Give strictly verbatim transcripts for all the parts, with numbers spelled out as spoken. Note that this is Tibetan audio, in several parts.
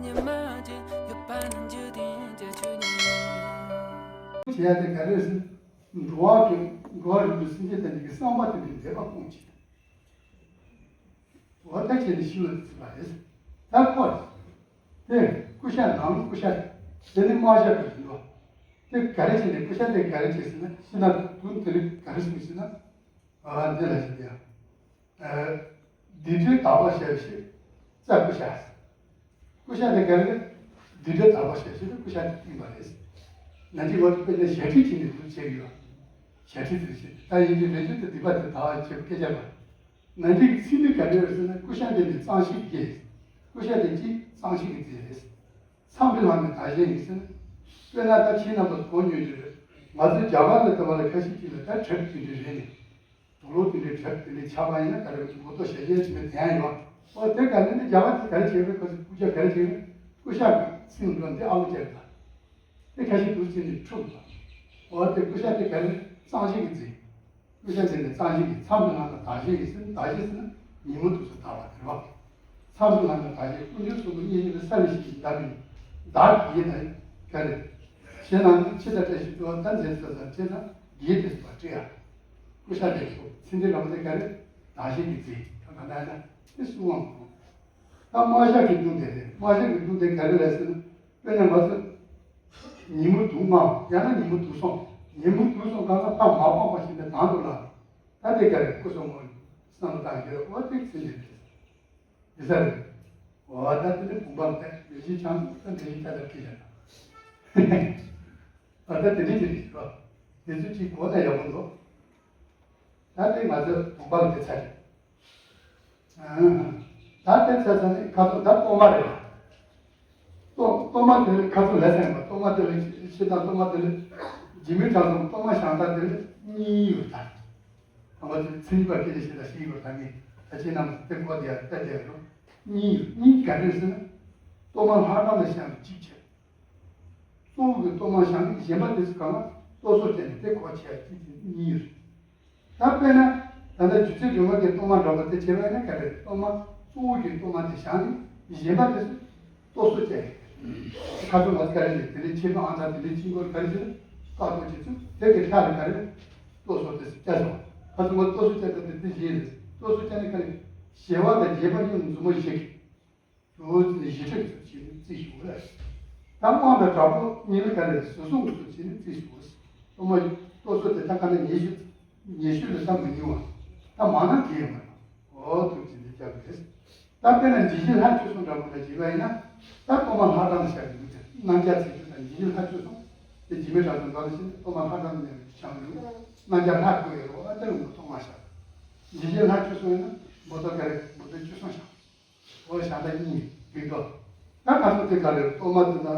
ཉི་མ་ཅན་ཡོད་པ་ན་འཇིག་རྟེན་གྱི་ཆོས་ཉིད། བྱེད་ཡ་དེ་ག་རེ་ཟེར། འགྲོ་བ་གི་འགྲོ་བ་རིགས་དྲུག་སེམས་ཅན་ཐམས་ཅད་ཀྱི་བསམ་པ་དེ་འདྲའི་འདོད་པ་སྐོང་བྱེད། འོ་ད་བྱས་ནས་ཤི་བ་ཚུད་པ་རེད། ད་ཁོ་དེ་ཀུ་ཤ་ནང་ཀུ་ཤ་དེ་ནི་དམར་ཤ་གི་ཡིན་ནོ། དེ་ག་རེ་བྱས་ནས་ཀུ་ཤ་དེ་ག་རེ་བྱས་ཟེར་ན་ཤི་ན་དུ་དེ་རིགས་ག་རེ་གསུངས་ཟེར་ན། ཨ་འདི་ལ་བྱེད་དེ་ཡང་། སྡིག་སྒྲིབ་དག་པར་བྱ་བའི་ཕྱིར་རྩྭ་ཀུ་ཤ། ཀུ་ཤ་དེ་ག་རེ་རེད། སྡིག་སྒྲིབ་དག་པར་བྱ་བའི་ཕྱིར་ཀུ་ཤ་དེ་བཏིང་བ་རེད། ན་འཇིག་བར་དུ་དཔེར་ན་ཞལ་ཁྲིད་བྱས་ནས་དུ་བྱེད་ཀྱི་ཡོད། ཞལ་ཁྲིད་དེ་བྱེད་ད་ཡིན་གྱི་རེ་ཆོད་དུ་སྡིག་པ་དེ་དག་བྱེད་པ་སྐད་ཆ་མ། ན་འཇིག་གི་ཚིག་འདི་ག་འདྲ་རེད་ཟེར་ན་ཀུ་ཤ་དེ་ནི་གཙང་ཞིང་གི་རྒྱན། ཀུ་ཤ་དེ་གཅིག་གཙང་ཞིང་གི་རྫས་རེད། མཚམས་པའི་ལྷ་ནི་བདག་གཞན་ཡིན་ཟེར་ན། དཔེར་ན་ད་ཁྱེད་རྣམ་པ་གོ་མྱོང་གི་རེད། ང་ཚོ་རྒྱ་གར་ལ་ལྟ་བ་ལ་ཁ་ཤས་ཀྱིས་ལ་ད་གྲབས་ཀྱི་འདྲ་རེད་ནས། དུག་ལོག་དེ་འདྲའི་གྲབས་དེ་འདྲའི་ཆགས་པ་ཡིན་ན་ག་རེ་མི་འདུག་མགོ་ཏོ་ཞེ་ཞེ་བྱས་ནས་དེ་ཡང་ཡོད། ཨོ་དེ་ག་ནས་ནི་རྒྱ་གར་དེ་ག་རེ་བྱེད་རེད། ཁོ་ཚོ་ཀུ་ཤ་ག་རེ་བྱེད་རེད། ཀུ་ཤ་གི་སྲིན་འགྲོ་འདི་ཨ་ལོ་བྱས་ད། དེ་ཁ་ཤས་དུག་བྱས་ནས་འཁྲུགས་ད། ཨོ་དེ་ཀུ་ཤ་དེ་ག་རེ་གཙང་ཞིང་གི་རྫས། ཀུ་ཤ་དེ་ནི་གཙང་ཞིང་གི་མཚམས་སུ་ལྷག་ན་བདག་གཞན་ཡིན་ཟེར་ན་བདག་གཞན་ཟེར་ན་ཉོན་མོངས་དུག་གསུམ་དག་པ་དེ་རེད་བ། མཚམས་སུ་ལྷག་ན་བདག་གཞན་ཀུན་འབྱུང་གསུམ་པོ་གཉིས་ཡིན་པའི་ས་ལས་ཤིག་ཡིན་ད་མིན། བདག་གི་ཡིན་ན་ག་རེ། ཞེས་ན་འདི་ཕྱི་དང་བཀྲ་ཤིས་སྤྲོ་བ་ད་མཛད་ས་དང་བཅས་ན་དགེ་དེ་སུ་བ་སྤྲད་ཡ། ཀུ་ཤ་དེ་ཚོ་ཚེ་འདི་རང་དེ་ག་རེ་བདག་གཞན་གྱི་རྫས་ད་ག་ན་ན་དེ་གསུང་བ་མ་གོ། ད་དམར་ཤ་གི་སྡུག་དེ་རེད། དམར་ཤ་གི་སྡུག་དེ་ག་རེ་རེད་ཟེར་ན། དཔེར་ན་ང་ཚོ་ཉིན་མོ་དུག་མ་ཡང་ན་ཉིན་མོ་དུག་སོང་། ཉིན་མོ་དུག་སོང་གང་ལ་ཕ་མ་སྤངས་པ་ཞིག་ནས་དང་དུ་ལ། ད་དེ་ག་རེ་སྐུ་གསུང་མོ་བསམ་བློ་བཏང་གི་རེད། འོ་དེ་ཚེ་འདི་རེད། ཡིན་ས་རེད། འོ་ད་དེ་ནི་བུམ་པ་དེ་མི་ཤི་ཆང་ད་འདི་ཡིན་ད་ལ་ཁི་ཡ། ཨ་ད་དེ་ནི་དེ་རེད་རོ། དེ་ཚོ་གཅིག་གོ་ན་ཡག་པོ་འདུག་ད་དེ་ང་ཚོ་བུམ་པ་ལ་དེ་ཚ་རེད། ད་དེ་ཚ་ཚ་ནི་ཁ་ཚོ་ད་གཏོར་མ་རེད། གཏོར་གཏོར་མ་དེ་ལ་ཁ་ཚོ་ལས་ཚན་པ་གཏོར་མ་དེ་ལ་ཤི་ཤི་དང་གཏོར་མ་དེ་ལ་འཇིགས་མེད་གྲྭ་ཚང་གཏོར་མ་བཞེངས་སྟངས་དེ་ལ་གཉིས་ཡོད་ད། ང་ཚོས་མཚན་ཉིད་པ་སྐད་ཆ་བཤད་ན་ཤེས་ཡོད་ད་ངས་ད་ཁྱེད་རྣམས་ཚོ་དེ་གོ་བསྡད་ཡ་ལྟ་བསྡད་ཡ་རོ། གཉིས་ཡོད་གཉིས་ག་རེ་ཟེར་ན། གཏོར་མ་ལྷ་ཁང་ལ་བཞེངས་པ་གཅིག་བྱས། གཙོ་བོ་གི་གཏོར་མ་བཞེངས་ནས་གཞན་པ་དེ་ཚོ་གང་ལ་གཏོར་བཟོ་བྱས་ནས་དེ་གོ་བྱས་ཡ་གཅིག་དེ་གཉིས་ཡོད། ད་དཔེར་ན། ད་ལྟ་སྒྱུ་རྩལ་སྒྲོན་མ་གི་གཏོར་མ་འདྲ་པོ་དེ་བྱས་པ་ཡིན་ན་ག་རེ་གཏོར་མ་གཙོ་བོ་གི་གཏོར་མ་དེ་བཞག་ནས་གཞན་པ་དེ་ཚོ་གཏོར་བཟོ་བྱས། ཁ་ཚོ་ང་ཚོ་ག་རེ་ཟེར་དེ་འདྲའི་ཆེད་དུ་ཨང་ཚ་དེ་འདྲའི་ཆིང་སྐོར་ག་རེ་ཟེར་བཀག་ཐོག་བྱེད་ཚུལ་དེ་གི་ལྷ་རེ་ག་རེ་གཏོར་བཟོ་དེ་ཚོ་བྱས་སོང་། ཁ་ཚོ་ང་གཏོར་བཟོ་བྱས་ད་དེ་དེ་བཞིན་རེད། གཏོར་བཟོ་བྱས་ནས་ག་རེ་ཞལ་བ་དང་རྒྱས་པ་གཉིས་མཛུབ་མོ་བཞི་གི་དུ་བྱས་ནས་ཞི་ཁྲོའི་ཚུལ་བྱས་ནས་རྩིས་ཞུ་བ་རེད། ད་དབང་དང་དྲག་པོ་གཉིས་ལ་ག་རེ་ཟུར་གསུམ་གྱི་ཚུལ་བྱས་ནས་རྩིས་ཞུ་བ་རེད། གཏོར་མ་གཏོར་ཚུལ་དེ་ད་ག་ནས་ཉེ་ཤོས་ཉེ་ཤོས་ལ་ད་མི་ཉུང་བ་ད་མང་ན་དེ་ཡོད་མ་རེད། འོ་ཐུགས་རྗེ་ཆེ་རྒྱབ་རེད། ད་དཔེར་ན་འཇིགས་བྱེད་ལྷ་བཅུ་གསུམ་འདྲ་པོ་ལ་བྱས་པ་ཡིན་ན། ད་གཏོར་མ་ལྷ་གྲངས་ལ་བཞག་གི་འདུག་སྟེ་རྣམ་རྒྱལ་ཚེ་མཆོག་དང་འཇིགས་བྱེད་ལྷ་བཅུ་གསུམ་དེ་འཇིགས་མེད་གྲྭ་ཚང་འདྲ་ལ་བྱས་ནས་གཏོར་མ་ལྷ་གྲངས་ལ་བཞག་གི་འདུག་རྣམ་རྒྱལ་ལྷ་དགུ་ཡོད་རེད་བ། ཨ་དེ་རུ་གཏོར་མ་བཞག་འཇིགས་བྱེད་ལྷ་བཅུ་གསུམ་ཡིན་ན་མོ་ཏོ་ག་རེ་མོ་ཏོ་བཅུ་གསུམ་བཞག་འོ་བཞག་ད་གཉིས་འགྲིག་འགྲོ། ད་ཁ་སང་དེ་ག་རེ་གཏོར་མ་དེ་ན།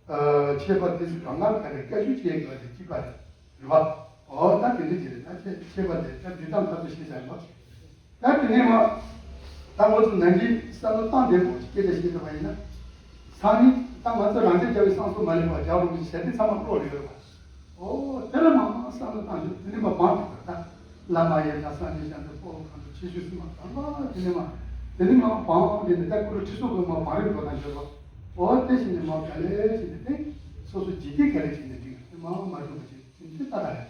ཨ་མཆོད་པ་དེ་ཚོ་གང་ག་ག་རེ་བཀའ་བཞིན་བྱེད་དགོས་དེ་གཅིག་པ་རེད། རེད་བ། འོ་ད་དེ་འདྲ་ཅིག་རེད། ད་མཆོད་མཆོད་པ་དེ་ད་འདི་དང་ཁ་ཚོ་ཤེས་བྱ་མ། ད་དེ་ནས་མ། ད་ང་ཚོ་ནང་གི་བསམ་བློ་བཏང་བདེ་པོ་ཅིག་སྐད་ཆ་བཤད་ཐུབ་པ་ཡིན་ན། སང་ཉིན་ད་ང་ཚོ་རང་ཅག་རྒྱ་བའི་བསང་གསོལ་མ་ལེན་པར་རྒྱག་རོགས་གྱིས་ཟེར་དེ་ཚང་མ་ཀློག་ལེ་ཡོད་རེད་བ། ཨོ་དེ་ལ་མང་མང་བསམ་བློ་བཏང་ཞིག་དེ་ནི་མ་བང་དུ་ད། བླ་མ་ཡི་དམ་སངས་རྒྱས་ཞབས་འདེགས་ཕོ་བོ་གང་དུ་ཆེ་ཤོས་སུ་མ་དང་པ་དེ་ནི་མ། དེ་ནི་མ་བང་དེ་ནི་ད་ཀུ་རུ་ཁྲི་སོགས་ཀྱི་མ་བང་རིམ་འགྲོ་དང་འབྱོར་བ། ཨོ་དེ་བཞིན་ནི་མ་ག་ལེ་བྱས་ནས་དེ། སོ་སོ་འཇིག་རྟེན་ག་ལེ་བྱས་ནས་འགྲིག་དེ་མ་མ་འགྲུབ་པ་བྱས་དེ་ནི་ད་ད་རེད།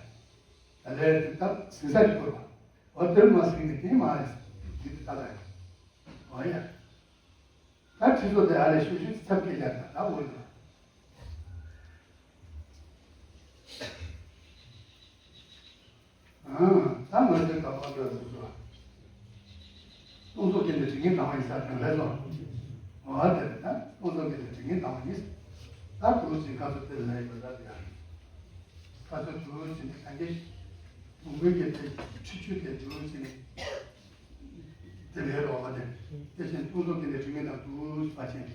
ག་ལེ་དེ་ད་ཟིན་ས་ཀྱི་སྐོར་བ། ཨོ་དེར་མ་ཟིན་ནི་དེ་མ་རེད། དེ་དེ་ད་ད་རེད། ཨོ་ཡ། ད་ཁྲི་ཚོ་དེ་ཨ་ལས་ཤུ་ཤུ་ཚབ་སྐད་རྒྱག་ད་ད་འོ་ཡོད། ཨང་། ད་ང་ཚོའི་ད་པ་འདྲ་ཟེར་ཚོ། སྟོང་ཚོ་སྐད་ནས་དྲི་ངན་དང་བ་ཡིན་ས་དང་ལས་སོ། འོ་དེ་རེད་ད་སྟོང་ཚོ་སྐད་ནས་དྲི་ངན་དང་བ་ཡིན། ད་གུ་རུ་ཚོས་ཁ་ཚོ་དེ་ལ་ཡིན་པ་ད་དེ་ཡང་། ཁ་ཚོ་གུ་རུ་ཚོས་ནས་གང་གི། མུ་མུ་གི་དེ་ཁྲི་ཆུ་དེ་གུ་རུ་ཚོས་ནས། དེ་ལས་རོགས་པ་དེ། དེ་བཞིན་སྟོང་ཚོ་སྐད་ནས་དྲི་ངན་དང་དུ་བ་ཅན།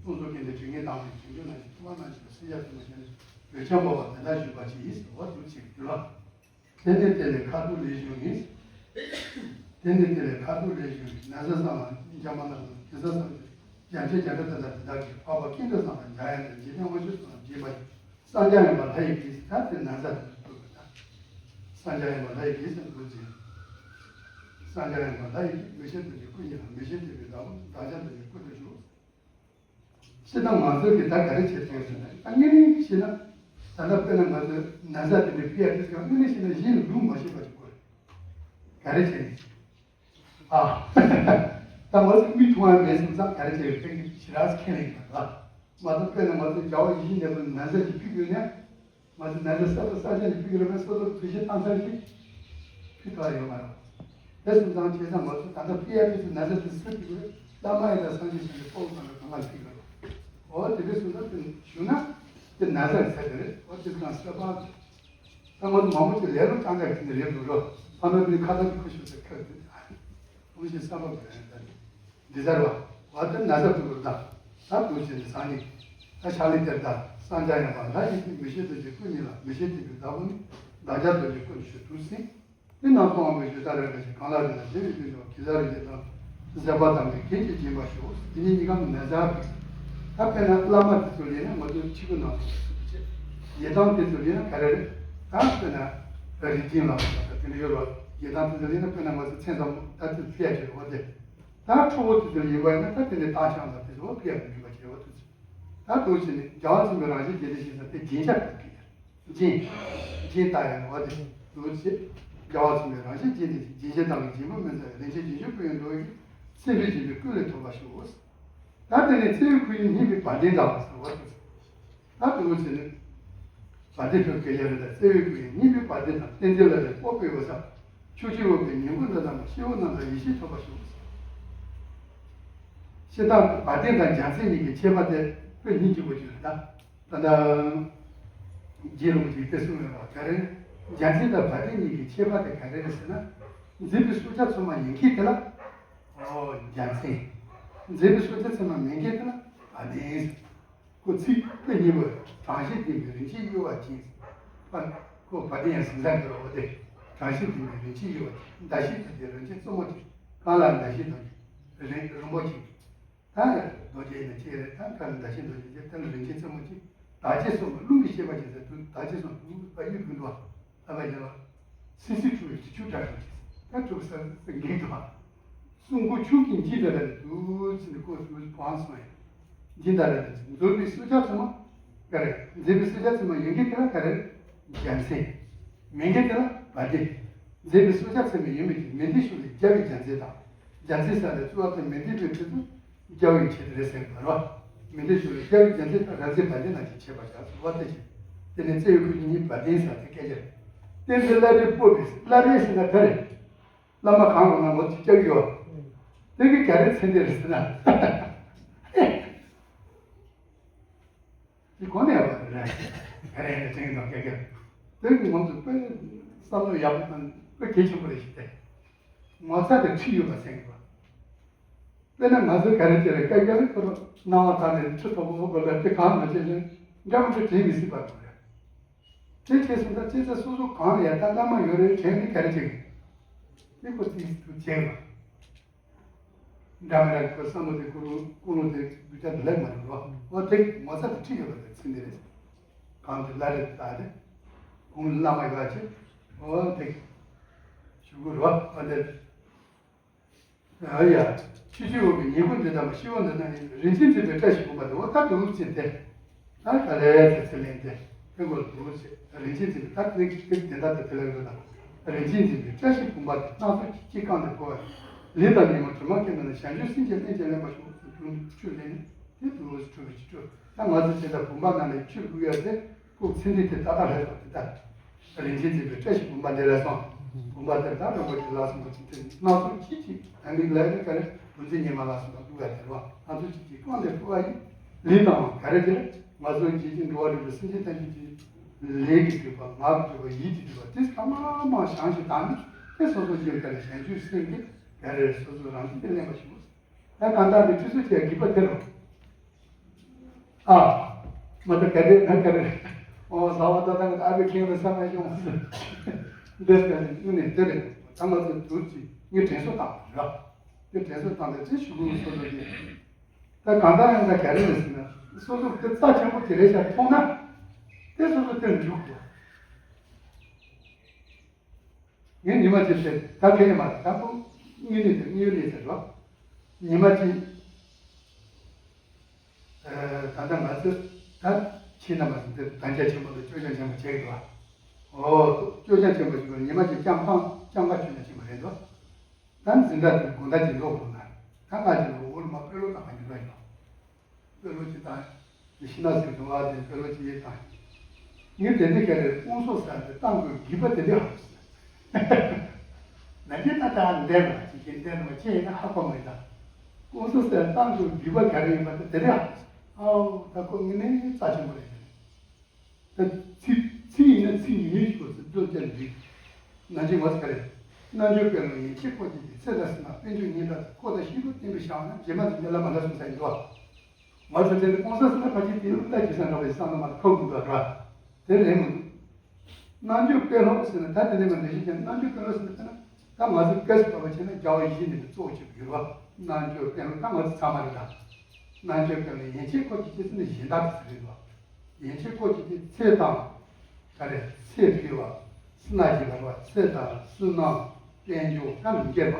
སྟོང་ཚོ་སྐད་ནས་དྲི་ངན་དང་བའི་དྲི་འདོད་ན་ཞིག་ཐུབ་པ་ན་ཞིག་སེམས་ཡ་ཐུབ་པ་ཅན། འོད་ཆགས་འབར་བ་དེ་དག་བཞུགས་པ་ཅི་ཡིས་ཟེར་བ་དུ་ཅིག་འདུལ་བ། དེ་ནས་དེ་ལས་ཁ་དོག་ལེགས་བྱུང་ནི། དེ་ནས་དེ་ལས་ཁ་དོག་ལེགས་བྱུང་ནི་ན་བཟའ་བཟང་ལ་འཇམ་པ་ན་གེ་སར་བཟང་ལ་རྒྱ་མཚོ་རྒྱ་གྲམ་དེ་དག་དེ་དག་གིས་འཕགས་པ་ཀུན་ཏུ་བཟང་དང་འཇམ་དབྱངས་དང་འཇིག་རྟེན་དབང་ཕྱུག་དང་འདྲེས་པ་ཡི་སངས་རྒྱས་ཡིན་པ་ལྷ་ཡི་གེས་ད་དེ་ན་བཟའ་དེ་ཚོ་བཏུལ་བ་དང་། སངས་རྒྱས་ཡིན་པ་ལྷ་ཡི་གེས་ཟེར་འདུག་ཅིང་། སངས་རྒྱས་ཡིན་པ་ལྷ་ཡི་གེས་མི་ཤེས་དོན་གྱི་སྐུ་ཉིད་དང་མི་ཤེས་དོན་གྱི་བདག་པོ་བདག་ཅག་དོན་གྱི་སྐུ་དུ་བཞུགས། སྤྱིར་བཏང་ང་ཚོ་གིས་ད་ག་རེ་བྱེད་ཐུབ་ཡོད་ཟེར་ན། ད་དངོས་གནས་བཤད་ན། ད་ལྟ་དཔེར་ན་ང་ཚོས་ན་ཚ་དེ་འདྲ་ཕུད་ཡ་དེ་ཚོ་དངོས་གནས་བཤད་ན་གཞན་ལ་སྡུག་མ་བྱེད་པ་ཅིག་དགོས་རེད། ག་རེ་བྱས་ནས། ཨ། ད་ང་ཚོ་མིག་མཐོང་ཡ་མེད་སོང་ཙང་ག་རེ་བྱས་ཡོད་ཕན་གྱི་ཞེ་དྲག་ཁས་ལེན་གྱི་མ་རེད། མ་གཏོགས་དཔེར་ན་ང་ཚོ་རྒྱ་བོད་ཡིན་གནས་པ་ན་ཚ་ཅིག་ཕུད་དགོས་ན། ང་ཚོ་ན་ཚ་གསར་པ་གསར་རྐྱང་ཅིག་ཕུད་ཀྱི་རེད་པས། སོ་སོར་བུད་ཤིང་བཏང་ཚར་ཞིག་ཕུད་ཐུབ་ཡ་ཡོད་མ་རེད། དེ་སོང་ཙང་བྱས་ཙང་ང་ཚོ་ད་ལྟ་ཕུད་ཡ་ཕུད་ཚུལ་ན་ཚ་དེ་སུ་ཕུད་དགོས། བླ་མ་ཡིན་ན་སངས་རྒྱས་བྱང་ཆུབ་ཕུད་དགོས་ན་གང་ལ་ཕུད་དགོས་རེད། འོ་དེ་འདྲ་སོང་ཙང་དེ་ཞུ་ན་དེ་ན་ཚ་གི་ཚད་དེ་རེད། འོ་དེ་ཙང་སོ་པ། ད་ང་ཚོ་མང་པོ་ཅིག་ལས་རོགས་ཀྱང་ཀྱང་བྱས་ནས་རེད་འགྲོ་རོགས། ཕ་མ་བུའི་ཁ་ཐག་གི་ཁུ་ཤུ་ཟེར་ཁ་བདེ་ད། ཁུ་ཤུ་བསམ་པ་བུ་རེད་ད། འདི་ལྟར་བ། བ་དེ་ན་ཚ་ཕུད་དགོས་ད། ད་འདུག་བྱས་ནས་སང་ཉིན། ད་ཕྱག་ལས་དེར་ད། སངས་རྒྱས་ཡང་བ་ལྷ་ཡིན་གྱི་མི་ཤེས་དོན་གྱི་སྐུ་ཉིད་ལ་མི་ཤེས་དོན་གྱི་བདག་པོ་ནི། བདག་ཅག་དོན་གྱི་སྐུ་ནི་ཞུ་དུས་ཟིན། དེ་རྣམས་མཐོང་བ་མི་ཞུ་ད་རེ་རེ་ཞིག་གང་ལ་རེ་ལ་བདེ་བའི་དོན་དུ་གེ་སར་རིགས་དང་། ཟས་པ་དང་གི་གེགས་ཀྱི་སྦྱིན་པ་ཞུ། དེ་ཉིད་གཉིས་ཀ་ནི་ན་ཚ་ཕུད། ད་དཔེར་ན་བླ་མ་དེ་ཚོ་ལས་ན་ང་ཚོ་ཕྱི་སྐུ་ནང་སུ་ཆེ། ཡི་དམ་དེ་ཚོ་ལས་ན་ག་རེ་རེད། ད་དཔེར་ན་རིགས་ཅན་ལ་དེ་འདྲ་ཡོད་རོགས། ཡི་དམ་དེ་ཚོ་ལས་ན་དཔེར་ན་ང་ཚོ་མཚན་ཙམ་ད་དེ་ཕི་ཡ་ཆེ་བ་དེ། ད་ཁྲོ་བོ་དེ་ཚོ་ཡིན་པ་ཡིན་ན་ད་དེ་ནས་བཏང་ཆང་དང་དེ་ཚོ་ཕི་ཡ་མི་འགྲིག་པ་བྱེད་པ་དེ་ཚོ། ད་འདུག་བྱས་ནས་རྒྱལ་བ་ཚུལ་ཁྲིམས་རང་བཞིན་རྒྱས་འདེབས་ཤིང་ཟེར་དེ་རྒྱན་ཆ་ཕུད་ཀྱི་ཡོད། རྒྱན། རྒྱན་ལྟ་ཡང་བ་དེ་འདུག་བྱས། རྒྱལ་བ་ཚུལ་ཁྲིམས་རང་བཞིན་རྒྱས་འདེབས་ཤིང་རྒྱན་ཆ་དང་གི་རྒྱན་པོ་མི་འཛའ་བའི་རིན་ཆེན་རྒྱན་ཆ་ཕུལ་བའི་འགྲོ་བའི་སེམས་དཔའི་བྱིན་པའི་བཀོད་ལས་ཐོབ་པ་ཞུ། ད་དེ་ནས་བརྩེ་བའི་སྐུ་ཡིས་སྙིང་པའི་བ་དན་དང་ཟེར་བ་དེ། ད་དེ་འོ་བྱས་ནས། བ་དན་ཕུལ་དགེ་ལེགས་རེད། ད་བརྩེ་བའི་སྐུ་ཡིས་སྙིང་པའི་བ་དན་དང་། བསྟན་འཛིན་བླ་རེ་སྤོབས་པའི་འོད་ཟེར། ཕྱོགས་བཅུའི་འོད་ཀྱི་ཉིང་ཁུ་འདི་དག་ནི། སྐྱེ་བོ་རྣམས་ལ་ཡེ་ཤེས་ཐོབ་པར་ཤོག། ཤེས་དང་བ་དན་དང་རྒྱལ་མཚན་གཉིས་ཀྱི་ཁྱད་པར་དེ་དཔེ་སྙིང་རྗེ་པོ་ཅིག་རེད་ད། ད་ལྟ་རྗེ་རིན་པོ་ཆེས་དེ་གསུངས་ཡོད་པ་ག་རེ། རྒྱལ་མཚན་དང་བ་དན་གཉིས་ཀྱི་ཁྱད་པར་དེ་ག་རེ་རེད་ཟེར་ན། མཛེས་པའི་སྲོག་ཆགས་ཚང་མ་ཡིན་མཁན་དེ་ལ། ཨོ་རྒྱལ་མཚན། མཛེས་པའི་སྲོག་ཆགས་ཚང་མ་མིན་མཁན་དེ་ལ་བ་དན། ཁོ་ཚིག་དཔེ་སྙན་པོ། གྲངས་བཞིན་ལྡན་པའི་རིན་ཆེན་གཡུ་བ་ཅན། པ། ཁོ་བ་དན་ཡང་ཟིན་ས་འགྱུར་བ་དེ། གྲངས་བཞིན་ལྡན་པའི་རིན་ཆེན་གཡུ་བ་ཅན། མདའ་བཞིན་ལྡན་པའི་རིན་ཆེན་རྩེ་མོ་ཅན། གང་ལ་མདའ་བཞིན་རྡོ་རྗེ། རིན་རིན་པོ་ཆེ། ད་རྡོ་རྗེ་ཡིན་ན་ཅི་རེད། ད་གང་ལ་མདའ་བཞིན་རྡོ་རྗེ་ཅན། དེ་ལ་རིན་ཆེན་རྩེ་མོ་ཅན། བདག་བསྐྱེད་སོགས་ཀྱི་རླུང་གིས་བསྐྱེད་པ་ཅན་ཟེར་དུས། བདག་བསྐྱེད་སོགས་དུས་པ་ཡི་གུ་འདུག་བ། ལྷ་པ་ཡིན་ལ། སིལ་སིལ་འཁྲུགས་པའི་དྲི་ཆུ་འདྲ་རུ་ཆེ། ད་འཁྲུགས་ས་སེ་འགེངས་འདུག་བ། གསུང་མགུར་ཆུ་སྐྱེས་འཇིག་ལྟ་ར་ལ་དུས་ཚིག་འདི་ཁོ་ཚོའི་བང་སོང་ཡང་། འཇིག་ལྟ་ར་ལ་མཛེས་པའི་སྲོག་ཆགས་ཚང་མ་ག་རེ། མཛེས་པའི་སྲོག་ཆགས་ཚང་མ་ཡོད་མཁན་དེ་ལ་ག་རེ། རྒྱལ་མཚན། མེད་མཁན་དེ་ལ་བ་དན། མཛེས་པའི་སྲོག་ཆགས་ཚང་མ་ཡོད་མེད་ཀྱི་མེ་མདའི་གཞུ་ལས་རྒྱལ་བའི་རྒྱལ་མཚན་དང་། རྒྱལ་མཚན་ཟེར་ལ་གཙོ་བོ་དེ་མེ་མདའི་དཔེ་ཁྲིད་དུ་རྒྱལ་བའི་ཆེད་དུ་རེད་ཟེར་བ་རེད། མེ་མདའི་གཞུ་ལས་རྒྱལ་བའི་རྒྱལ་མཚན་དང་རབ་མཛེས་བ་དན་ལ་ཅིག་བྱེད་པ་བྱ་ཟེར་བ་དེ་བྱེད། དེ་ནས་བརྩེ་བའི་སྐུ་ཡིས་བ་དན་ཟེར་དེ་སྐད་ཆ་རེད། བསྟན་འཛིན་བླ་རེ་སྤོབས་པའི། བླ་རེ་ཟེར་ན་ག་རེ། བླ་མ་གང་རུང་ན་ངོ་ཅིག་སྐྱབས་ཡོད། དེ་གི་ག་རེ་མཚན་དེ་རེད་ཟེར་ན། དེ་གོ་ནས་ཡོད་པ་རེད། ག་རེ་ཡིན་ན་དྲན་གི་འདུག་སྐད་ཆ། དེ་གི་ངོ་ཚོ་དཔེ་བསམ་བློ་ཡག་པོ་དང་དཔེ་གལ་ཆེན་པོ་རེད་ཞིག་སྟེ། ངོ་ཚ་དེ་ཁྲིད་ཡོད་པ་མཚན་གི་བ། དཔེར་ན་ང་ཚོས་ག་རེ་བྱས་རེད། སྐད་ཆ་ལ་ཁོ་རང་སྣང་བ་དག་ནས་ཁྲི་ཐོག་པོ་དགོས་ལ་དེ་གང་མ་བྱས་ནས་འདྲ་མི་འདྲ་དྲན་མི་སྲིད་པ་རེད། དེ་བྱས་སོང་ཙང་ཅི་ཙམ་སོ་སོ་གང་ལ་ཡ་ད་བླ་མ་ཡོད་རེད་དྲན་ནས་ག་རེ་བྱེད་ཀྱི། དེ་ཁོ་ཚིག་ཏུ་བྱས་པ། འདྲ་མི་འདྲ་ཁོ་བསམ་བློ་དེ་ཀུན་སློང་ཀུན་སློང་དེ་རྒྱུ་ཆ་དེ་ལས་མ་རེད་རོ། འོ་དེ་ངོ་ཚ་དེ་ཁྲིད་ཡོད་པ་དེ་ཚིག་འདི་རེད། གང་དེ་བླ་རེད་ད་དེ། གུང་བླ་མ་ཡོད་ཅེས། འོ་དེ། ཞུ་དགོས་རོ། འོ་དེ། ཨ་ཡ། ཕྱི་ཕྱི་འོག་གི་ཉེ་པོ་འདི་དང་ཤི་བོ་འདི་དང་རིན་ཆེན་འཛིན་པའི་བཀྲ་ཤིས་བུམ་པ་དེ་འོ་ད་འདུག་ཅེས་ཏེ། ད་ག་ལེ་ཚེ་ཚེ་ལེན་ཏེ་ཕན་གོ་འདུག་ཅེས་རིན་ཆེན་འཛིན་པའི་ད་དེ་དེ་དེ་ད་དེ་དེ་ལ་ཡོད་ད། རིན་ཆེན་འཛིན་པའི་བཀྲ་ཤིས་བུམ་པ་དེ་སྣ་ཚོགས་ཀྱི་དཀྱིལ་ཁང་དུ་བོར་བ་ཡིན། ལས་དང་ཉོན་མོངས་དྲི་མ་སྐྱེས་ན་ནི། བྱང་ཆུབ་སེམས་ཀྱིས་ལྷན་ཅིག་ལེན་པར་ཤོག་ཅེས་ཆོས་ལེན་ནས་དེ་འདུག་ཅེས་ཁྲོ་བའི་ཕྱིར་ཁྲོ། ད་ང་ཚོ་བྱེད་ད་བུམ་པ་ནང་ནས་ཆོས་བསྐུལ་ཡ་དེ། ཁོ་ཚེ་འདི་དེ་ཏག་ཏག་ལྷག་པ་དེ་ལྟར། རིན་ཆེན་འཛིན་པའི་བཀྲ་ཤིས་བུམ་པ་འདི་ལ་སོང་། བུམ་པ་དེ་ལྟར་རིན་པོ་ཆེ་ལ་སོགས་པ་ཅི་ཐུབ་སྣ་ཚོགས་ཀྱིས་ཀྱིས་ཨ་མིག་ལ་ཡི་ག་རེ་བུམ་འཛིན་ཉི་མ་ལ་སོགས་པ་བསྐུལ་བ་དེ་རུ་སྣ་ཚོགས་ཀྱིས་ཀྱིས་བསྐང་སྟེ་བསྐུལ་བ་ཡིན། ལས་དང་ག་རེ་དེ་ང་ཚོ་འཇིག་རྟེན་འགྲོ་བ་རིགས་དྲུག་སེམས་ཅན་ཐམས་ཅད་ཀྱི་ལས་ཀྱི་སྒྲིབ་པ་ངག་གི་སྒྲིབ་པ་ཡིད་ཀྱི་སྒྲིབ་པ་དེ་ཚང་མ་མང་བྱང་ཞིང་དག་ནི་དེ་སོ་སོ་ཡིན་ག་རེ་བྱང་ཆུབ་སེམས་ཀྱིས་ག་རེ་སོ་སོ་རང་བཞིན་དེ་ལེན་པ་ཞིག་ད་གང་ལྟར་དེ་ཁྲུས་གསོལ་བྱས་དགེ་བ་དེ་རུ། ཨ། མ་ད་ག་དེ་ན་ག་རེ། ཨོ་ཟ་བ་ད་ད་ཨ་བའི་ཁེངས་ལ་ས་མ་ཡོང་། འདིར་ག་ནས་དངོས་གནས་འདི་རེད། ད་ང་ཚོ་དུར་གྱིས་ངས་དྲན་གསོ་བཏང་བ་རེད། དེ་དྲན་གསོ་བཏང་སྟེ་ཅི་ཞུ་དགོས་སོ་སོ་དེ། ད་གང་ལྟར་ཡང་ད་ག་རེ་རེད་ཟེར་ན་སོ་སོ་དེ་རྩ་ཆེན་པོ་དེ་རེད་ཤག་མཐོང་ན། དེ་སོ་སོ་དེར་འཇུག་དགོས། ངས་ཉི་མ་གཅིག་དེ་ད་ཁེ་ནས་མ་རེད། ད་ཁོ་དངོས་གནས་དེ་དངོས་གནས་དེ་རོ། ཉི་མ་གཅིག་ཨ། ད་ལྟ་ང་ཚོས་ད་ཁྱེད་རྣམ་པ་ཚོ་འདིར་དམ་བཅའ་ཆེན་པོ་དང་སྐྱོར་སྐྱོར་ཆེན་པོ་བྱེད་ཀྱི་འདུག་བ། ཨོ། སྐྱོར་སྐྱོར་ཆེན་པོ་ཞིག་ཉི་མ་གཅིག་སྐྱབས་ཁང་སྐྱབས་ཁང་སྐྱོར་སྐྱོར་ཆེན་པོ་རེད་འདུག་ད་འཛིན་གྲྭ་དེ་དགོང་དག་གཅིག་ལོག་དགོས་ན། ད་ང་ཚོ་འོག་ལ་མ་དཔེ་ཀློག་དང་ག་ཉིན་རོ་ཡིན་ནོ། དཔེ་ཀློག་ཅིག་དང་། ཤི་ན་ཟེར་དུ་བ་དེ་དཔེ་ཀློག་ཅིག་ཡིན་དང་། ངས་དེ་འདྲ་ག་རེ་དཔོན་སོགས་ཟེར་ཏེ་གཏམ་གྱི་རྒྱུད་པ་དེ་འདྲ་ཧ་གོ་སོང་། ན་གཞོན་ད་ལྟ་འདས་པ་ཅིག་གིས་འདས་པ་ཅི་ཡིན་ན་ཧ་གོ་མི་འདུག་དཔོན་སོགས་ཟེར་གཏམ་གྱི་རྒྱུད་པ་ག་རེ་ཡིན་པ་དེ་དེ་འདྲ་ཧ་གོ་སོང་། ཨའོ། ད་ཁོ་དངོས་གནས་རྩ་ཆེན་པོ་རེད། ད་ཚིག་ཚིག་ཡིན་ན་ཚིག་ཉུང་ཉུང་ཞིག་གོ་ཚིག་བློ་བཅད་འདུག་ན་གཞོན་ང་ཚོ་ག་རེ། རྣལ་འབྱོར་དཔོན་སློབ་ཡན་ཆད་སྐོར་གྱི་ཚེ་དང་བསོད་ནམས་དཔལ་འབྱོར་སྙན་གྲགས་ཀོ་དང་ཤེས་རབ་བསྟན་པའི་བྱ་བ་ན་རྗེས་མ་དང་རྒྱ་ལ་མ་ལ་གསུངས་ས་ཡིན་འདུག་ང་ཚོ་དེ་ནི་གོང་ས་སུ་ན་ཕ་ཆེ་དེ་ནི་ལྟ་ཇི་སང་འདྲ་བའི་བསམ་བློ་མ་ཐོབ་དགོས་འདུག་ར། དེ་རེད་མི་འདུག་རྣལ་འབྱོར་དཔོན་སློབ་ཟེར་ན་ད་དེ་ནས་མ་འགྲེལ་བཤད་ཀྱང་རྣལ་འབྱོར་དཔོན་སློབ་ཟེར་ན་ད་ང་ཚོ་སྐད་ཆ་བབས་པ་བྱས་ན་རྒྱལ་བ་ཡིད་བཞིན་ནས་གཙོ་བོ་བྱེད་དགོས་པ། རྣལ་འབྱོར་དཔོན་སློབ་ད་ང་ཚོ་ཚང་མ་རེད་ད། རྣལ་འབྱོར་དཔོན་སློབ་ཡན་ཆད་སྐོར་གྱི་སྐྱེ་ཚུལ་ནི་གཞན་དག་གི་ཚུལ་རེད་པ། ཡན་ཆད་སྐོར་གྱི་སྐྱེ་ཚེ་དང་། ག་རེ། ཚེ་འཕོས་པ། སུ་ན་གྱི་བར་བ་ཚེ་དང་བསོད་ནམས་དཔལ་འབྱོར་ད་ལུང་སྐྱེས་པ།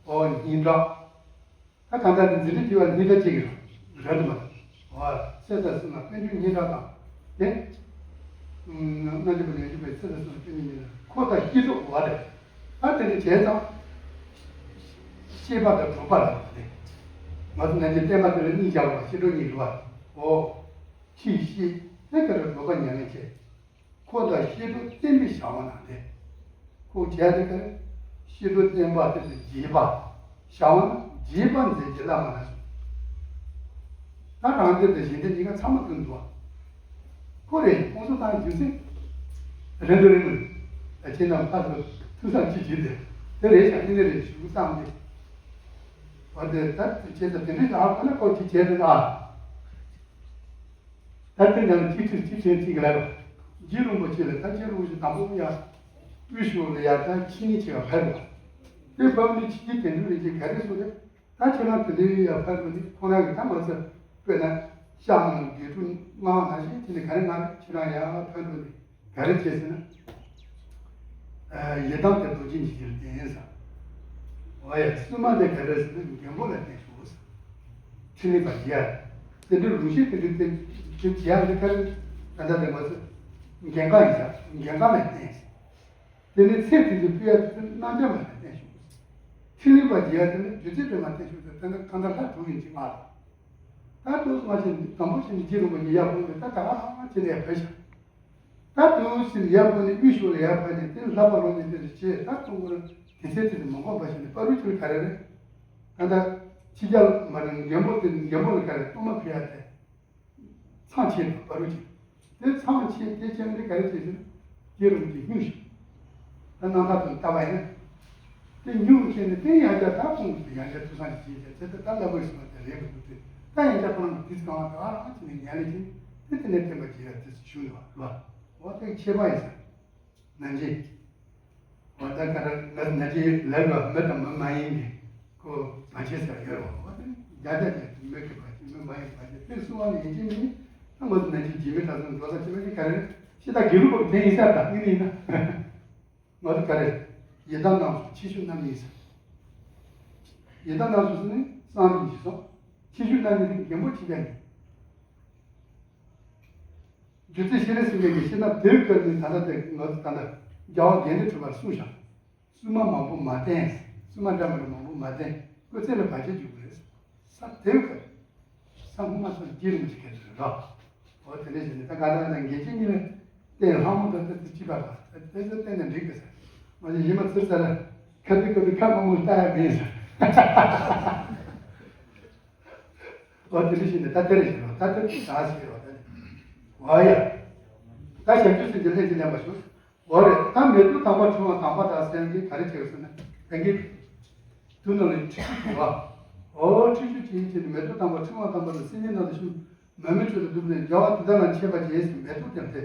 ཨོ་སྙན་གྲགས། ད་གང་ལྟར་དེ་འཛིན་གྲྭ་བཅུ་པ་སྙན་གྲགས་གཅིག་གི་རང་རེད་མ་རེད། ཨོ་ཚེ་དང་བསོད་ནམས་དཔལ་འབྱོར་སྙན་གྲགས་དང་། དེ། རྣལ་འབྱོར་པ་ལ་ཡོད་པའི་ཚེ་དང་བསོད་ནམས་དཔལ་འབྱོར་སྙན་གྲགས་འཁོར་དང་བཤད་སྒྲུབ་བ་རེད། ད་དེ་ནི་བྱས་ཙང་། ཤེས་པ་དང་གྲུབ་པ་ལ་བ་རེད། ང་ཚོ་ནན་གྱི་བསྟན་པ་དེ་ལ་གཉིས་བཞག་པ་ཤེས་གྲུབ་གཉིས་རེད་བ། ཨོ། ཤེས་ཤེས་དེ་ག་རེ་གྲུབ་པ་ཉམས་ལེན་བྱེད། འཁོར་དང་བཤད་སྒྲུབ་བསྟན་པའི་བྱ་བ་ན་དེ། ཁོ་བྱས་དེ་ག་རེ། བཤད་སྒྲུབ་བསྟན་པ་དེ་ཚོ་རྒྱས་པ། བྱ་བ་ན་རྒྱས་པ་མཛད་ཀྱི་བླ་མ་ལ་སོགས། ད་རང་རྒྱལ་དང་གཞན་རྒྱལ་གཉིས་ཀ་ཚང་མ་ཀུན་འདུག་བ། ཁོ་རེ་ཁོང་ཚོ་དང་རྒྱུ་མཚན། རེ་འདུག་རེ་འདུག་ད་ཁྱེད་རྣམས་ཕར་ཚུར་ཐུགས་བསམ་གཅིག་བྱེད་དེ། དེ་རེད་ཤག་ཨེ་ནི་རེད་ཞུ་བསམ་སྟེ། བ་དེ་ད་དུ་བྱེད་དང་དེ་འདྲའི་ལ་ཁོ་ན་ཁོ་གཅིག་བྱས་དེ་ལ། ད་དེ་ནང་གཅིག་ཁྲིར་གཅིག་ཁྲིར་གཅིག་ལ་རོ། རྗེ་རིན་པོ་ཆེ་ལ་ད་རྗེ་རིན་པོ་ཆེ་དང་པོ་ཡ། དབུས་ཤོག་ལ་ཡ་ད་ཕྱི་ཉིན་ཆེ་བ་ཕེབས་རོ། དེ་བབ་ནི་ཕྱི་རྒྱལ་དོན་གྲུབ་རིན་ཆེན་ག་རེ་གསུངས་རེད། ད་ཁྱེད་རང་དེ་འདྲའི་ཡ་ཕེབས་རོ་ནི་ཁོང་རང་གི་ད་མ་ཚད་དཔེར་ན་ཤག་ནང་དགེ་ཕྲུག་ལྔ་བ་ནང་བཞིན་དེ་ནི་ག་རེ་ང་ཁྱེད་རང་ཡ་ཕེབས་རོ་ནི། ག་རེ་བྱས་ཟེར་ན། ཡི་དམ་དེ་རྡོ་རྗེ་འཇིགས་བྱེད་ལ་བརྟེན་ཟེར། འོ་ཡ་སྲུང་མ་དེ་ག་རེ་ཟེར་ན་མགོན་པོ་ལ་བརྟེན་ཤོག་ཟེར། ཕྲིན་ལས་པ་རྒྱལ། དེ་འདྲའི་ལུང་བཤད་དེ་འདྲའི་བསྟན་དེ་རྒྱལ་དེ་ག་རེ་ད་ལྟ་དེ་མ་ཚོད་འགན་ཁག་ཡིན་ཟེར་འགན་ཁག་ལ་བརྟེན་ཟེར། དེ་ནས་ཚེ་དེ་ཚོ་སྤུས་ཡ་དེ་ཚོ་རྣམ་འབྱམས་ལ་བརྟེན་ཤོག་ཟེར། ཕྲིན་ལས་པ་རྒྱལ་དེ་ནི་རྒྱུ་མཚན་དེ་མ་བརྟེན་ཤོག་ཟེར་དེ་ནི་གང་ལྟར་ལྷ་དྲུག་ཡིན་གཅིག་མ་རེད། ད་དུ་མ་བྱས་ནས་དང་པོ་བྱས་ནས་རྗེ་རིན་པོ་ཆེ་ཡར་བོས་ནས་ད་ད་ག་རང་བྱས་ནས་ཕེབས་ཤག་ད་དུ་ཕྱིན་ཡར་བོས་ནས་དབུས་ཕྱོགས་ལ་ཡར་ཕེབས་ནས་དེ་ལྷག་པ་ལོ་ནས་དེ་རེ་བྱས་ད་ཀྲུང་གོར་དེ་ཚེ་དེ་ནས་མ་འགོངས་པ་བྱས་ནས་པ་རུ་ཁྱེར་ག་རེ་རེད། ད་ལྟ་ཕྱི་རྒྱལ་མ་རེད་མགོན་པོ་དེ་མགོན་པོ་ལ་ག་རེ་གཏོར་མ་ཕུལ་ཡ་དེ། ཚངས་ཆེན་དང་པ་རུ་ཁྱེར། དེ་ཚངས་ཆེན་དེ་ཁྱེར་ནས་ག་རེ་བྱས་ཟེར་ན། རྗེ་རིན་པོ་ཆེ་སྙུང་ཞིག་ད་རྣམ་ཐར་དུ་ལྟ་བ་ཡིན་ན། དེ་སྙུང་བྱས་ནས་དེ་ཡང་བསྐྱར་ད་ཁོང་གིས་ཡང་བསྐྱར་ཐུགས་བསམ་ཞིག་བྱས་ཏེ་ཚེ་ད་ལྟ་བླ་མའི་གསུང་བ་དེ་ལེགས་པར་འདུག་སྟེ་ད་ཡང་བསྐྱར་ཁོ་རང་གིས་དུས་གང་བ་ག་རང་བྱས་ནས་ཉན་ལེ་བྱས་དེ་དེ་ནས་བསྟན་པ་རྒྱས་ཡ་དེ་ཞུ་ནས་བ་ལ། འོ་དེ་ཁྱད་པར་ཡིན་ས། ནན་ཅིང་། འོ་ད་ག་ར་ང་ནན་ཅིང་ལབ་རོགས་མི་དང་མི་མ་ཡིན་ནི་ཁོ་བར་ཆད་ཟེར་ཡོད་རོགས་འོ་དེ་རྒྱ་རྒྱ་ཅན་མི་གི་བར་ཆད་མི་མ་ཡིན་བར་ཆད་དེ་གསུང་བ་ནི་ཡིན་གཅིག་མིན་ད་ང་ཚོ་ནན་ཅིང་རྗེ་མི་གྲྭ་ཚང་འགྲོ་ས་ཅི་མ་ཅི་ག་རེ་ཤི་ད་དགེ་ལུགས་པ་དེ་ཡིན་ས་ད་ངི་ནི་ཡིན་ན། ང་ཚོ་ག་རེ། ཡི་དམ་རྣམས་སུ་ཆེ་ཤོས་རྣམ་གཉིས་ཟེར། ཡི་དམ་རྣམས་སུ་ཟེར་ནི་གསང་རིམ་གྱི་སོ། ཆེ་ཤོས་རྣམ་གཉིས་དེ་མགོན་པོ་ཆེ་ཆ་ཡིན། རྗེ་བཙུན་ཤེས་རབ་སེང་གེ་གིས་ཤེས་ན་དེའི་སྐབས་ནི་ད་ལྟ་དེ་ང་ཚོ་ད་ལྟ་རྒྱལ་བ་དགེ་འདུན་གྲུབ་པར་གསུངས་བཞག་སྲུང་མ་མང་པོ་མ་བསྟེན། སྲུང་མ་འདྲ་མི་འདྲ་མང་པོ་མ་བསྟེན། ཁོ་ཚེ་ལ་བར་ཆད་འཇུག་གི་རེད། ས་དེའི་སྐབས། ས་སྔོན་མ་སོང་རྗེ་རིན་པོ་ཆེ་སྐད་དུ་རེད་རོ། འོ་དེ་འདྲ་བྱས་ནས་ད་ག་ད་ད་འགན་ཆེ་གཉིས་ལ་བརྟེན་ལྷ་མོ་ད་ད་ཅི་པ་པ་དེ་ཚོ་བརྟེན་ནས་འགྲིག་གི་ཟེར། མ་གཞི་ཡིན་མ་ཚུར་ཟེར་ཁ་ཐུག་ཁ་ཐུག་ཁ་མང་པོ་ལྟ་ཡ་མིན་ཟེར། འོ་དེ་འདྲ་བྱས་ནས་ད་དེ་རེད་ཟེར་རོ། ད་དེ་ད་ཟེར་རོ་ད་ནི། འོ་ཡ། ད་ཞབས་ཀྱུ་སེམས་ཀྱི་ལྷན་ཅིག་ལེན་པ་ཞུ། འོ་རེད། ད་མེ་ཏོག་དམ་པ་ཕྲེང་བ་དམ་པ་དང་སེང་གེ་ག་རེ་བྱེད་ཟེར་ན་སེང་གེ་དུས་ནང་ལ་ཁྲུས་གཅོད་བྱེད་པ། འོ་ཁྲུས་གཅོད་བྱེད་ཡིན་ཟེར་ནས་མེ་ཏོག་དམ་པ་ཕྲེང་བ་དམ་པ་དང་སེང་གེ་ནང་དུ་ཞུགས་མར་མེ་མཆོག་ཏུ་བསྡུས་ནས་རྒྱལ་བ་དེ་དག་ལ་མཆོད་པ་བྱས་ཟེར་མེ་ཏོག་དེ་སྟེ།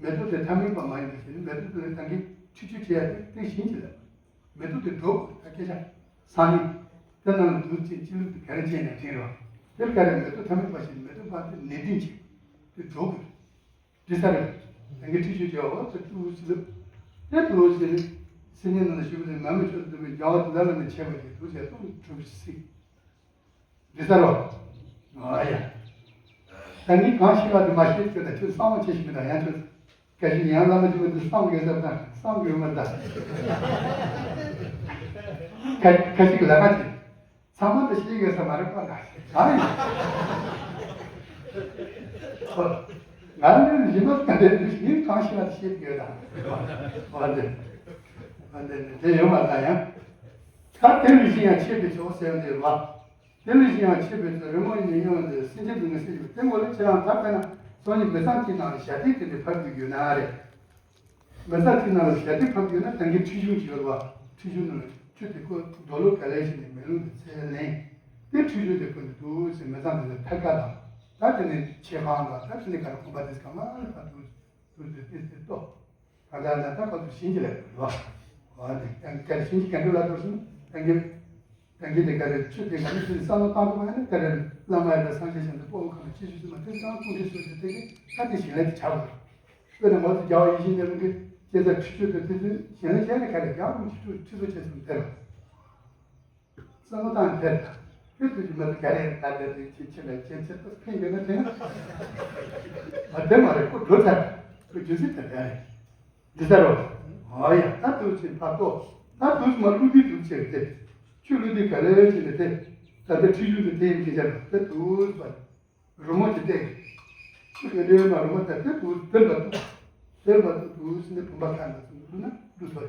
མེ་ཏོག་དེ་ཐ་མལ་པ་མ་ཡིན་པ་ཞིག་ནི་མེ་ཏོག་དེ་ལ་སེང་གེ་ཁྲུས་གཅོད་བྱེད་ཡ་དེ་དེ་བཞིན་གྱི་ལ། མེ་ཏོག་དེ་འགྲོ་དགོས་ད་སྐད་ཆ། སང་ཉིན་དེ་ནང་ལ་འདུག་ཅེས་ཅི་ལུགས་དེ་ག་རེ་བྱས་ནས་དྲན་རོགས། དེ་ག་རེ་མེ་ཏོག་ཐ་མལ་པ་ཞིག་མེ་ཏོག་པ་དེ་ནན་ཏན་བྱེད། དེ་འགྲོ་དགོས། དེ་ས་རེད། ད་གིན་ཁྲུས་གཅོད་བྱས་འོ་ཚོ་ཀྲུའུ་ཟི་ལུ། དེ་ཀྲུའུ་ཟི་ལུ། སེམས་ཉིད་ནང་ལ་ཞུགས་པ་དེ་མར་མེ་མཆོག་ཏུ་བསྡུས་པའི་རྒྱལ་བ་དེ་དག་ལ་ནི་མཆོད་པ་ཞིག་ཐུགས་རྗེ་སྟོང་གྲུབ་ཤིག་འདི་ས་རོ། ཨ་ཡ། ད་ངས་གང་ཤེས་པ་དེ་མ་ཤེས་ཁྱོད་དང་ཁྱོད་བསམ་བློ་ཆེ་ཞིག་མི་དང་ཡང་ཁྱོད། སྐད་ཅིག་ཡང་བླ་མ་ཆེན་པོ་འདི་བསམ་དགོས་ཟེར་དང་བསམ་དགོས་མ་ད། ཁ་ཁ་ཅིག་ལ་ཁ་ཅིག་ཚང་མ་འདི་ཤེས་དགོས་ས་མ་རེད་པ་ལ་ཤེས་གང་ཡིན། ང་ནི་ཡིན་པ་ག་འདྲ་འདི་ཡིན་གང་ཤེས་ལ་ཤེས་དགོས་དང་། འོ་འདི་འོ་འདི་འདི་ཡོད་མ་ད་ཡང་། ད་དེ་ལས་གཞན་ཡང་ཆེས་པའི་ཆོག་ཟེར་འདི་བ། དེ་ལས་གཞན་ཡང་ཆེས་པའི་ཚུལ་རི་མོ་ཡི་ཉེ་ཡོད་དེ་སེམས་ཅན་སྡུག་བསྔལ་སེལ་ཡོད་དེ་མགོ་ལ་ཁྱེད་རང་ད་དཔེར་ན་སོང་ཉིན་མི་ཚང་གཅིག་ནང་ལ་ཞལ་ཏིག་དེ་འདྲ་ཕབ་དགོས་ཡོད་ན་རེད། མི་ཚང་གཅིག་ནང་ལ་ཞལ་ཏིག་ཕབ་དགོས་ན་ད་གིན་ཁྲིད་གཞུང་ཅིག་ཡོད་རེད་བ། ཁྲིད་གཞུང་ནང་ལ་ཁྱོད་དེ་ཁོ་རྡོ་ལོ་ག་ལེ་ཞིག་ནས་མེ་ལུང་དུ་ཚེ་ལེན། དེ་ཁྲིད་གཞུང་དེ་ཁོ་ནས་འདུག་ཟེར་མི་ཚང་དེ་ལ་ཐད་ཀ་དང་ད་དེ་ནས་ཆེ་ཁང་དང་ད་དེ་ནས་ག་རེ་ཁོམ་པ་དེ་ཚོ་གང་མང་ལ་ཕབ་འདུག་འདུག་ཟེར་དེ་ཚོ་ལྟོས། གང་ལྟར་ན་ད་ཁོ་ཚོ་བྱིན་གྱིས་བརླབས་ཡོད་རེད་བ། འོ་དེ་ཡང་ག་རེ་བྱིན་གྱིས་ག་འདྲ་བརླབས་འགྲོ་སོང་ད་གིན། ད་གིན་དེ་ག་རེ་ཆུ་དེ་ག་རེ་ཆུ་བསམ་བློ་བཏང་ཐུབ་པ་ཡིན་ན་ག་རེ་བླ་མ་ཡིན་ན་སངས་རྒྱས་ཆེན་པོ་སྤོ་བོ་གང་ལ་ཅི་ཞིག་ཟེར་མ་དེ་ཚང་ཁུངས་འདྲེན་སོ་སོའི་དེ་གི་ད་དེ་ཞིང་ལས་ཀྱི་ཆགས་དགོས། དཔེར་ན་མ་ཚོ་རྒྱལ་བ་ཡིད་བཞིན་ནས་རུང་གི་སྐྱེ་ཚར་ཁྲི་ཆུ་དེ་དེ་ཚོའི་ཞིང་ལས་བྱས་ནས་ག་རེ་རྒྱག་རུང་ཁྲི་ཆུ་ཁྲི་ཚོ་བྱས་སོང་དེ་རེད། བསམ་བློ་བཏང་དེ་རེད། དེ་དུས་ཀྱི་མ་དེ་ག་རེ་ད་དེ་དེ་ཁྱེད་ཁྱེད་ལ་ཁྱེད་ཁྱེད་ཏུ་ཕན་ཡོད་ན་དེ་ན་མ་དེ་མ་རེད་ཁོ་འགྲོ་ཚར་ཁོ་རྒྱུ་མཚན་དེ་ག་རེད། འདི་ལྟར་རོ། ཨ་ཡ་ད་དུས་ཚོད་ཕར་ལྟོས། ད་དུས་མ་བསླུ་བདེ་དུས་ཚོད་དེ། ཆུ་བསླུ་བདེ་ག་ལེར་བྱས་ནས་དེ། ད་ལྟ་ཁྲིད་གཞུང་དུ་དེ་ཡིན་གྱི་ཅར་དེ་དུས་པ། རི་མོ་གྱི་སྟེང་། ཆུ་གི་འདྲེས་མ་རི་མོ་དེ་དེ་དུས་དེར་ལ་དུས། དེར་ལ་དུས་དུས་ཟིན་ནས་བུམ་པ་ཁ་འདི་ཚོ་བསླུ་ན་བསླུ་ཐུབ།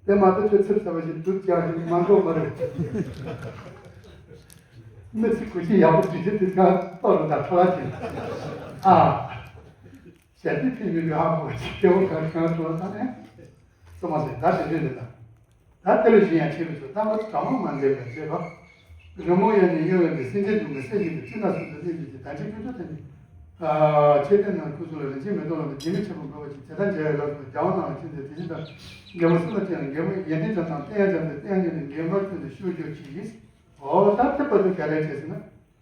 དེ་མ་གཏོགས་ཁྱོད་ཚིབ་ཚ་བ་ཞིག་དུས་ཀྱང་ཞིག་མ་འགྲོ་མ་རེད། མི་ཚེ་གོ་ཤེས་ཡག་པོ་དུས་ཚོད་དུས་གང་ལྟོ་རུ་དང་ཁྲོ་བ་བྱེད། ཨ། ཞལ་ཏིག་ཕུལ་མི་གི་ཧ་གོ་ཅིག་སྐྱེ་བོ་གང་གང་འགྲོ་ད་ནས། སོ་མ་ཟེར་ད་དེ་འདྲས་རེད་ད། ད་དེ་ལས་གཞན་ཡང་ཆེ་བའི་ཚུལ་ད་ང་ཚོ་གྲངས་མང་མ་འདས་པའི་ཚེ་རོ། རི་མོ་ཡང་ནི་གཡོ་ཡང་ནི་སེམས་ཅན་སྡུག་བསྔལ་སེལ་ཞིང་དུ་ཅི་ན་སུ་དུ་གནས་ཀྱི་ད་ཅི་ཀུན་སྤྱོད་དེ་ནི། ཆེ་བསྟན་ནང་ཁུ་ཚུ་ལ་རིན་ཆེན་མེ་ཏོག་ལ་ནི་རྒྱན་མི་ཆེན་པོ་འགྲོ་བ་ཅིག་དེ་ལྟར་མཇལ་བའི་ལམ་དུ་རྒྱལ་བ་རྣམས་ལ་ཕྱིན་ཏེ་དེ་བཞིན་དུ་རྒྱལ་པོ་སུ་ལ་ཅི་ཡང་རྒྱལ་པོ་ཡོན་ཏན་ཅན་དང་བསྟན་ཡང་ཅན་དུ་བསྟན་ཡང་ཅན་ནི་རྒྱན་པར་བརྩོན་ཏེ་ཤོད་རྒྱུར་གྱིས། འོ་ད་དེ་བར་དུ་ག་རེ་བྱས་ཟེར་ན།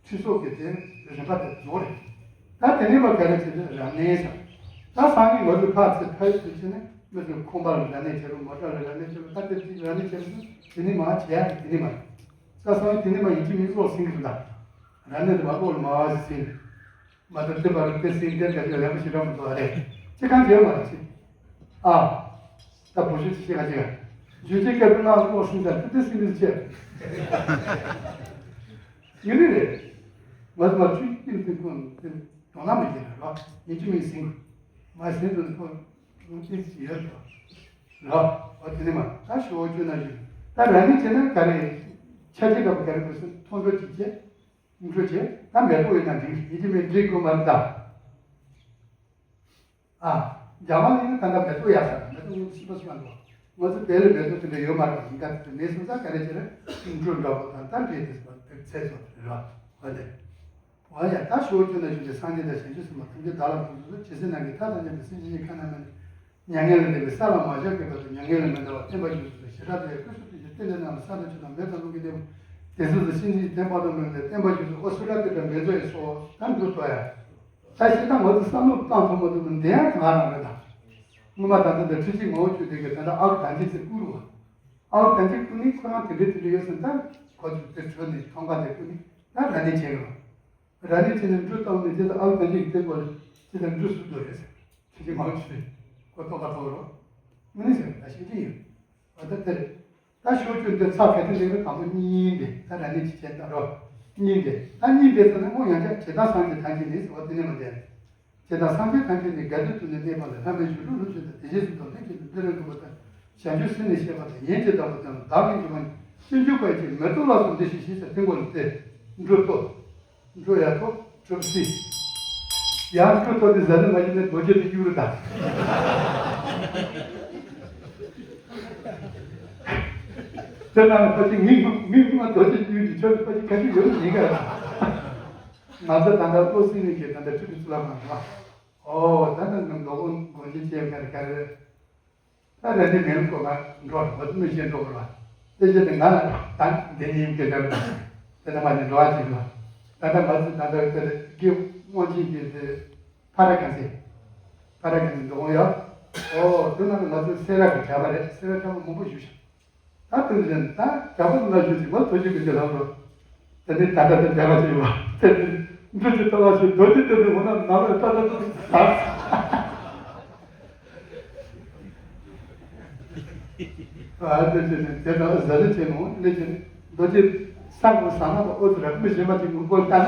ཁྲིད་སོགས་ཀྱི་དེ་རིམ་པ་དེ་རྫོགས་རེད། ད་དེ་ནས་མ་ག་རེ་བྱེད་དུས་རབ་གནས་ཟེར། ད་སང་ཉིན་ང་ཚོ་ཕར་ཚུར་ཕར་ཚུར་བྱས་ནས་མི་ཚོས་ཁང་པ་ལ་རབ་གནས་བྱེད་རུང་མོ་ཊ་ལ་རབ་གནས་བྱེད་རུང་ད་དེ་དེ་རབ་གནས་བྱེད་རུང་དེ་ནས་མ་བྱེད་ཡ་དེ་ནས་མ་རེད། ད་སང་ཉིན་དེ་ནས་མ་ཡིན་གཅིག་མིན་གཅིག་ཟིན་གི་རེད་ད། རབ་གནས་དེ་མ་གཏོགས་ལ་མ་བ་ཞིག་ཟིན། མ་གཏོགས་དེ་བར་དུ་དེ་ཟིན་དེ་འདྲ་ཞིག་ལེགས་པོ་ཞིག་རག་མི་ཐུབ་པ་རེད། ཅི་གང་བྱེད་མ་རེད་ཅི། ཨ། ད་བུ་ཆུ་ཆི་ཆི་ག་ཆི་ག་ཇུས་ཆེ་སྐད་པོ་ནང་ལོག་སུན་ཙང་ཏི་ཏི་སི་ནི་ཆེ། ཡིན་ནི་རེད། ང་ཚོ་ལ་ཆུ་ཏི་ཏི་ཁོ་ཏི་དོ་ན་མི་བྱེད་ར་རོ། ཡིན་གཅིག་མིན་ཟིན། མ་ཟིན་དུ་ཁོ་ཏི་ཏི་ཡོད་རོ། རོ། འོ་དེ་ནི་མ་ད་ཞོ་ཅུ་ན་ཞུ། ད་ར་ནི་བྱེད་ན་ག་རེ། ཆ་ཆེ་ག་པོ་ག་རེ་དགོས་སུ་མཐོང་གྲོལ་གྱི་ཆེ། མཐོང་གྲོལ་ཆེ། ད་མེད་པོ་ཡོད་ན་འགྲིག་ཡིན་གཅིག་མིན་འགྲིག་དགོས་མ་རེད་ད། ཨ། རྒྱ་མ་ལ་ཡིན་ན་ད་ལྟ་མེ་ཏོག་ཡག་ས་རེད། མེ་ཏོག་ངོ་ཤི་པ་ཤི་མ་འདུག་ང་ཚོ་དེ་ལ་མེ་ཏོག་དེ་འདྲ་ཡོད་མ་རེད། ཡིན་ད་དེ་མེད་སོང་ཙང་ག་རེ་བྱེད་རེད། འགྲོ་འདྲ་པོ་དང་ད་འདྲེས་དེ་སོང་དེ་ཚེ་སོང་དེ་རེད་བ། འོ་ལེ། འོ་ཡ་ད་ཞོ་ཁྱོད་ན་ཞུ་དེ་སངས་རྒྱས་དང་བྱང་ཆུབ་སེམས་དཔའ་ཐམས་ཅད་བདག་ལ་ཕུལ་དུ་ཇི་སྲིད་ནང་གི་མཐའ་དང་མཉམ་པའི་སེམས་ཅན་གྱི་ཁ་ན་མ་ནི། མྱ་ངན་ལས་འདས་པའི་ས་ལ་མ་ཞག་གི་བར་དུ་མྱ་ངན་ལས་མི་འདའ་བར་བསྟན་པ་རྒྱུན་སྲུང་བའི་ཞེ་དྲག་ཏུ་ཡང་སྐུ་གསུང་ཐུགས་ཀྱི་རྟེན་འབྲེལ་རྣམས་ལ་ས་དང་ཆུ་དང་མེ་དང་རླུང་གི་གནས་བུ། དེ་ཚོ་སུ་ཕྱིན་ཅི་བསྟན་པ་དང་ལུང་ལས་བསྟན་པ་རྒྱུན་སྲུང་ཨོ་སུ་ར་ཏི་དང་མེ་ཚོ་ཡི་སོ་ད་འགྲོ་ཐོ་ཡ། ད་ཤི་ད་ང་ཚོ་བསམ་བློ་བཏང་ཐུབ་མ་ཐུབ་ནི་འདི་ཡང་གང་རང་རེད་ད། སྔོན་མ་ད་ལྟ་འདི་ཁྲི་གཅིག་མང་བོ་བཅུ་དེ་གི་ད་ལྟ་ཨ་བུ་དང་ཅི་ཚེ་བཀུར་བ། ཨ་བུ་དང་ཅི་བཀུར་ནི་ཁོ་རང་དེ་འདྲའི་དེ་འདྲ་ཡོད་ཟེར་ད་ཁོ་ཚོ་དེ་བྲོས་ནས་ཐོང་ག་དེ་བཀུར་ནི་ད་ར་ནི་བྱེད་རོགས། ར་ནི་བྱེད་ནས་འབྲུ་བཏང་ནས་དེ་ལ་ཨ་བུ་དང་ཅི་གི་དེ་གོ་ལ་དེ་ལ་འབྲུ་སུ་དོ་རེད་ཟེར། ཁྱེད་ཀྱིས་མང་ཆེ་ཁོ་ཐོག་ཁ་ཐོག་རོགས། དངོས་གནས་ཟེར་ད་ཤེས་ཀྱི་ཡོད། འོ་ད་དེར། ད་ཤོག་གུ་འདི་ཚགས་ག་དེ་ལེགས་པའི་དང་པོ་གཉིས་འདི་ད་ར་ནི་ཅི་བྱེད་ད་རོ། གཉིས་འདི་ད་གཉིས་འདི་ཚོ་ནི་དངོས་ཡང་བསྐྱར་ཇི་ལྟར་སངས་རྒྱས་ཐམས་ཅད་ནི་འོ་དེ་ནི་མ་བསྟན། ཇི་ལྟར་སངས་རྒྱས་ཐམས་ཅད་ནི་དགའ་སྟོན་དུ་ནི་གནས་པ་ལ་ལྷ་མིའི་བཞུགས་གྲལ་ལུགས་བཞིན་དུ་དེ་བཞིན་གསུམ་དང་ལྷན་ཅིག་ཏུ་འདིར་འདུག་པ་དང་བྱང་ཆུབ་སེམས་ནི་བཤད་པ་དང་ཡན་ཆད་བདག་པོ་དང་བདག་གི་འཇུག་པ་ནི་སྤྱོད་འཇུག་པ་ཡི་མེ་ཏོག་ལ་སོགས་འདི་ཞེས་ཞེས་བྱ་དེ་མགོ་ནི་སྟེ། འབྲུ་ཏོ། འགྲོ་ཡ་ཐོབ་གྲུབ་སྲིད། ཡང་འགྲོ་ཐོབ་དེ་ཟ་ནི་མ་ཡིན་ན་རྡོ་རྗེ་དེ་གཡུག་རུ་དང་། དེ་ན་ཕ་ཅི་ངིག་ངིག་མ་རྡོ་རྗེ་གཡུག་གི་ཆོས་ཕ་ཅི་ག་ཅི་ཡོད་ནི་ག་ང་ཚོ་ད་ལྟ་བློ་སེང་ནས་ཀྱི་ད་ལྟ་ཁྲི་ཁྲི་ཚུ་ལ་མ་འགྲོ། ཨོ་ད་ནི་ནམ་ལོ་ཀུན་དགོན་ཆེན་བཅས་མེར་ག་རེ། ད་རེ་འདི་མེད་ཀོ་མ་འགྲོ་བ་མི་ཤེས་འགྲོ་བ། དེ་བཞིན་དུ་ང་ལ་ད་འདི་ཉིད་ཀྱི་རེ་བ་དེ་ནི་མ་ནི་འགྲོ་བ་ཅིག་ལ། ད་ལྟ་ང་ཚོ་ད་ལྟ་དེ་དགེ་སྔོན་ཆད་ཀྱི་དེ་ཕ་ར་གན་སེ། ཕ་ར་གན་སེ་འགྲོ་ཡ། ཨོ་དེ་ན་ང་ཚོ་སེ་ར་གི་གྲྭ་པ་རེད། སེ་ར་གྲྭ་པ་མང་པོ་ཞུ་ཤག་ད་དེ་བཞིན་ད་གྲྭ་པ་ང་ཞུ་ཅིག་མ་ཐོ་ཅིག་གི་དེ་ལ་འགྲོ། དེ་ནི་ད་ལྟ་དེ་གྲྭ་པ་ཅིག་ཡོད་པ་དེ་ནི་ འདྲ་ཅིག་ལྟ་བ་ཞིག་རྡོ་རྗེ་གདན་ནས་འོ་ན་ནང་ལ་ལྟ་ལྟ་ལྟ་ཟ། ཨ་དེ་ཅི་ནས་དེ་དང་ཟ་ལེ་ཅན་ནོ་ལེ་ཅན་རྡོ་རྗེ་ས་གོ་ཟ་ན་པ་ཨོ་ཙི་ར་མི་གཞན་མ་ཅིག་ངུ་པོ་ལྟ་ན།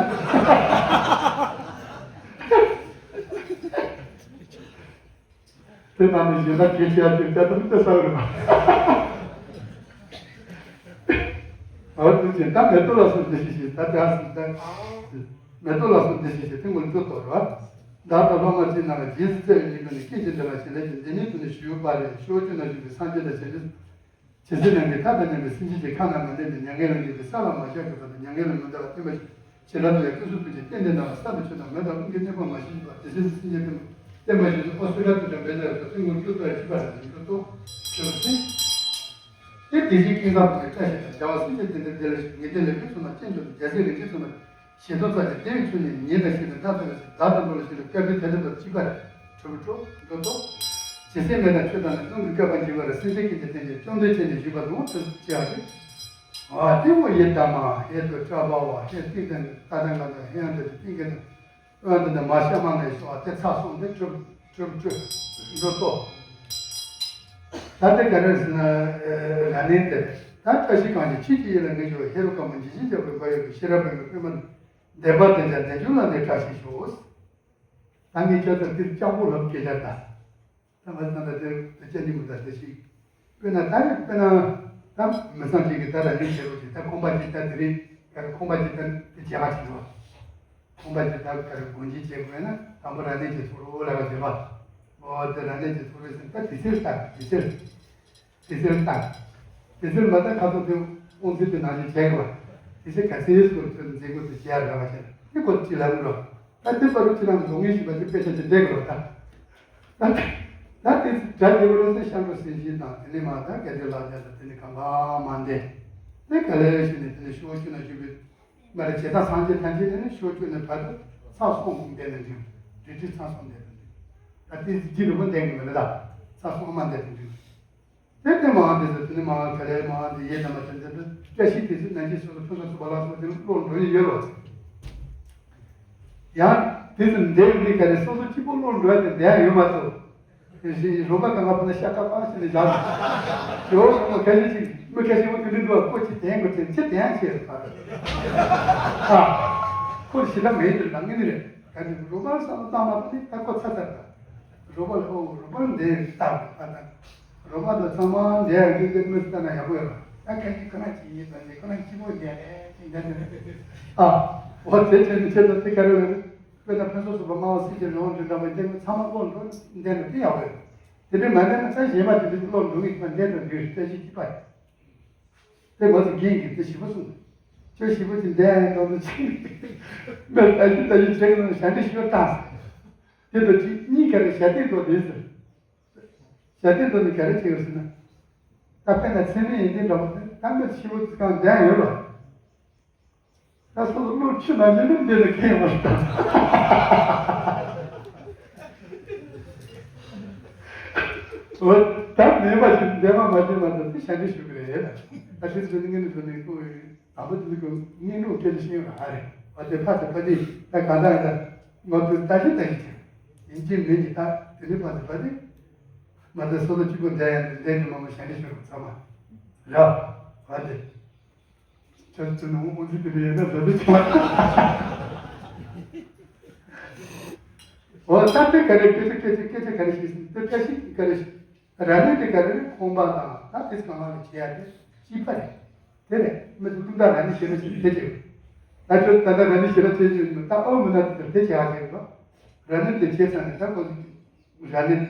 དེ་ན་ནི་གཞན་དག་གལ་ཆེ་ཡ་དེ་ལྟ་དུ་མི་ལྟ་ས་རེད་པ། ཨོ་དེ་ཅན་ད་མེ་ཏོག་ལ་སོགས་འདི་ཞིག་ཞིག་ད་དེ་ཨ་སི་ད་མེ་ཏོག་ལ་སོགས་འདི་ཞིག་ཞིག་དེ་ངོ་འཛུལ་དོ་རེད་བ། བདག་དང་སློབ་མ་གཅིག་རྣམས་ལ་རྗེས་སུ་བརྩེ་བའི་སྙིང་གིས་ནི། སྐད་ཅིག་འདི་ལ་བྱིན་རླབས་ཀྱིས། འདི་ཉིད་དུ་ནི་ཞུ་བ་རེ། ཕྱོགས་བཅུ་ན་བཞུགས་པའི་སངས་རྒྱས་དང་། བྱང་ཆུབ་ཇི་སྲིད་ནམ་མཁའི་མཐའ་དང་མཉམ་པའི་སེམས་ཅན་གྱི་ཁམས་རྣམས་མ་འདྲེས་ནས། མྱ་ངན་ལས་འདས་པའི་ས་ལ་མ་ཆགས་པའི་བར་དུ་མྱ་ངན་ལས་མི་འདའ་བར་བརྟན་པར་བཞུགས། བྱིན་རླབས་ཀྱི་སྐུ་གསུང་ཐུགས་ཀྱི་རྟེན་འདི་ནང་ལ་གསར་དུ་ཆོས་དང་མུན་དང་རླུང་གི་གནོད་པ་མ་ཞིག་འཇུག་པར་དེ་སྲིད་དུ་སེམས་ཅན་ཐམས་ཅད་བརྟན་པར་བཞུགས་ཏེ། སེམས་ཁམས་བསྐྱོད་པར་བྱེད་པ་ལ་ནི་འགྲོ་ལྟོ་འགྲོ་ལྟོ། དེ་དེ་བཞིན་ཀུན་བཟང་པོ་ནི་བཀྲ་ཤིས་དང་བྱ་བ་སེམས་ཅན་དེ་འདྲ་བདེ་ལ་ཞིག་ངེས་དོན་ལས་ཕུན་སུམ་ཚོགས་ན་ཅན་དུ་རྒྱལ་སྲས་རིན་ཆེན་གསུམ་ལ་ཞེ་དོགས་ཙམ་གྱིས་བདེ་བའི་ཆོས་ཉིད་ཉན་དང་ཤེས་པའི་མཐའ་ཐུག་པའི་ཚེ། བདག་དང་འགྲོ་བ་གཞན་ལ་སྐལ་ལྡན་དེ་འདྲ་བར་གཅིག་པར་གྲུབ་གྲུབ་འགྲོ་ལྟོ། ཇི་སྲིད་མེ་དང་ཆུ་དང་ནི་རླུང་གི་བསྐལ་པ་འཇིག་པར་སེམས་ཅན་ཀུན་གྱི་རྟེན་ཅིང་བཅོམ་ལྡན་ཁྱེད་ཉིད་བཞུགས་པ་དང་དུ་བྱ་སྟེ། ཨ་ཏི་མོ་ཡེ་དྷརྨ་ཧེ་ཏུ་ཏྲ་བྷ་ཝ་ཧེ་ཏི་དང་ཏ་དང་ག་དང་ཧེ་ཡང་དུ་ཏིང་གེ་དང་། འོན་ཏེ་ནི་མ་ཤ་མ་ནས་ཤོག་ཨ་དེ་ཚ་སོང་དེ་གྲུབ་གྲུབ་གྲུབ་འགྲོ་ལྟོ། ད་དེ་ག་རེ་ཟེར་ན་ར་ནན་དེ་ད་བཀྲ་ཤིས་གང་ཞིག་ཁྱེད་ཀྱི་ཡིད་ལ་ངེས་འགྱུར་ཧེ་རུ་ཀ་མ་འཇིགས་ཤིང་རྒྱ་བོད་འབའ་ཡོད་པའི་ཤེས་རབ་པའི་པདྨ་བདེན་པ་དེ་འདྲ་བདེ་འགྱུར་ལ་ནི་བཀྲ་ཤིས་ཤོག་ད་ངས་ཁྱོད་ཚོར་དེར་སྤྱང་པོ་ལབ་སྐད་ཆ་ད། ད་ང་ཚོ་ད་ལྟ་དེ་དེ་ཅན་གྱི་མི་ད་དེ་ཞིག་དཔེར་ན་ད་ནི་དཔེར་ན་ད་མི་ཚང་གཅིག་གིས་ད་ར་ནན་བྱེད་རོགས་ཀྱིས་ད་ཁང་པ་གཅིག་ད་དེ་རིང་ད་ཁང་པ་གཅིག་ད་དེ་བྱེད་ག་ཕྱིན་རོགས། ཁང་པ་གཅིག་ད་ག་རེ་སྒོ་འབྱེད་བྱེད་དགོས་ན་དང་པོ་ར་ནན་གྱིས་ཚུགས་རོགས་ལབ་པ་བྱེད་པ། འོ་དེ་ར་ནན་གྱིས་ཚུགས་རོགས་ཟེར་ད་དེ་ཚེར་ལྟ་དེ་ཚེར། དེ་ཚེར་ལྟ། དེ་ཚེར་མ་ད་ཁ་ཐོག་དེ་དབང་ཚད་དེ་ནང་བཞིན་བྱེད་དགོས་པ། དེ་ཚེ་ག་ཚེ་སྐོར་ཚོད་མཛད་སྒོ་དེ་བྱེད་ཡ་ར་བ་བྱེད་དེ་སྐོར་ཅི་ལབ་རོགས། ད་དེ་བར་དུ་ཁྱེད་རང་ལོ་ངེས་བཞིན་པ་དེ་དཔེ་ཆ་དེ་འདྲ་གི་རོ་ད། ད་ད་དེ་དགྲ་དེ་བར་སེ་ཤང་གྲོ་སེ་བཞིན་དང་དེ་ནས་མ་ད་ག་དེ་ལ་བྱ་ད་དེ་ནས་གང་ག་མ་འདས། དེ་ག་ལས་ཞུ་ནས་དེ་ནས་ཤོག་ཆུ་ན་ཞུ་བའི་མ་རེད་བྱེད་ད་སངས་རྒྱས་ཐམས་ཅད་དེ་ནས་ཤོག་ཆུ་ནས་བར་དུ་ཚ་སོང་འདས་ནས་འདུག་དེ་དུས་ཚ་སོང་འདས་ནས་འདུག་ད་དེ་ཇི་རུ་མ་འདས་གི་མ་རེད་ད། ཚ་སོང་མ་འདས་ནས་འདུག་དེ་ལྟའི་མ་འོངས་དེ་ཚོ་དེ་ནི་མ་འོངས་ག་ལའི་མ་འོངས་དེ་ཡེ་ནམ་དེ་འདི་བཀྲ་ཤིས་དེ་ཚོ་ནང་གི་སོ་སོ་ཕུན་སུམ་ཚོགས་པ་ལ་སོགས་དེ་བློར་འགྲོ་ཡི་ཡོད་རོ། ཡང་དེ་ཚོ་འདས་མི་ག་རེ་སོ་སོ་གཅིག་པོ་བློར་འགྲོ་ཡ་དེ་འདས་ཡོད་མ་ཚོ། དེ་བཞིན་རོ་མ་གང་ག་པོ་ན་ཤ་ཀ་པ་ཞིག་ནས་བཞག་ཡོད་རོ་མ་ཁ་ཤས་ཤིག་མི་ཁ་ཤས་པོ་དེ་འདྲ་འདུག་ཨ་ཁོ་ཅི་དེང་གོ་དེ་ཅི་དེང་ཆེ་རེད་པ། ཨ་ཁོ་ཞི་ལ་མེད་དེ་རང་ངེས་ནི་རེད་ག་ནི་རོ་མ་བསམ་བློ་བཏང་མ་ཐུབ་ནི་ད་ཁོ་ཚ་ཚ་རེད། རོ་མ་ལ་ཨོ་རོ་མ་འདས་ལྟ་བ་ད། རོ་མ་དང་ཚང་མ་འདས་ཡང་དགེ་རྒན་མི་ལྟ་ན་ཡག་པོ་ཡོད་ར། ད་ཁ་ཤས་ཁོ་རང་གཅིག་ཡིན་པ་འདི་ཁོ་རང་གཅིག་པོ་འདས་རེད་ཅེས་འདས་ནས་ཨ། འོ་དེ་བྱས་ནས་ཁྱེད་ཚོ་དེ་ག་རེ་རེད། དཔེར་ན་ཕུན་སུམ་ཚོགས་པ་སྨྲ་བ་སེང་གེ་ལུས་དབང་འདྲེན་འདྲ་བ་འདས་ཚང་མ་བློ་འགྲོ་འདས་ན་དེ་ཡག་པོ་ཡོད། དེ་འདྲ་མ་འདས་ན་ད་གཞན་པ་དེ་འདྲ་བློ་འགྲོ་གི་ཡོད་པ་འདས་དང་འདུས་བཀྲ་ཤིས་གཅིག་པ་ཡིན། དེ་མ་ཚད་རྒན་གྱིས་དེ་ཞིབ་པོ་གསུངས། ཁྱོད་ཞིབ་པོ་ཅིག་འདས་ཡང་འགྲོ་འདུག་ཅིག་མེད་ལྟ་ཞིབ་ལྟ་ཞིབ་བྱེད་གི་ན་ཞབས་འདྲེན་ཞུ་བ་བཏང་ཟེར། དེ་དང་གཅིག་གཉིས་ཀ་རེ་ཞབས་བརྟན་འགྲོ་དེ་ཟེར། ཞབས་བརྟན་འགྲོ་ནི་ག་རེ་བྱེད་དགོས་ཟེར་ན། ད་དཔེར་ན་ཚད་མེད་ཡོན་ཏན་འདྲ་པོ་དེ་ད་མི་ཞིབ་པོ་ཅིག་གང་འདས་ཡོད་པ། ད་སོ་སོ་བློ་ཆུ་ན་ཉིན་ནམ་འདི་ལ་ཁེངས་པ་ལྟ། འོ་ད་མེད་པ་ཞིག་འདས་པ་མ་བྱས་མ་ཐག་དེ་ཞབས་འདྲེན་ཞུ་གི་རེད། ད་དེ་ཚོ་ནི་ངས་ནི་ཚོ་ནི་ཁོ་དང་པོ་དེ་ཚོ་གི་གཉེན་གྲོགས་སྐད་ཆ་བཤད་ཡོང་ར་ཧ་རེད། འོ་དེ་ཕ་དེ་ཕ་དེ་ད་གང་ལྟར་ད་ང་ཚོ་ལྟ་ཞིབ་ལྟ་ཞིབ་བྱས་ཡིན་གཅིག་མིན་གཅིག་ད་དེ་ནི་ཕ་དེ་ཕ་དེ་མ་ད་སོ་སོ་གཅིག་པོ་འདས་ཡང་འདས་ཀྱི་མ་མ་ཞབས་འདྲེན་ཞུ་ར་ཚང་མ་ར་ཧ་དེ། ཁྱོད་ཚོ་ནང་དབང་ཚད་དེ་འདྲ་ཡོད་ན་བཟོ་འདྲ་བྱུང་བ། འོ་ད་དེ་ག་རེ་སྐད་ཆ་སྐད་ཆ་སྐད་ཆ་ག་རེ་ཞིག་ཟིན་དེ་བཀྲ་ཤིས་ག་རེ་ཞིག་ར་ནི་དེ་ག་རེ་རེད། ཁང་པ་དང་ད་དེ་གང་ལ་བྱེད་ཡ་དེ་སྐྱིད་པ་རེད། དེ་རེད་མི་ཚོ་ཀུན་ད་ར་ནི་ཞེ་ན་ཞེ་ན་དེ་བྱེད། ད་ཁྱོད་ད་ལྟ་ར་ནི་ཞེ་ན་དེ་བྱེད་ད་ཨོ་མི་ན་དེ་དེ་བྱེད་ཡ་དེ་རེད། ར་ནི་དེ་བྱེད་ཚར་ནས་ད་ཁོ་ར་ནི་བྱེད་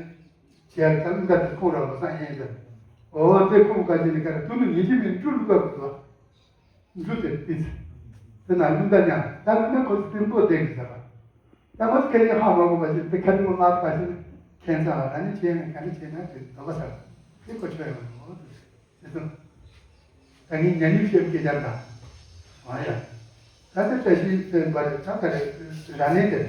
ཡ་ད་ཀུན་ད་དེ་ཁོང་ར་བ་སང་ཡིན་ཟེར། འོ་དེ་ཁོང་ག་ཅི་ནི་ག་རེ་དུ་ནི་ཉིན་གཅིག་མིན་དྲུག་ལུག་པ་དགོས། འབྲུ་དེ་ཏིས། དེ་ན་ལུང་ད་ཉང་ད་ལུང་ན་ཁོ་ཚོ་ཏིན་པོ་དེ་གི་ཟེར་བ། ད་ང་ཚོ་ཁྱེད་ཀྱི་ཧ་མ་གོ་བ་ཞིག་དེ་ཁ་ཏིན་པོ་ང་ཚོ་བ་ཞིག་ཁྱེད་ཚང་ལ་ད་ནི་བྱས་ན་ག་ནི་བྱས་ན་དེ་དོ་ག་ཟེར་བ་དེ་ཁོ་ཆོས་ཡོང་ནོ་དེ་ཚོ། ད་ངས་ཉན་ཉུག་བཤད་ཀྱི་རྒྱབ་ད། ཨ་ཡ། ད་ལྟ་བཀྲ་ཤིས་བརྟན་པ་རེད་ད་ག་རེ་ར་ནས་དེ།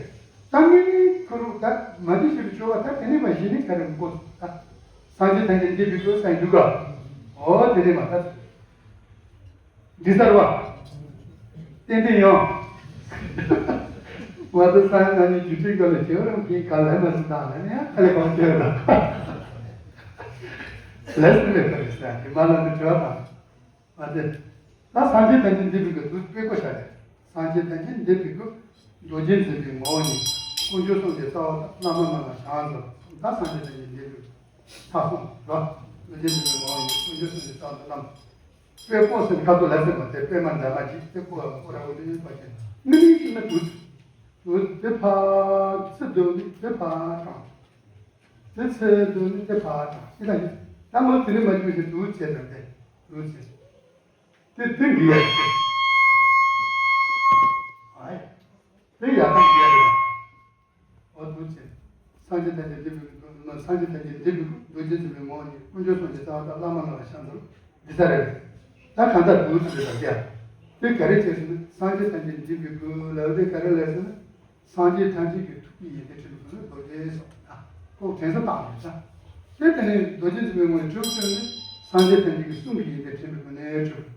ད་ངས་ནི་ཁོ་རུ་ད་མ་འདི་ཞིག་ལ་བཅོལ་བ་ད་དེ་ནས་མ་གཞི་ནས་ག་རེ་མི་གོ་ད། སངས་རྒྱས་ཐམས་ཅད་འདི་བི་དོ་སངས་འདུག་ག་འོ་དེ་ནས་མ་ད། འདི་གསར་བ། ཏན་ཏན་ཡོང་། ང་ཚོ་ས་ཡ་ལྔ་གཉིས་རྒྱུ་ཆའི་སྐོར་ལ་བྱེད་རང་གིས་ག་ལས་མ་སྲིད་དང་ལས་ནས་ཡང་ཁ་ལས་གང་བྱེད་ར། ལས་སྲིད་ལས་ཁ་ལས་ས་ཡ་གི་མ་ལ་ནི་བྲོས་དང་། མ་ཚད། ད་སངས་རྒྱས་བསྟན་པའི་འདི་བི་གི་དུས་དཔེ་བཀོད་བྱ་རེད། སངས་རྒྱས་བསྟན་པའི་འདི་བི་གི་རྡོ་རྗེ་འཛིན་པའི་ངོ་བོ་ཉིད། དཀོན་མཆོག་གསུམ་གྱི་རྩ་བ་དང་བླ་མ་རྣམས་ལ་བྱང་ཚུལ། ད་སངས་རྒྱས་བསྟན་པའི་འདི་བི་གི་ཐ་གསུམ་ར། རྡོ་རྗེ་འཛིན་པའི་ངོ་བོ་ཉིད། དཀོན་མཆོག་གསུམ་གྱི་རྩ་བ་དང་བླ་མ། དཔེ་བཀོད་ཟེར་ཁ་ཐུག་ལ་ཟེར་མ་དེ་དཔེ་མ་འདྲ་མ་ཅིག་དེ་བཀོད་ལ་བཀོད་ར་བོ་དེ་ཡོད་པ་ཅན། མི་ནི་ཅི་ན་དུས་དུས་དེ་ཕ་ཚི་དུས་ནི་དེ་ཕ་དང་། དེ་ཚེ་འདོད་ནི་དེ་ཕར་དང་ཅི་ལ་ཡིན། ད་མོ་དེ་ནི་མ་བཅུག་ཞིག་འདུག་ཅེས་དང་དེ་འདུག་ཅེས། དེ་དེ་འདི་ཡ་དེ། ཨའི། དེ་ཡ་དང་འདི་ཡ་དེ། འོ་འདུག་ཅེས། སངས་རྒྱས་ཐམས་ཅད་འདི་བི་སངས་རྒྱས་ཐམས་ཅད་འདི་བི་རྡོ་རྗེ་འཛིན་པའི་ངོ་བོ་ཉིད། དཀོན་མཆོག་གསུམ་གྱི་རྩ་བ་དང་བླ་མ་རྣམས་ལ་ཕྱག་འཚལ་ལོ། འདི་ལྟར་རེད། ད་གང་ལྟར་འདུག་ཅེས་དང་དེ་ཡ། དེ་ག་རེ་བྱས་ཟེར་ན་སངས་རྒྱས་ཐམས་ཅད་འདི་བི་ལ་དེ་ག་རེ་ལས་ཟེར་ན། སངས་རྒྱས་ཐམས་ཅད་ཀྱི་ཐུགས་ཀྱི་ཡོན་ཏན་ཕྲིན་ལས་ཀུན་ལས་རྡོ་རྗེ་སོགས་དང་། ཁོ་དྲན་གསོ་བཏང་ཡོད་ས། དེ་དེ་ནས་རྡོ་རྗེ་འཛིན་པའི་ངོ་བོས་གྲུབ་གྲུབ་ནས་སངས་རྒྱས་ཐམས་ཅད་ཀྱི་གསུང་གི་ཡོན་ཏན་ཕྲིན་ལས་ཀུན་ལས་གྲུབ།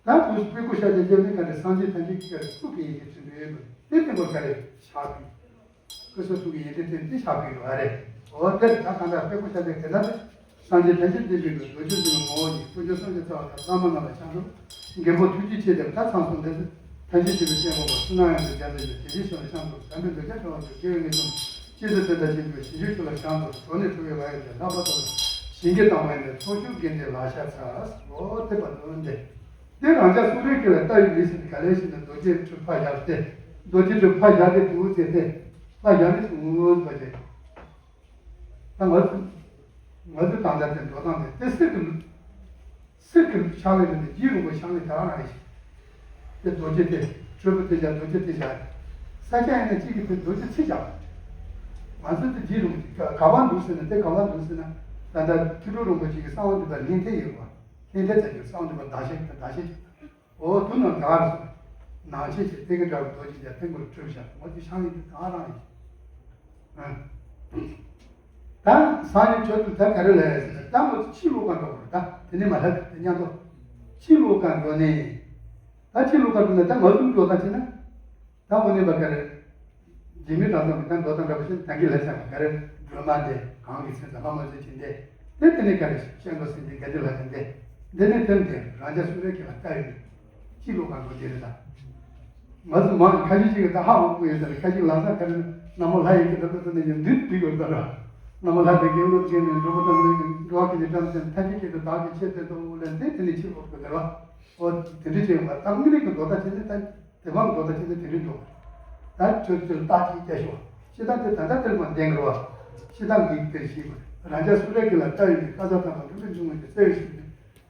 ད་དུས་སུ་དཔེ་བཀོད་བཤད་དེ་རྒྱབ་ནས་ག་རེ་སངས་རྒྱས་ཐམས་ཅད་ཀྱི་ཐུགས་ཀྱི་ཡོན་ཏན་ཕྲིན་ལས་ཡོད་པ་དེ་སྟོན་པ་ག་རེ་ཕྱག་དཔེ། སྐུ་གསུང་ཐུགས་ཀྱི་ཡོན་ཏན་ཕྲིན་ལས་ཕྱག་དཔེ་ཡོད་རེད། འོ་དེར་ད་གང་ལྟར་དཔེ་བཀོད་བཤད་དེ་དེ་ལྟར་རེད། སངས་རྒྱས་ཐམས་ཅད་འདི་བཞིན་དུ་རྡོ་རྗེ་འཛིན་པའི་ངོ་བོ་ཉིད། དཀོན་མཆོག་གསུམ་གྱི་རྩ་བ་དང་བླ་མ་རྣམས་ལ་ཕྱག་འཚལ། མགོན་པོ་ཐུགས་རྗེ་ཆེ་དེར་ད་ཚངས་སོང་དེ་ཚེ། ཐམས་ཅད་མཁྱེན་པའི་སྤྱན་དགོངས་པ་བསོད་ནམས་དབྱངས་ཀྱི་རྒྱ་མཚོ་ཡིས། དེ་བཞིན་གཤེགས་པ་ཕྱག་འཚལ་ལོ། དམ་པའི་འདོད་ཆགས་བྲལ་བར་གྱུར། དགེ་བའི་བསྔལ་སོམས་ཀྱིས། སྐྱེ་ཚེ་དེ་དག་བཞིན་དུ་ཞིང་སྐྱོབ་མཆོག་ལ་ཕྱག་འཚལ་ལོ། གྲོགས་ནི་ཁྲོ་བོའི་ལྷ་ཡི་རྒྱལ། ལྷག་པར་དུ་ཞིང་གི་དྭངས་མ་ཡིན་ཏེ། ཚོགས་མཆོག་དགེ་འདུན་ལ་ཕྱག་འཚལ། འོ་དེ་བར་དུ་འདི། དེ་རང་ཅག་སུ་རེ་གི་ལ་ལྟ་བའི་མི་ཟེར་ག་ལས་ཤེས་ན་རྡོ་རྗེ་གྲུབ་ཕར་བཞག་སྟེ། རྡོ་རྗེ་གྲུབ་ཕར་བཞག་སྟེ་འདུག་ཟེར་ཏེ། ཕར་བཞག་ནས་སུ་ངུས་པ་ཅེ། ད་ང་ཚོ་ང་ཚོ་ད་ལྟ་དེ་འགྲོ་སྟངས་དེ་དེ་གསེར་གྱི་གསེར་གྱི་ཕྱག་ལེན་རེད་དེ་རྗེ་རིན་པོ་ཕྱག་ལེན་ག་རང་རེད། དེ་རྡོ་རྗེ་དེ་གྲུབ་པ་དེ་བཞག་རྡོ་རྗེ་དེ་བཞག་ས་སྐྱ་ཡིན་ན་གཅིག་གིས་དེ་རྡོ་རྗེ་ཚིག་བཞག་ང་ཚོ་དེ་རྗེ་རིན་པོ་ཆེ་ག་བ་འདུག་ཟེར་ན་དེ་ག་བ་འདུག་ཟེར་ན། ད་ལྟ་ཐུགས་སྤྲུལ་རིན་པོ་ཆེ་གི་གསང་བ་འདུས་པ་ལྷན་ཐེག་ཡོད་པ། ལྷན་ཐེག་ཟེར་རྒྱུ་གསང་བ་འདུས་པ་བདག་གཞན་གྱི་བདག་གཞན་གྱི། འོ་དུ་ནང་ག་རེ་སོང་། ནང་ཆེན་གྱི་ཏེ་གི་འདྲ་བའི་རྡོ་རྗེ་རྒྱ་ཕན་གོ་གྲུབ་བཞག་འོ་དེ་ཤང་ཡིན་དུ་ག་རང་ཡིན། ཨ། ད་སང་ཉིན་ཆོས་དུ་ད་ག་རེ་ལས་ཟེར་ན་ད་མོ་ཕྱི་ལོགས་ཀ་འགྲོ་དགོས་རེད། ད་དེ་ནས་མ་ལྷག་དེ་མཉམ་དུ་ཕྱི་ལོགས་ཀ་འགྲོ་ནས། ད་ཕྱི་ལོགས་ཀ་འགྲོ་ནས་ད་ང་ཚོ་འགྲོ་ད་ཕྱིན་ན། ད་དངོས་གནས་པ་ག་རེ། རྗེ་མི་དྲང་སོང་གི་ད་མདོ་དང་འདྲ་པོ་ཞིག་ད་གིན་ལས་ཚན་པ་ག་རེ་སྒྲོལ་མ་དེ་གང་གི་ཚེ་ཟ་མ་མ་ཟོས་ཀྱིན་ཏེ། དེ་དེ་ནས་ག་རེ་ཤེས་འགྲོ་ཟིན་ཏེ་ག་དེ་ལ་ཡིན་ཏེ། འདི་ནས་དོན་དེ་རང་ཅག་སུ་རེ་གི་ལ་ལྟ་ཡོད་ནས་ཅི་ལོ་གང་གོ་དེ་རེད་ད། ང་ཚོ་མང་ཁ་ཤས་ཅིག་གི་ད་ཧ་འོང་གི་ཡོད་ད་རེད། ཁ་ཅིག་ལམ་སང་ག་རེ་ན་མོ་ལྷ་ཡིན་གི་ད་ད་ད་ནས་ཡང་འདི་འདི་ཡོད་ད་ར། ན་མོ་ལྷ་དེ་གི་ལོ་གི་ནས་འགྲོ་བ་དང་འགྲོ་བ་གི་ནས་བཀྲམ་ཅན་ཐ་ཅི་ཅིག་གི་བདག་གི་ཆེད་དེ་དུ་ལས་འདི་དེ་ནས་ཕྱི་ལོག་གི་དེ་ར། འོ་དེ་འདྲ་བྱས་པ་ད་དངོས་གནས་ཀྱི་མདོ་ད་ཅི་ནས་ད། དེ་མང་མདོ་དང་ཁྱད་དུ་དེ་རིང་འགྲོ། ད་ཁྱོད་ཚོས་རྟགས་ཅིག་རྒྱག་ཤོག་ཤི་ད་དེ་ད་ལྟ་དེར་མ་བསྟན་དགོས་པ། ཤི་ད་མིག་དེར་ཤེས་དགོས། རང་ཅག་སུ་ར་གི་ལ་ལྟ་ཡོད་ཀྱི་ཀ་ས་ཐང་དང་འགྲོ་བའི་འབྱུང་བ་གི་རྩ་བའི་ཤིང་ནི།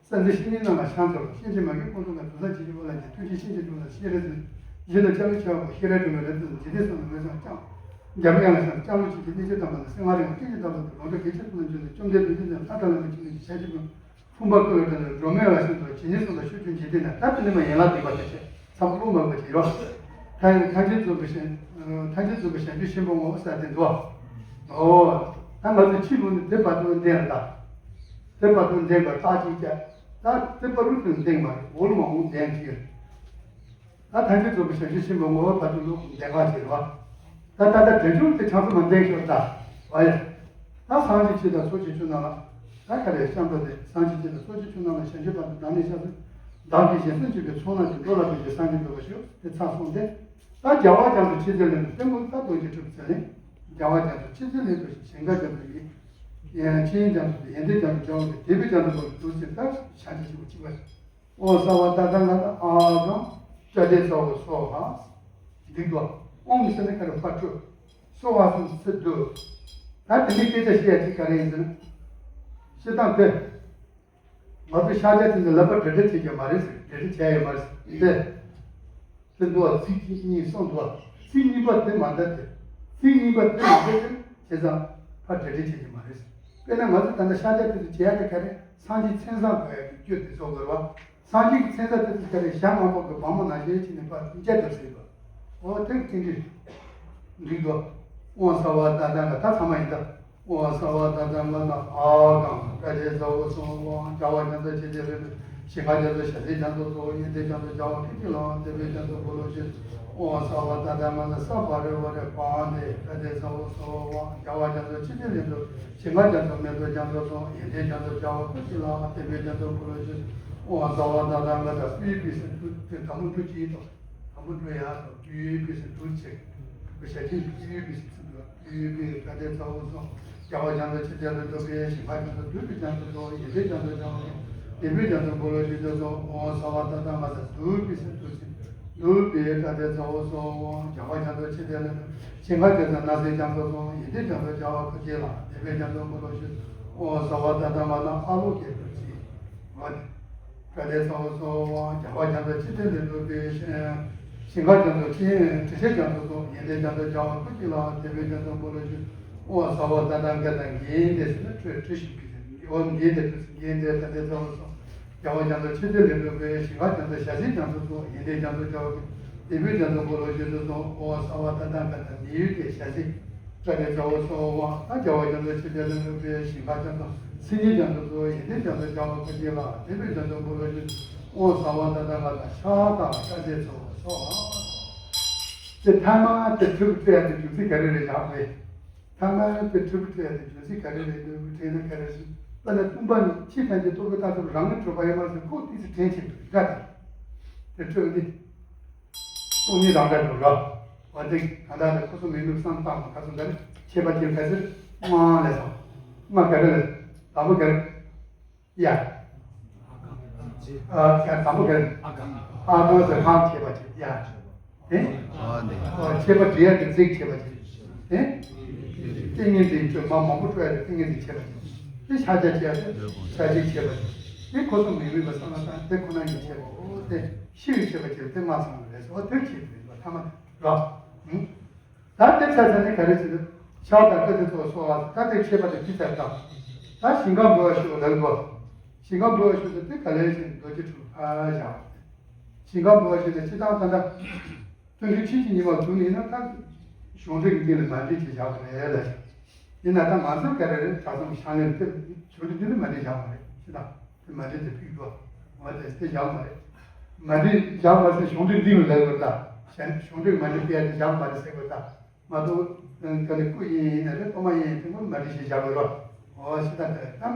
སེམས་ཅན་ཤི་ནི་རྣམས་ལ་ཤང་ཚོར་ཤེས་བྱེད་མ་གི་ཀུན་རྫོང་གི་དུ་ས་ཇི་ཞིག་པོ་ལ་ཇི་ཐུགས་རྗེ་ཤིང་ཅན་དུ་ལ་ཤེས་རེ་ཟིན། གཞི་ལ་ལྕགས་ལུ་ཆེ་བ་པོ་ཤེས་རེ་དུ་ལ་རེ་ཟིན་ཇི་སྟེ་སོང་ལ་མེ་སང་ལྕང་། རྒྱ་མི་ཡང་ལ་ཤང་ལྕགས་ལུ་ཆེ་གི་གནས་ཆེ་དམ་པ་ལ་སེང་ང་རིང་བ་སྐད་ཅིག་དམ་པ་ལ་ལོ་འདྲ་གལ་ཆེ་ཐུགས་ལ་འཇུ་ལ་བཅོམ་ལྡན་འདས་ཀྱི་ལ་ལྷ་དང་ལ་མི་ཆེ་གི་ཤ་ཆེ་པོ། ཕུང་པོ་ཀུན་ལ་འགྲོ་ནས་འགྲོ་མེད་ལ་ཤིན་ཏུ་ཇི་སྙེད་སོང་དང་ཤོད་ཅུང་ཇི་སྟེ་ན་ད་དེ་ནི་མ་ཡན་ལག་སྡིག་པ་དེ་བྱས་ཚ་པོ་རླུང་མང་པོ་བྱེད་རོགས། ཐ་ཐམས་ཅད་རྫོགས་པའི་ཞིང་ཐམས་ཅད་རྫོགས་པའི་བྱང་ཆུབ་ཆེན་པོའི་ངོ་བོ་ས་དེ་འདུག་ཨོ། ད་ང་ཚོ་ཕྱི་ལོགས་ནས་དེ་བར་དུ་འདེང་ལ་ད། དེ་བར་དུ་འདེང་བར་རྟགས་ཅིག་བྱས། ད་དེ་བར་དུ་འདེང་བར་འོག་ལ་མ་འོང་འདེང་ཅིག་ད་ཐམས་ཅད་རྫོགས་པའི་བྱང་ཆུབ་ཆེན་པོའི་ངོ་བོ་བར་དུ་ལོག་འདེང་བ་བྱེད་རོགས། ད་ད་ལྟ་དལ་འབྱོར་དེ་ཆང་ཚོ་མ་འདེང་ཤོར་ད། ཨ་ཡ། ད་སངས་རྒྱས་ཆོས་དང་ཚོགས་ཀྱི་མཆོག་རྣམས་ལ། ད་ག་རེ་བཤམས་པ་དེ་སངས་རྒྱས་ཆོས་དང་ཚོགས་ཀྱི་མཆོག་རྣམས་ལ་བྱང་ཆུབ་བར་དུ་བདག་ནི་སྐྱབས་སུ། བདག་གིས་གཞན་སེམས་བསྐྱོད་པའི་ཚོགས་རྣམས་ཀྱིས་འགྲོ་ལ་ཕན་ཕྱིར་སངས་རྒྱས་འགྲུབ་པར་ཤོག་དེ་ཚར་སོང་སྟེ། ད་རྒྱལ་བ་རྒྱ་མཚོ་མཆོད་རྫས་ལེན་པའི་སྟེང་དུ་ད་རྡོ་རྗེ་གྲུབ་ཚེ་ལེན། རྒྱལ་བ་རྒྱ་མཚོ་མཆོད་རྫས་ལེན་པའི་ཞིང་ཁ་རྒྱ་མཚོ་ཡི། ཡན་ཆད་རྒྱ་མཚོ་ཡན་ཏན་རྒྱ་མཚོ་རྒྱལ་བ་དེ་དེ་བའི་རྒྱ་མཚོ་ལ་འདུག་ཟེར་ད་བྱང་ཆུབ་ཆེན་པོ་གཅིག་པ། ཨོཾ་སརྦ་ཏ་ཏ་ག་ཏ་ཨཱཿཧཱུྃ་ཏྲ་ཏེ་ཙ་བོ་སྭཱ་ཧཱ། འདི་གོ། ཨོཾ་ཟེར་ན་ཁ་རུ་ཕར་སྤྲོད། སྭཱ་ཧཱ་ཟེར་ན་ཚུར་བསྡུ། ད་དེ་ནས་སྐད་ཆ་བཤད་ཡ་ཅིག་ག་རེ་ཡིན་ཟེར་ན། སྤྱིར་བཏང་དེ། ང་ཚོ་ཤཱཀྱ་དེ་ཚོ་ལབ་པ་འབྲེལ་སྒྲ་བྱེད་ཀྱི་མ་རེད་ཟེར། འབྲེལ་སྒྲ་བྱས་ཡོད་མ་རེད་ཟེར། འདི། དེ་འདུག་བ། ཚིག་གཅིག་གཉིས་གསུམ་འདུག་བ། ཚིག་གཉིས་པ་དེ་མ་འདྲ་དེ། ཚིག་གཉིས་པ་དེ་མ་འདྲ་དེ་བྱས་ཙང་ཕར་འབྲེལ་སྒྲ་བྱེད་ཀྱི་མ་རེད་ཟེར། དཔེར་ན་ང་ཚོ་ད་ལྟ་ཤཱཀྱ་དེ་ཚོ་བྱེད་ཡ་དེ་ག་རེ། སངས་རྒྱས་མཚན་བཟང་དགོས་ཡ་གི་རྒྱུ་དེ་བཟོ་དགོས་རེད་བ། སངས་རྒྱས་ཀྱི་མཚན་རྩ་དེ་ཚོ་ག་རེ་ཞྭ་དམར་པོ་གི་བ་མོ་ནང་བཞིན་བྱས་ནས་ཕར་མཇལ་ཐུབ་ཟེར་བ། འོ་དེ་ཚིག་འདི་འགྲིག་གོ། ཨོཾ་སརྦ་ཏ་ཏ་ག་ད་ཚང་མ་ཡིན་ད། ཨོཾ་སརྦ་ཏ་ཏ་ག་ཏ་ཨཱཿཧཱུྃ་ཏྲ་ཏེ་ཙ་བོ་སྭཱ་ཧཱ། རྒྱལ་བ་རྒྱ་མཚོ་མཆོད་རྫས་ལེན་པའི་ ཞིང་ཁ་རྒྱ་མཚོ་ཞལ་བཞི་རྒྱ་མཚོ་གཙོ་བོ། ཡོན་ཏན་རྒྱ་མཚོ་རྒྱལ་བ་ཀུན་གྱི་བླ་མ། བདེ་བའི་རྒྱ་མཚོ་འཁོར་ལོ་བཞི། ཨོཾ་སརྦ་ཏ་ཏ་མ་ན་ས་བ་རེ་བ་རེ་བ་ཏེ་ཏྲ་ཏེ་ཚ་བོ་སྭཱ་ཧཱ། རྒྱལ་བ་རྒྱ་མཚོ་ཆུ་འཛིན་ལས་གྲུབ། ཞིང་ཁ་རྒྱ་མཚོ་མེ་ཏོག་རྒྱ་མཚོ་གཙོ་བོ། ཡོན་ཏན་རྒྱ་མཚོ་རྒྱལ་བ་ཀུན་གྱི་བླ་མ། བདེ་བའི་རྒྱ་མཚོ་འཁོར་ལོ་བཞི། ཨོཾ་སརྦ་ཏ་ཏ་མ་ན་པུས་པུས་སུ་དུ་དུ་དམ་པོ་འགྲོ་གྱིས་དོ། དམ་པོ་འགྲོ་ཡ་དོ། པུས་པུས་སུ་དུ་ཚིག་པུ་ཞལ་ཆེམས་པུས་པུས་སུ་ཚིག་དོ། ཡོན་ཏན་རྒྱ་མཚོ་རྒྱལ་བ་རྒྱ་མཚོ་ཆུ་འཛིན་ལས་གྲུབ་པའི་ཞིང་ཁ་རྒྱ་མཚོ། བདུད་ཀྱི་རྒྱ་མཚོ་གཙོ་བོ། ཡོན་ཏན་རྒྱ་མཚོ་རྒྱལ་བ། བདེ་བའི་རྒྱ་མཚོ་འཁོར་ལོ་བཞི་མཆོག་གཙོ་བོ། ཨོཾ་སརྦ་ཏ་ཏ་མ་ན་བདུད་པའི་སྲིན་བདུད་སྲིན་བདུད་པའི་ཏྲ་ཏེ་ཚ་བོ་སྭཱ་ཧཱ། རྒྱལ་བ་རྒྱ་མཚོ་ཆུ་འཛིན་ལས་གྲུབ། ཞིང་ཁ་རྒྱ་མཚོ་ནགས་ཚལ་རྒྱ་མཚོ་གཙོ་བོ། ཡོན་ཏན་རྒྱ་མཚོ་རྒྱལ་བ་ཀུན་གྱི་བླ་མ། བདེ་བའི་རྒྱ་མཚོ་འཁོར་ལོ་བཞི། ཨོཾ་སརྦ་ཏ་ཏ་མ་ན་ཨ་ལོ་ཀེ་བདུད་སྲིན། ཨོ་ཏེ། ཏྲ་ཏེ་ཚ་བོ་སྭཱ་ཧཱ། རྒྱལ་བ་རྒྱ་མཚོ་ཆུ་འཛིན་ལས་གྲུབ་པའི་ཞིང་ཁ་རྒྱ་མཚོ་ཆུ་དྲི་ཞིམ་རྒྱ་མཚོ་གཙོ། ཡོན་ཏན་རྒྱ་མཚོ་རྒྱལ་བ་ཀུན་གྱི་བླ་མ། བདེ་བའི་རྒྱ་མཚོ་འཁོར་ལོ་བཞི། ཨོཾ་སརྦ་ཏ་ཏ་ག་ཏ་གན་ཏེ་ཟེར་ན་དྲི་དྲི་ཞིམ་གྱི་ཟེར། ཨོཾ་གན་ཏེ་དྲི་ཞིམ་གན་ཏེ་ཏྲ་ཏེ་ཚ་བོ་སྭཱ་ཧཱ། རྒྱལ་བ་རྒྱ་མཚོ་ཆུ་འཛིན་ལས་གྲུབ་པའི་ཞིང་ཁ་རྒྱ་མཚོ་ཞལ་བཞི་རྒྱ་མཚོ་གཙོ། ཡོན་ཏན་རྒྱ་མཚོ་རྒྱལ་བ་ཀུན། བདེ་བའི་རྒྱ་མཚོ་འཁོར་ལོ་བཞི་མཆོག་གཙོ། ཨོཾ་སརྦ་ཏ་ཏ་ག་ཏ་མི་ཡུལ་ཏེ་ཞལ་བཞི། ཏྲ་ཏེ་ཚ་བོ་སྭཱ་ཧཱ། ད་རྒྱལ་བ་རྒྱ་མཚོ་ཆུ་འཛིན་ལས་གྲུབ་པའི་ཞིང་ཁ་རྒྱ་མཚོ། མཚན་ཉིད་རྒྱ་མཚོ་གཙོ། ཡོན་ཏན་རྒྱ་མཚོ་རྒྱལ་བ་ཀུན་གྱི་བླ་མ། བདེ་བའི་རྒྱ་མཚོ་འཁོར་ལོ་བཞི། ཨོཾ་སརྦ་ཏ་ཏ་ག་ཏ་ཤ་ཏ་ཏྲ་ཏེ་ཚ་བོ་སྭཱ་ཧཱ། དེ་ཐ་མ་དེ་ཕྲུ་གུ་སྤྲད་ཡ་དེ་རྒྱུ་མཚན་ག་རེ་རེད་བཞག་པས། ཐ་མ་དེ་ཕྲུ་གུ་སྤྲད་ཡ་དེ་རྒྱུ་མཚན་ག་རེ་རེད་འདུག་དྲན་ན་ག་རེ་རེད། དཔེར་ན་སྟོན་པ་ནི་ཕྱི་ཐམས་ཅད་རྟོག་གེ་ལྟ་ཐུབ་རང་ངོས་གྲུབ་པ་ཡིན་མ་ཟད་ཁོ་ཏོག་ཙམ་དྲན་ཆེ་འདུག་འདྲ་དེ། དེ་ཕྲུ་གུ་འདི། སྟོང་ཉིད་རང་འདྲ་འགྲོ་ར། འོ་དེ་གང་ལྟར་དེ་ཁོ་ཚོ་མི་ནུབ་བསམ་བཏང་བ་ག་ཚོད་འདྲ་ནི་ཁྱད་པར་ཅན་ག་ཚོད་དམའ་ལས་སམ། དམའ་ག་རེ་ལས། དང་པོ་ག་རེ། ཡ། ཨ་ཡ་དང་པོ་ག་རེ། ཨ་གང་ཟེར་གང་ཁྱད་པར་ཅན་ཡ། དེ། ཨ་ནི། ཨ་ཁྱད་པར་འབྲི་ཡ་དེ་རྫས་ཁྱད་པར་ཅན། དེ། ཏིང་ངེ་འཛིན་སྤྲོས་མ་མང་པོ་སྤྲོས་ཡ་དེ་ཏིང་ངེ་འཛིན་ཁྱད་པར་ཅན། དེ་ཕྱག་རྒྱ་ཆེ་ཡ་དེ་ཕྱག་རྒྱ་ཁྱད་པར་ཅན། དེ་ཁོ་ཚོ་མི་མིན་པ་བསམ་བློ་བཏང་དེ་ཁོ་ན་ཡི་ཁྱད་པར་འོ་དེ་ཤེས་ཡོན་ཁྱད་པར་ཅན་དེ་མ་ཚང་བ་རེད་ཟེར་བ་དེ་ཁྱད་པར་ཡོད་པ་ཐ་མ་ར། ད་དེ་ཆ་ཚང་ནི་ག་རེ་ཟེར་ན། ཤ་དང་ཀ་དེ་ཚོ་སོགས་ལ་ད་དེ་ཁྱད་པར་དེ་ཅི་ལྟར་དང་། ད་ཞིང་ཁམས་འབུལ་བ་ཞུ་ལབ་དགོས། ཞིང་ཁམས་འབུལ་བ་ཞུ་དེ་དེ་ག་ལས་ཟེར་རྡོ་རྗེ་ཕྲུག་ཕ་བཞག་ཞིང་ཁམས་འབུལ་བ་ཞུ་དེ་སྤྱི་བཏང་ད་ལྟ། སྟོན་ཁའི་ཕྱིས་ཀྱི་ཉི་མ་བདུན་ཡིན་ན་ད། གཞུང་འབྲེལ་གྱི་སྟེང་ལ་མ་འདྲེས་ཀྱི་བཞག་པ་རེད་ལ། ཡིན་ན་ད་ང་ཚོ་ག་རེ་རེད་གྲྭ་ཚང་ཤང་ལེན་དེ་གཞུང་འབྲེལ་འདི་ནི་མ་འདྲེས་བཞག་པ་རེད་ཅི་ད། དེ་མ་འདྲེས་དེ་ཕུད་དགོས། འོ་དེ་དེ་བཞག་མ་རེད། མ་འདྲེས་བཞག་པ་ཟེར་གཞུང་འབྲེལ་འདི་ལ་ལབ་དགོས་ད། གཞན་གཞུང་འབྲེལ་མ་འདྲེས་དེ་ཡ་དེ་བཞག་མ་རེད་ཟེར་དགོས་ད། མ་གཏོགས། ག་ནས་སྐུ་ཡིན་ཡིན་ན་རེད་གཏོར་མ་ཡིན་ཡིན་དེ་མོ་མ་འདྲེས་ཞེས་བཞག་དགོས་རོ། འོ་ཞེས་ད་དེ་ནམ་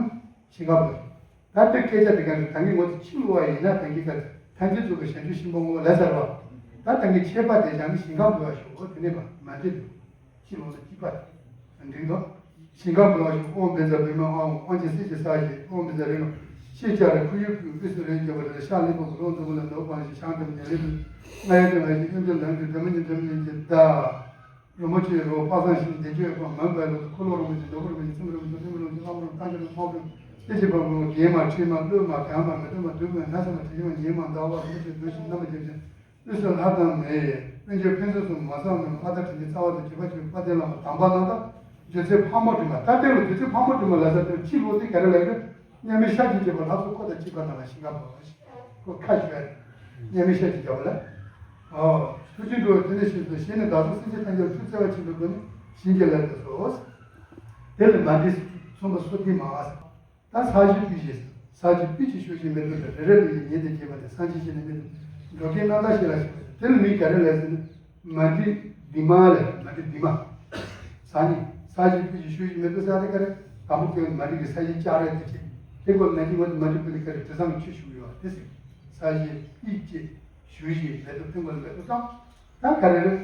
ཞིང་ཁམས་པོ། ད་དེ་སྐད་ཆ་དེ་ག་ནས་ད་གིན་ངོ་ཚ་ཕྱི་ལོགས་ཡིན་ན་ད་གིན་ག་ཐང་གི་ཚུགས་ཀྱི་གཞན་ཚུལ་གཤིན་པོ་ངོ་ལ་ཟེར་བ། ད་ད་གིན་ཁྱད་པར་དེ་བཞག་ནི་ཞིང་ཁམས་འབུལ་བ་ཞུ་འོ་དེ་ནས་མ་མ་འདྲེས་འདུག་ཕྱི་ལོགས་ལ་སྐྱིད་པ་འགྲིག་འདུག་ཞིང་ཁམས་འབུལ་བ་ཞུ་ཨོཾ་བཛྲ་བྷཱུ་མི་ཨོཾ་ཨོཾ་ཅི་སི་ཅི་ས་ཞེས་ཨོཾ་བཛྲ་རེ་ལོ་ཤེས་བྱ་རེ་ཁུ་ཡུ་ཕུ་ཨུ་སུ་རེ་རྒྱ་བ་རེ་ཤ་ལི་པོ་གུ་ལོ་འཛོམས་ལ་འདོགས་པ་ཞིག་ཤང་དེ་མ་ཉེ་རེ་ལུ་ང་ཡ་དེ་ང་ཞིག་ཨུ་འཛོམས་ལམ་གྱི་དེ་མ་ཉེ་དེ་མ་ཉེ་གྱི་ད། རིན་པོ་ཆེའི་རོ་དཔག་བསམ་ཤིང་བདེ་སྤྱོད་པ་མོན་པའི་ལོ་འཁོར་ལོ་རིན་པོ་ཆེ་ནོར་བུ་རིན་པོ་ཆེ་སྲིན་པོ་རིན་པོ་ཆེ་ཐེན་པོ་རིན་པོ་ཆེ་ལྷ་མོ་རིན་པོ་ཆེ་ལྷ་མོ་རིན་པོ་ཆེ་ལྟེ་བྱེད་པ་རིན་པོ་ཆེ་རྒྱན་མ་ཁྲིད་མ་གླུད་མ་གང་མ་མི་ཐུབ་མ་དུག་མ་ནག་ས་མ་དྲི་ཞིམ་མ་ཉེས་མ་ཟླ་བ་རིན་པོ་ཆེ་གདོན་ཞིང་རྣམ་པ་ཅན་ཅན་ཨུ་སུ་ལྷ་དང་མེ་ཡེ་དཔལ་འབྱོར་ཕུན་སུམ་ཚོགས་མ་ཚང་མེད་པ་ཨ་ད་དྲིན་ཅན་རྩ་བ་དང་བརྒྱུད་པ་ཆོས་དཔལ་ལྡན་བླ་མ་དམ་པ་རྣམས་དང་རྗེ་བཙུན་ཕག་མོ་སྒྲོལ་མ་ད་ལྟ་ལོ་རྗེ་བཙུན་ཕག་མོ་སྒྲོལ་མ་ལ་ས་དེར་ཕྱི་ལོགས་དེ་ག་རེ་ལ་ཡོད། མཉམ་མེད་ཤཱཀྱའི་གཅེས་པ་ལྷ་ཚོགས་འཁོར་དང་གཅིག་པ་རྣམས་ལ་ཞིང་ཁམས་འབུལ་བ་ཞིག་ཁོ་ཁ་ཞུ་ཡ། མཉམ་མེད་ཤཱཀྱའི་རྒྱལ་པོ་ལ། ཨོ། ཐུགས་རྗེ་འགྲོ་བའི་དོན་ནི་ཞེས་སོ་ཞེས་ནི་བདག་སོགས་སེམས་ཅན་ཐམས་ཅད་ལ་ཐུགས་བརྩེ་བ་ཆེན་པོའི་སྒོ་ནས་བྱིན་གྱིས་བརླབས་པས་སོ། དེ་ལ་མ་འདྲེས་མཚུངས་པ་སོ་བདུན་མ་ཨ། ད་ས་གཞི་སྤོས་ཀྱི་ས་གཞི་སྤོས་ཀྱི་ཤུགས་ཀྱིས་མེ་ཏོག་དང་རེ་རེ་ལ་ཡི་ཉིན་དང་བརྒྱད་པ་དང་སངས་རྒྱས་ཞིག་ནི་མེ་ཏོག་འགྲོ་ཀའི་རྣམ་དག་ཞིག་ལ་ཞིག་དེ་ལ་མིང་ག་རེ་ལབ་ཟེར་ན་མ་འདྲེས་བདུན་མ་ལ་མ་འདྲེས་བདུན་མ། ས་ནི་ས་གཞི་སྤོས་ཀྱི་ཤུགས་ཀྱིས་མེ་ཏོག་ས་དེ་ག་རེ་དང་པོ་ཀའི་མ་འདྲེས་ཀྱི་ས་གཞི་ལྕགས་རལ་དེ་ཆེ། དེ་གོ་ན་གི་ངོ་མ་འདྲེས་པོ་དེ་ག་རེ་དྲི་བཟང་གི་ཆུ་ཞུ་གི་ཡོད་དེ་ཟེར། ས་གཞི་སྤོས་ཀྱི་ཤུགས་ཀྱིས་མེ་ཏོག་སྟོན་པ་ལ་མེ་ཏོག་བཀྲམ། ད་ག་རེ་རེད།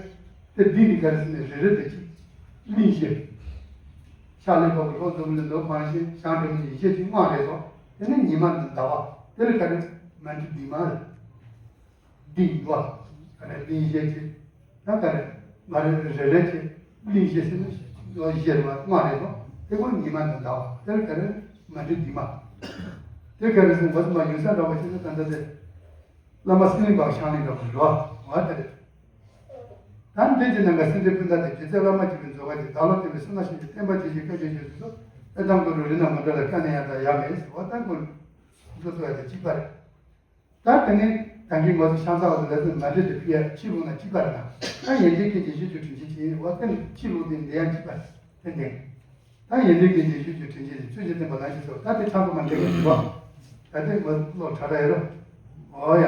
དེ་འདི་ནི་ག་རེ་ཟེར་ནས་རེ་རེ་དེ་གཅིག་གླིང་བཞི། ཤ་ལས་འཕགས་པའི་ལྷོ་འཛམ་བུ་གླིང་ནོར་བུ་འཕང་ཞིང་ཞང་འབྲུག་མོའི་ཡེ་ཤེས་ཀྱི་དབང་རེད་སོ། དེ་ནི་ཉི་མ་དང་ཟླ་བ་དེ་ལ་ག་རེ་མ་འདྲེས་བདུན་མ་རེད། འདི་ཡི་བ། ག་རེ་གླིང་བཞི་གཅིག་ད་ག་རེ་མ་རེ་རེ་རེ་གཅིག་གླིང་བཞི་ཟེར་ན་ལོ་བཞི་རེད་བ་དབང་རེད་སོ། དེ་ཁོ་ཉི་མ་དང་ཟླ་བ་དེ་ལ་ག་རེ་མ་འདྲེས་བདུན་མ། དེ་ག་རེ་ཟེར་ན་ང་ཚོ་མ་ཡུལ་ས་འདྲ་བ་ཞིག་ན་ད་ལྟ་དེ། བླ་མ་སེང་བློན་འབངས་ཤང་གླིང་འདྲ་བ་རེད་བ། འོ་དེ་རེད། ད་འདི་ཅི་ནང་ག་སེང་ལྡེང་སྤུན་ཟླ་དེ་རྗེ་བཙུན་བླ་མ་བརྒྱུད་པའི་མཛོད་ཁང་གི་བདག་བློ་བརྟན་པའི་བསོད་ནམས་ཞིང་གི་བསྟན་པ་རྒྱས་བྱེད་སྐད་ཅིག་ཞུ་དུས་སུ་ཨེ་ཏམ་གུ་རུ་རི་ན་མ་འདྲ་ལ་ཀ་ནས་ཡང་དང་ཡང་མེད་ཟེར་བ་ད་ཀུན་འདུ་ཚོགས་ཡ་དེ་གཅིག་པ་རེད། ད་དེ་ནས་ད་གིན་ང་ཚོ་ཤང་ཚ་བ་དེ་ལ་དུ་མ་འདྲེས་དེ་ཕི་ཡ་ཕྱི་ལོགས་ན་གཅིག་པ་རེད་ན། ད་ཡན་ཆད་སྐད་ཅིག་ཞུ་རྒྱུ་དྲིན་ཆེན་ཅིག་ཡིན་བ་དེ་ནི་ཕྱི་ལོགས་དེ་འདི་ཡང་གཅིག་པ་རེད་དེ་འདྲ། ད་ཡན་ཆད་སྐད་ཅིག་ཞུ་རྒྱུ་དྲིན་ཆེན་ཅིག་ཆོས་ཀྱི་བསྟན་པ་ལ་ཞིག་ཚོགས་ད་དེ་ཚང་གི་མ་འདྲེས་པ་ཞུ་བ། ད་ལྟའི་མ་ལོག་དྲ་དྲ་ཡོད་རོ། ཨོ་ཡ།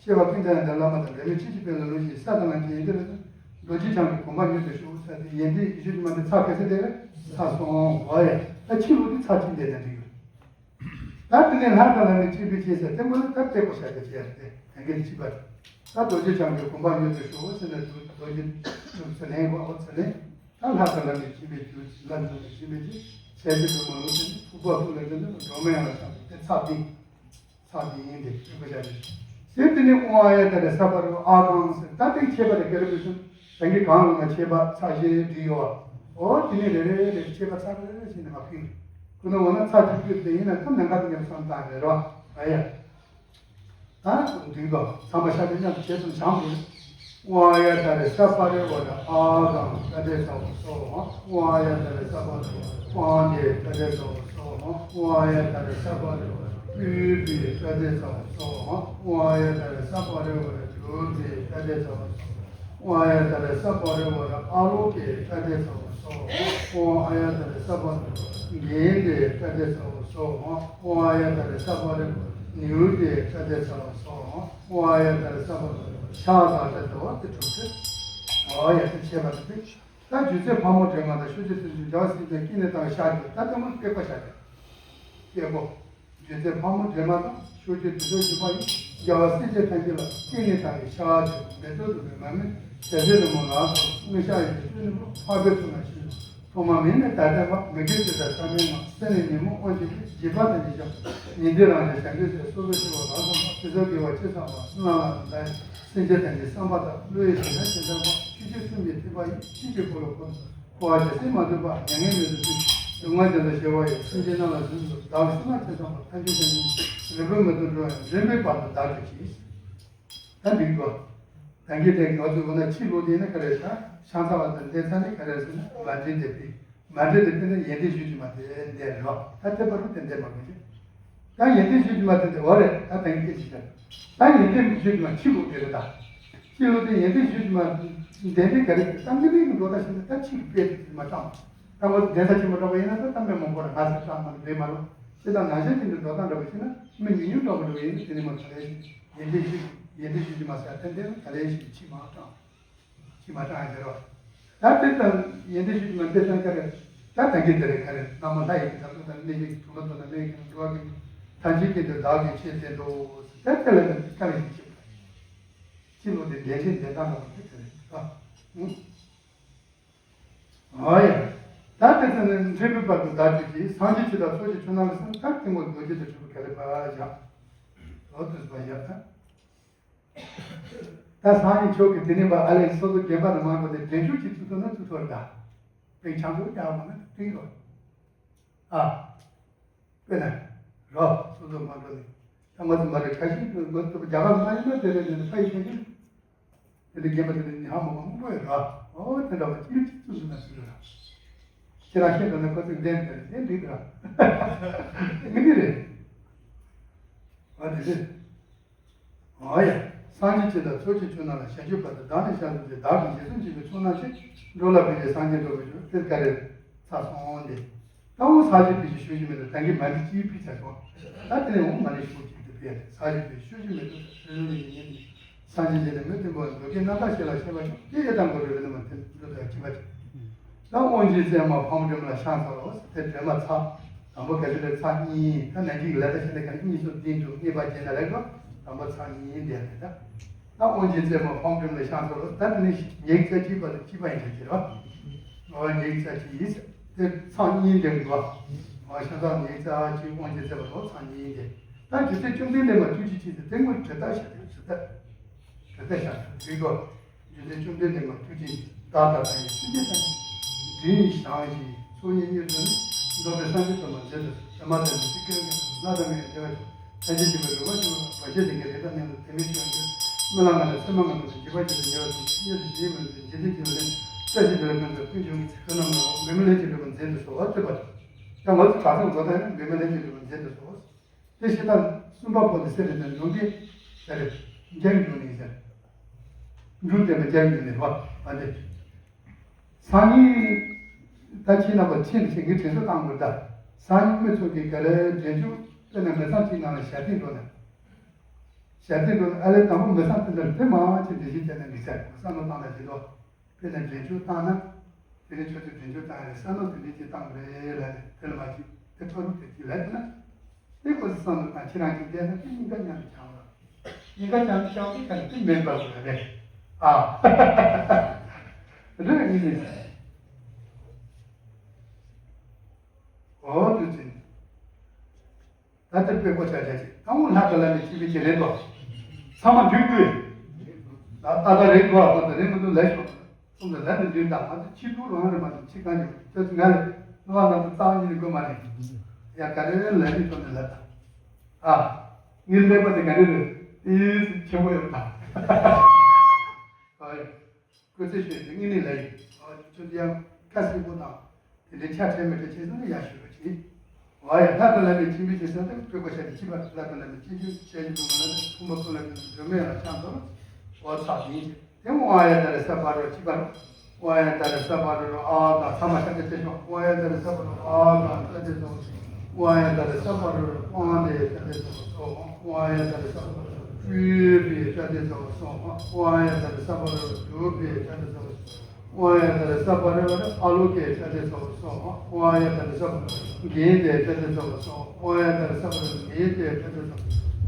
བཤད་པ་ཀུན་ཀྱང་ཡང་དང་བླ་མ་དང་འབྲལ་མེད་ཁྱེད་ཀྱི་དཔལ་ལ་ལུས་ཤིང་ས་དང་ལམ་གྱི་ཡོན་ཏན་ལ། རྡོ་རྗེ་འཆང་གི་དགོངས་པ་མྱུར་དུ་ཞུ་ས་དེ་ཡོན་ཏན་ཞུ་རྒྱུ་མ་དེ་ཚ་ག་ཚོད་དེ་རེད། ཚ་སོང་། ཨོ་ཡ། ད་ཕྱི་ལོགས་དེ་ཚ་གཅིག་འདས་ན་འགྲིག་ཡོད། ད་དེ་ནས་ལྷ་དང་ལམ་ནས་སྤྱི་པའི་ཆེ་ས་དེ་མོ་ལ་ད་གཏད་པོ་བྱ་དེ་བྱས་ཏེ་ཡོན་ཏན་ཕྱི་པ། ད་རྡོ་རྗེ་འཆང་གི་དགོངས་པ་མྱུར་དུ་ཞུ་ཟེར་ནས་རྡོ་རྗེ་ཚེ་ལེན་པ་ཨོ་ཚེ་ལེན། ད་ལྷ་དང་ལམ་ནས་སྦྱིན་པའི་རྒྱུ་ལ་འཛིན་པའི་སྦྱིན་པའི་རྒྱུ་ཞལ་གྱི་བུ་མ་ལུས་ཏེ་ཕུག་པ་ཕུག་ལ་འཛིན་པའི་འགྲོ་མེད་ཡང་ལ་བསམ་པའི་ཚབ་ཏིང་། ཚབ་ཏིང་ཡིན་ཏེ་སྤྲུལ་པ་བྱ་རེད། ཟེར་དེ་ནས་ཨོ་ཨ་ཡ་ད་རེ་ས་པ་རུ་ཨ་གང་ཟེར་ད་ཏིང་ཆད་པ་དེ་ག་རེ་བུད་སོང་། དེང་གི་གང་ལ་ང་ཆད་པ་ཚ་ཞེས་བྲིས་ཡོད། ཨོ་དེ་ནས་རེ་རེ་རེ་ཆད་པ་ཚ་རེ་རེ་བྱས་ནས་མ་ཕིང་། ཁོ་ན་འོ་ན་ཚ་ཅིག་བུད་དེ་ཡིན་ན་ད་ནམ་མཁའ་དེ་ངས་བསམ་བཏང་རེད་རོ། ཨ་ཡ། ད་འདུས་པ་ཚང་མ་ཤ་དེ་མཉམ་དུ་བྱེད་དུ་བྱང་དགོས། ཨོ་ཨ་ཡ་ད་རེ་ས་པ་རེ་བ་ར་ཨ་གང་ད་རེ་ས་བ་སོ། ཨོ་ཨ་ཡ་ད་རེ་ས་པ་རེ་བ་ཨང་དེ་ད་རེ་ས་བ་སོ། ཨོ་ཨ་ཡ་ད་རེ་ས་པ་རེ་བ་པུ་པི་ད་རེ་ས་བ་སོ། ཨོ་ཨ་ཡ་ད་རེ་ས་པ་རེ་བ་ར་ཏུ་དེ་ད་རེ་ས་བ་སོ། ཨོ་ཨ་ཡ་ད་རེ་ས་པ་རེ་བ་ར་ཨ་ལོ་ཀེ་ད་རེ་ས་བ་སོ། ཨོ་ཨ་ཡ་ད་རེ་ས་པ་རེ་བ་ར་གེན་དེ་ད་རེ་ས་བ་སོ། ཨོ་ཨ་ཡ་ད་རེ་ས་པ་རེ་བ་ར་ནིའུ་དེ་ད་རེ་ས་བ་སོ། ཨོ་ཨ་ཡ་ད་རེ་ས་པ་རེ་བ་ར་ཤ་ད་ད་ད་བ་དེ་གྲུབ་ཚེ། ཨོ་ཡ་དེ་བྱས་པ་དེ། ད་རྗེ་བཙུན་ཕག་མོ་སྒྲོལ་མ་དང་ཤཱཀྱ་ཐུན་ཚོད་རྒྱལ་བ་སྲས་བཅས་ཀྱི་ནས་དང་ཤར་གྱི་ད་ལྟ་མོ་སྐྱེས་པ་ཤར་གྱི་སྐྱེས་པོ། རྗེ་བཙུན་ཕག་མོ་སྒྲོལ་མ་དང་ཤཱཀྱ་དུས་སྟོན་བཞི་པ་ཡིས་རྒྱལ་བ་སྲས་བཅས་ཐམས་ཅད་ལ་སྐྱེས་ནས་དང་གི་ཤ་ཆུ་མེ་ཏོག་བདུག་སྤོས་མར་མེ་ཞལ་བཞེས་ལ་མོ་ལ་སོགས་དངོས་ཤ་ཡི་བཅུད་ནི་འཕགས་པའི་ཚོགས་ལ་ཞུས་ནས་ཐོག་མ་མེད་ནས་ད་ལྟའི་བར་མི་དགེ་བཅུ་དང་ས་མེད་ངང་སེམས་ནས་ཉོན་མོངས་དབང་ཕྱུག་གི་བགྱིས་པ་དང་བགྱིས་ཤིང་ཉན་ཐོས་རང་གི་བྱང་ཆུབ་སེམས་སོ་སོ་ཤི་བ་ལ་སོགས་པ་དེ་ཚོ་དགེ་བ་ཅི་བསགས་པ་བསོད་ནམས་ལ་དང་ལྡན་སེམས་ཅན་ཐམས་ཅད་བསམ་པ་དང་བློ་ཡི་དོན་དག་ཇི་ལྟར་བ་ཆོས་སྤྱོད་གསུམ་གྱི་ཐེག་པ་ཡི་ཆོས་ཀྱི་འཁོར་ལོ་བསྐོར་ནས་འཁོར་བ་ཇི་སྲིད་མ་ཐོབ་པ་མྱ་ངན་མེད་དུ་ཕྱིན། སྡུག་བསྔལ་རྒྱ་མཚོ་བྱེ་བ་ཡི་སེམས་ཅན་རྣམས་ལ་བྱིན་གྱིས་བརླབ། བདག་གི་སེམས་ལ་ཆེ་ཚང་བ་ཐམས་ཅད་ཀྱང་རིང་པོའི་མི་དུ་འགྲོ་ཡང་འདྲེན་པའི་བར་དུ་བདག་གིས་བྱིན། ད་འགྲིག་གོ། ད་གིན་དེ་ང་ཚོ་འོ་ན་ཕྱི་ལོགས་དེ་ནི་ག་རེ་ཟེར་ན་ཤང་ཚ་བ་དང་འདྲེ་ཚ་ནི་ག་རེ་ཟེར་ན་མ་འདྲེས་འདེབས་པའི་མ་འདྲེས་འདེབས་པའི་ནི་ཡོན་ཏན་ཞུ་རྒྱུ་མ་དེ་འདས་རོ། ད་དེ་བར་དུ་དེ་འདས་མ་དགོས་ཀྱི། ད་ཡོན་ཏན་ཞུ་རྒྱུ་མ་དེ་འདས་འོ་རེད། ད་ད་གིན་སྐད་ཆ་བཤད། ད་ཡོན་ཏན་ཞུ་རྒྱུ་མ་ཕྱི་ལོགས་དེ་རེད་ད། ཕྱི་ལོགས་དེ་ཡོན་ཏན་ཞུ་རྒྱུ་མ་འདས་འདས་ག་རེ་ད་གིན་འདས་ཀྱི་འགྲོ་ད་ཞིག་ད་ཕྱི་ལོགས་དེ་མ་བཏང་། ད་ང་ཚོ་གདན་ས་ཆེན་པོ་འགྲོ་བ་ཡིན་ན་ད་གཏམ་དཔེ་མང་པོ་ར་ང་ཚོ་ཀྲང་མ་རེད་མ་རུང་། ཅི་ལྟར་ནང་བཞིན་དེ་འདྲ་འགྲོ་སྟངས་འདྲ་བ་ཞིག་ན་མི་ཉུང་ཉུང་འགྲོ་བ་འདྲ་བ་ཡིན་ན་དེ་ནི་མ་ག་ལེ་ཞིག་ཡོན་ཏན་ཞུ་ཡོན་ཏན་ཞུ་རྒྱུ་མ་ཟེར་ཏན་ཏན་ག་ལེ་ཞིག་ཕྱི་མ་ཀྲང་ཕྱི་མ་ཀྲང་ཡོད་རོ། ད་དེ་ལྟར་ཡོན་ཏན་ཞུ་རྒྱུ་མ་དེ་ལྟར་ག་རེ་ད་ད་གིན་དེ་རེད་ག་རེ་བླ་མ་ལྷ་ཡི་གི་ད་ལྟ་ད་གནས་ཀྱི་དུ་མ་དུ་ན་གནས་ཀྱི་འགྲོ་བ་གི་ཐམས་ཅད་ཀྱི་དེ་བདག་གིས་ཆེས་བསྟན་ཏོ། ད་དེ་ལ་ད་ག་རེ་ཞིག་ཕྱི་ལོགས་དེ་གདན་ཞིག་གདན་སྟངས་འདྲ་བ་དེ་དེ་རེད་ཨ། ཨོ་ཡ། ད་དེ་ཚོ་ནི་འབྲས་བུའི་བར་དུ་བདག་གིས་བགྱིས། སངས་རྒྱས་ཆོས་དང་ཚོགས་ཀྱི་མཆོག་རྣམས་ལ་གསུངས། ད་ཐེངས་མ་རྡོ་རྗེ་དང་གྲུབ་པ་ག་རེ་ཕར་བཞག་ལོ་དུས་པ་ཡག་ད། ད་སངས་རྒྱས་མཆོག་གིས་དེ་ནས་པ་ཨ་ལས་སོ་སོ་རྒན་པ་དང་མང་པོ་དེ་འབྲས་ཆོས་ཀྱི་ཚུལ་དུ་ན་ཚུལ་ཐོར་ད། པའི་ཆང་ཚོ་རྒྱག་མ་ན་དེ་རོ། ཨ། དཔེར་ན། རོ། སོ་སོ་མ་འགྲོ་ནས། ད་ང་ཚོ་མ་རེད་ཁ་ཤས་ཀྱིས་ང་ཚོ་རྒྱ་གར་མ་ཡིན་ན་དེ་རེད་ནས་ཕ་ཡི་ཕ་ཡི། དེ་འདྲ་རྒན་པ་དེ་འདྲ་ནི་ཧ་མ་གོ་མང་པོ་ཡོད་ར། ཨོ་དེ་འདྲ་བ་ཅི་ཅི་ཙུམ་ཙུམ་ན་ཟེར་ར། ཁྱེད་རང་ཤེས་འདྲ་ན་ཁོ་ཚོས་འདྲེན་དེ་འདྲེན་འདྲི་ར། མི་འདི་རེད། ཨ་དེ་རེད། ཨ་ཡ། སངས་རྒྱས་ཆོས་དང་ཚོགས་ཀྱི་མཆོག་རྣམས་ལ་ཞལ་བརྒྱུད་བར་དུ་བདག་ནི་ཞལ་འཛོམས་ཀྱི་བདག་གིས་རྗེས་སུ་མཆིས་པའི་ཚོགས་རྣམས་ཀྱིས་འགྲོ་ལ་ཕན་ཕྱིར་སངས་རྒྱས་འགྲུབ་པར་འགྱུར་དེ་ག་རེ་ཚ་སོང་སྟེ། ད་འོ་ས་གཞི་ཕུལ་ཞིང་ཞུ་ཞིང་མེད་དོ་ད་གིན་མ་ནི་ཅིའི་ཕུལ་ཚ་སོང་། ད་དེ་ནས་འོ་མ་ནི་ཞུ་ཅིག་ཏུ་ཕུལ་ཡ་ས་གཞི་ཕུལ་ཞུ་ཞིང་མེད་དོ་རི་ལུང་ནི་ཡིན་ཡིན་སངས་རྒྱས་ཀྱི་ནི་མི་མཐུན་པ་མདོ་རྒྱུད་རྣམ་དག་ཞེས་ལ་བཤད་པ་ཞིག་དེ་ཡི་དང་གོ་རུ་རི་ནི་མ་མཐུན་འགྲོ་དོ་ཡ་ཅི་པ་ཅིག་ད་དབང་ཆེན་རྩེ་མོ་ཕག་མོ་སྒྲོལ་མ་ལ་ཤང་ཚ་ལོ་དེ་སྒྲོལ་མ་ཚ། དང་པོ་གལ་སྲིད་ལས་ཚ་གཉིས་ད་ནན་གྱི་ལས་ད་ཤེས་ལས་ག་གཉིས་སུ་བསྟན་འདུག་གཉིས་པ་བྱས་ན་ལས་གོ། དང་པོ་ཚ་གཉིས་འདས་ནས་ད། ད་དབང་ཆེན་རྩེ་མོ་ཕག་མོ་སྒྲོལ་མ་ལ་ཤང་ཚ་ལོ་ད་དེ་ནས་ཉེག་ཚ་གཅིག་པ་དང་གཅིག་པ་ཡིན་ཚ་གཅིག་རེད་བ། ཨོ་ཉེག་ཚ་གཅིག་ཡིན་ཚ་དེ་ཚ་གཉིས་འདས་འདུག་བ། ཨོ་ཤང་ཚ་ཉེག་ཚ་གཅིག་དབང་ཆེན་རྩེ་མོ་ལོ་ཚ་གཉིས་འདས། ད་རྗེ་བཙུན་བཅོམ་ལྡན་འདས་མ་ཐུགས་རྗེ་ཆེ་ཚེ་དེ་སྔོན་དྲི་ལྟར་བཤད་དེ་དྲི་ལྟར། དྲི་ལྟར་བཤད་དེ་གོ། རྗེ་བཙུན་བཅོམ་ལྡན་འདས་མ་ཐུགས་རྗེ་ཆེ་བདག་དང་བདག་གི་སེམས་ཅན་ཐམས་ཅད་དྲིན་ཞག་བཞིན་ཚོགས་གཉིས་གཉིས་སུ་ནི་རྫོགས་པའི་སངས་རྒྱས་དང་མ་མཛད་དུ་ཟེར་མ་ཟད་མི་ཚེ་ཀུན་ཀྱང་ལྷ་དང་མི་ཡི་བདེ་བ་ཅན་ཐམས་ཅད་ཀྱི་བར་རོལ་པ་ཅན་བ་ཞེས་བདེ་གི་རེ་ད་ནས་ལ་དེ་མི་ཆོས་ཀྱི་སྨོན་ལམ་ང་ལ་སེམས་མ་ང་ལ་འཇིགས་པ་ཅན་དུ་ཉེ་བ་དང་གཉེར་དུ་ཞེས་མི་འཛིན་འཇིག་རྟེན་གྱི་ལས་བཀྲ་ཤིས་བདེ་ལ་ཀུན་ཏུ་ཀུན་འབྱུང་གི་ཚེ་ཁོ་ན་མ་འོ་མི་མི་ལས་ཀྱི་འགྲུབ་པ་མཛད་དུ་གསོལ་བ་ཐོས་པ་ཡང་ང་ཚོ་ག་ཚང་འགྲོ་ད་ནི་མི་མི་ལས་ཀྱི་འགྲུབ་པ་མཛད་དུ་གསོལ། དེ་ཞེ་སྡང་གསུམ་པ་པོ་དེ་སེམས་ལས་ནས་ལུང་གིས་ཟེར་རེད། འགལ་འགྱུར་ནས་ཟེར། འགྲུལ་བསྟན་པ་འགལ་འགྱུར་ནས་རོ་མ་འདི། སང་ཉིན་ད་ཁྱེད་རྣམ་པ་ཕྱིན་ཕྱིན་གྱི་དྲན་གསོ་བཏང་དགོས་ད། སང་ཉིན་མི་ཚོ་གི་ག་ལེ་འདྲེན་རྒྱུ་ དཔེར་ན་མི་ཚང་གཅིག་ནང་ལ་ཞལ་ཏིང་འགྲོ་ན། ཞལ་ཏིང་འགྲོ་ན་ཨ་ལས་དང་པོ་མི་ཚང་དེ་འདྲ་དེ་མང་ཆེ་འགྲེལ་བཤད་བྱས་ན་མི་ཚར། བསམ་བློ་བཏང་ན་ཇི་ལྟར། དཔེར་ན་འདྲེན་བཅུག་བཏང་ན། དེ་ནས་ཁྱོད་ཚོས་འདྲེན་བཅུག་བཏང་ཡ་རེད། བསམ་བློ་དེ་འདྲས་ཅིག་བཏང་དགོས་རེད་ལབ་ནས་དེ་ལ་མ་ཅིག་དེ་ཐོ་རུ་དེ་ཅིག་ལབ་དེ་ན། དེ་ཁོ་ཚོ་བསམ་བློ་བཏང་ཁྱེད་རང་ཅིག་བསྡད་ན་དེ་སྙིང་ག་མཉམ་དུ་བྱང་བ། སྙིང་ག་མཉམ་དུ་བྱང་བའི་ཁ་ནས་དེ་མེད་པར་དགོས་རེད། ཨ། རེད་ངེས་ནས། འོ་དུ་ཅན། ད་ལྟ་དཔེ་བཀོད་ཆ་བྱ་ཆེ། ད་འོང་ལྷ་དང་ལྷ་མིན་སྤྱི་པའི་ཁྱེད་རེད་དོ། ཚང་མ་འདུས་དུས། ད་ལྟ་རེད་དོ། ད་ལྟ་རེད་མི་འདུག་ལས་ཤོག་གསུམ་དུ་ལས་ནི་འདུས་དང་ང་ཚོ་ཕྱི་དྲོ་རང་རེད་མ་གཏོགས་ཕྱི་གང་ཡོད་ཁྱོད་ཚོ་ང་རེད། ལོ་བ་ང་ཚོ་རྩ་བ་ཉིད་ནས་དགོས་མ་རེད། ཡ་ག་རེ་ལས་ནི་ཐོག་ནས་ལས་དང་། ཨ། ངའི་ཀླད་པ་དེ་ག་རེ་རེད། ཏིས་ཆེན་པོ་ཡོད་དང་། ཨོ་ཡ། སྐུ་ཚེ་ཞུ་དེ་ངེས་ནས་ལས་ཡིན། ཨོ་ཁྱོད་ཚོ་ཡང་ཁ་སྲིད་པོ་དང་། དེ་འདྲའི་ཆ་ཁྲལ་མི་ཁྲལ་བྱེད་ས་ནི་ཡར་ཞུ་རོགས་གྱིས། འོ་ཡ། ལྷ་དང་ལྷ་མིན་སྤྱི་པའི་ཁྱེད་ས་དེ་དཔེ་བཀོད་བྱ་དེ་སྤྱི་པ་ལྷ་དང་ལྷ་མིན་སྤྱི་རྒྱུ་བྱས་ཀྱི་འདུག་མ་ལ་ནི་ཕུང་པོ་ཀུན་ལ་ནི་སྒྲོན་མེ་ཡང་ཆགས་འདུག་འོ་ཚ་ཡིན་གྱི་དེ་མོ་ཨ་ཡ་ད་རེ་ས་པ་རོ་སྤྱི་པ་རོ། འོ་ཡ་ད་རེ་ས་པ་རོ་རོ་ཨ་དང་ཚ་མ་ཤ་དེ་ཆེ་ཤོག་འོ་ཡ་ད་རེ་ས་པ་རོ་ཨ་དང་ས་དེ་ཚོ། འོ་ཡ་ད་རེ་ས་པ་རོ་རོ་ཨ་དེ་ས་དེ་ཚོ་སོ། འོ་ཡ་ད་རེ་ས་པ་རོ་སྤྲུལ་པའི་ས་དེ་ཚོ་སོ། འོ་ཡ་ད་རེ་ས་པ་རོ་རོ་སྒྲུབ་པའི་ས་དེ་ཚོ། ཨོ་ཡ་ད་རེ་ས་པ་རེ་བ་རེ་ཨ་ལོ་ཀེ་ཤ་དེ་ཚོ་སོ། ཨོ་ཡ་ད་རེ་ས་པ་རེ་གིན་དེ་ཤ་དེ་ཚོ་སོ། ཨོ་ཡ་ད་རེ་ས་པ་རེ་གིན་དེ་ཤ་དེ་ཚོ།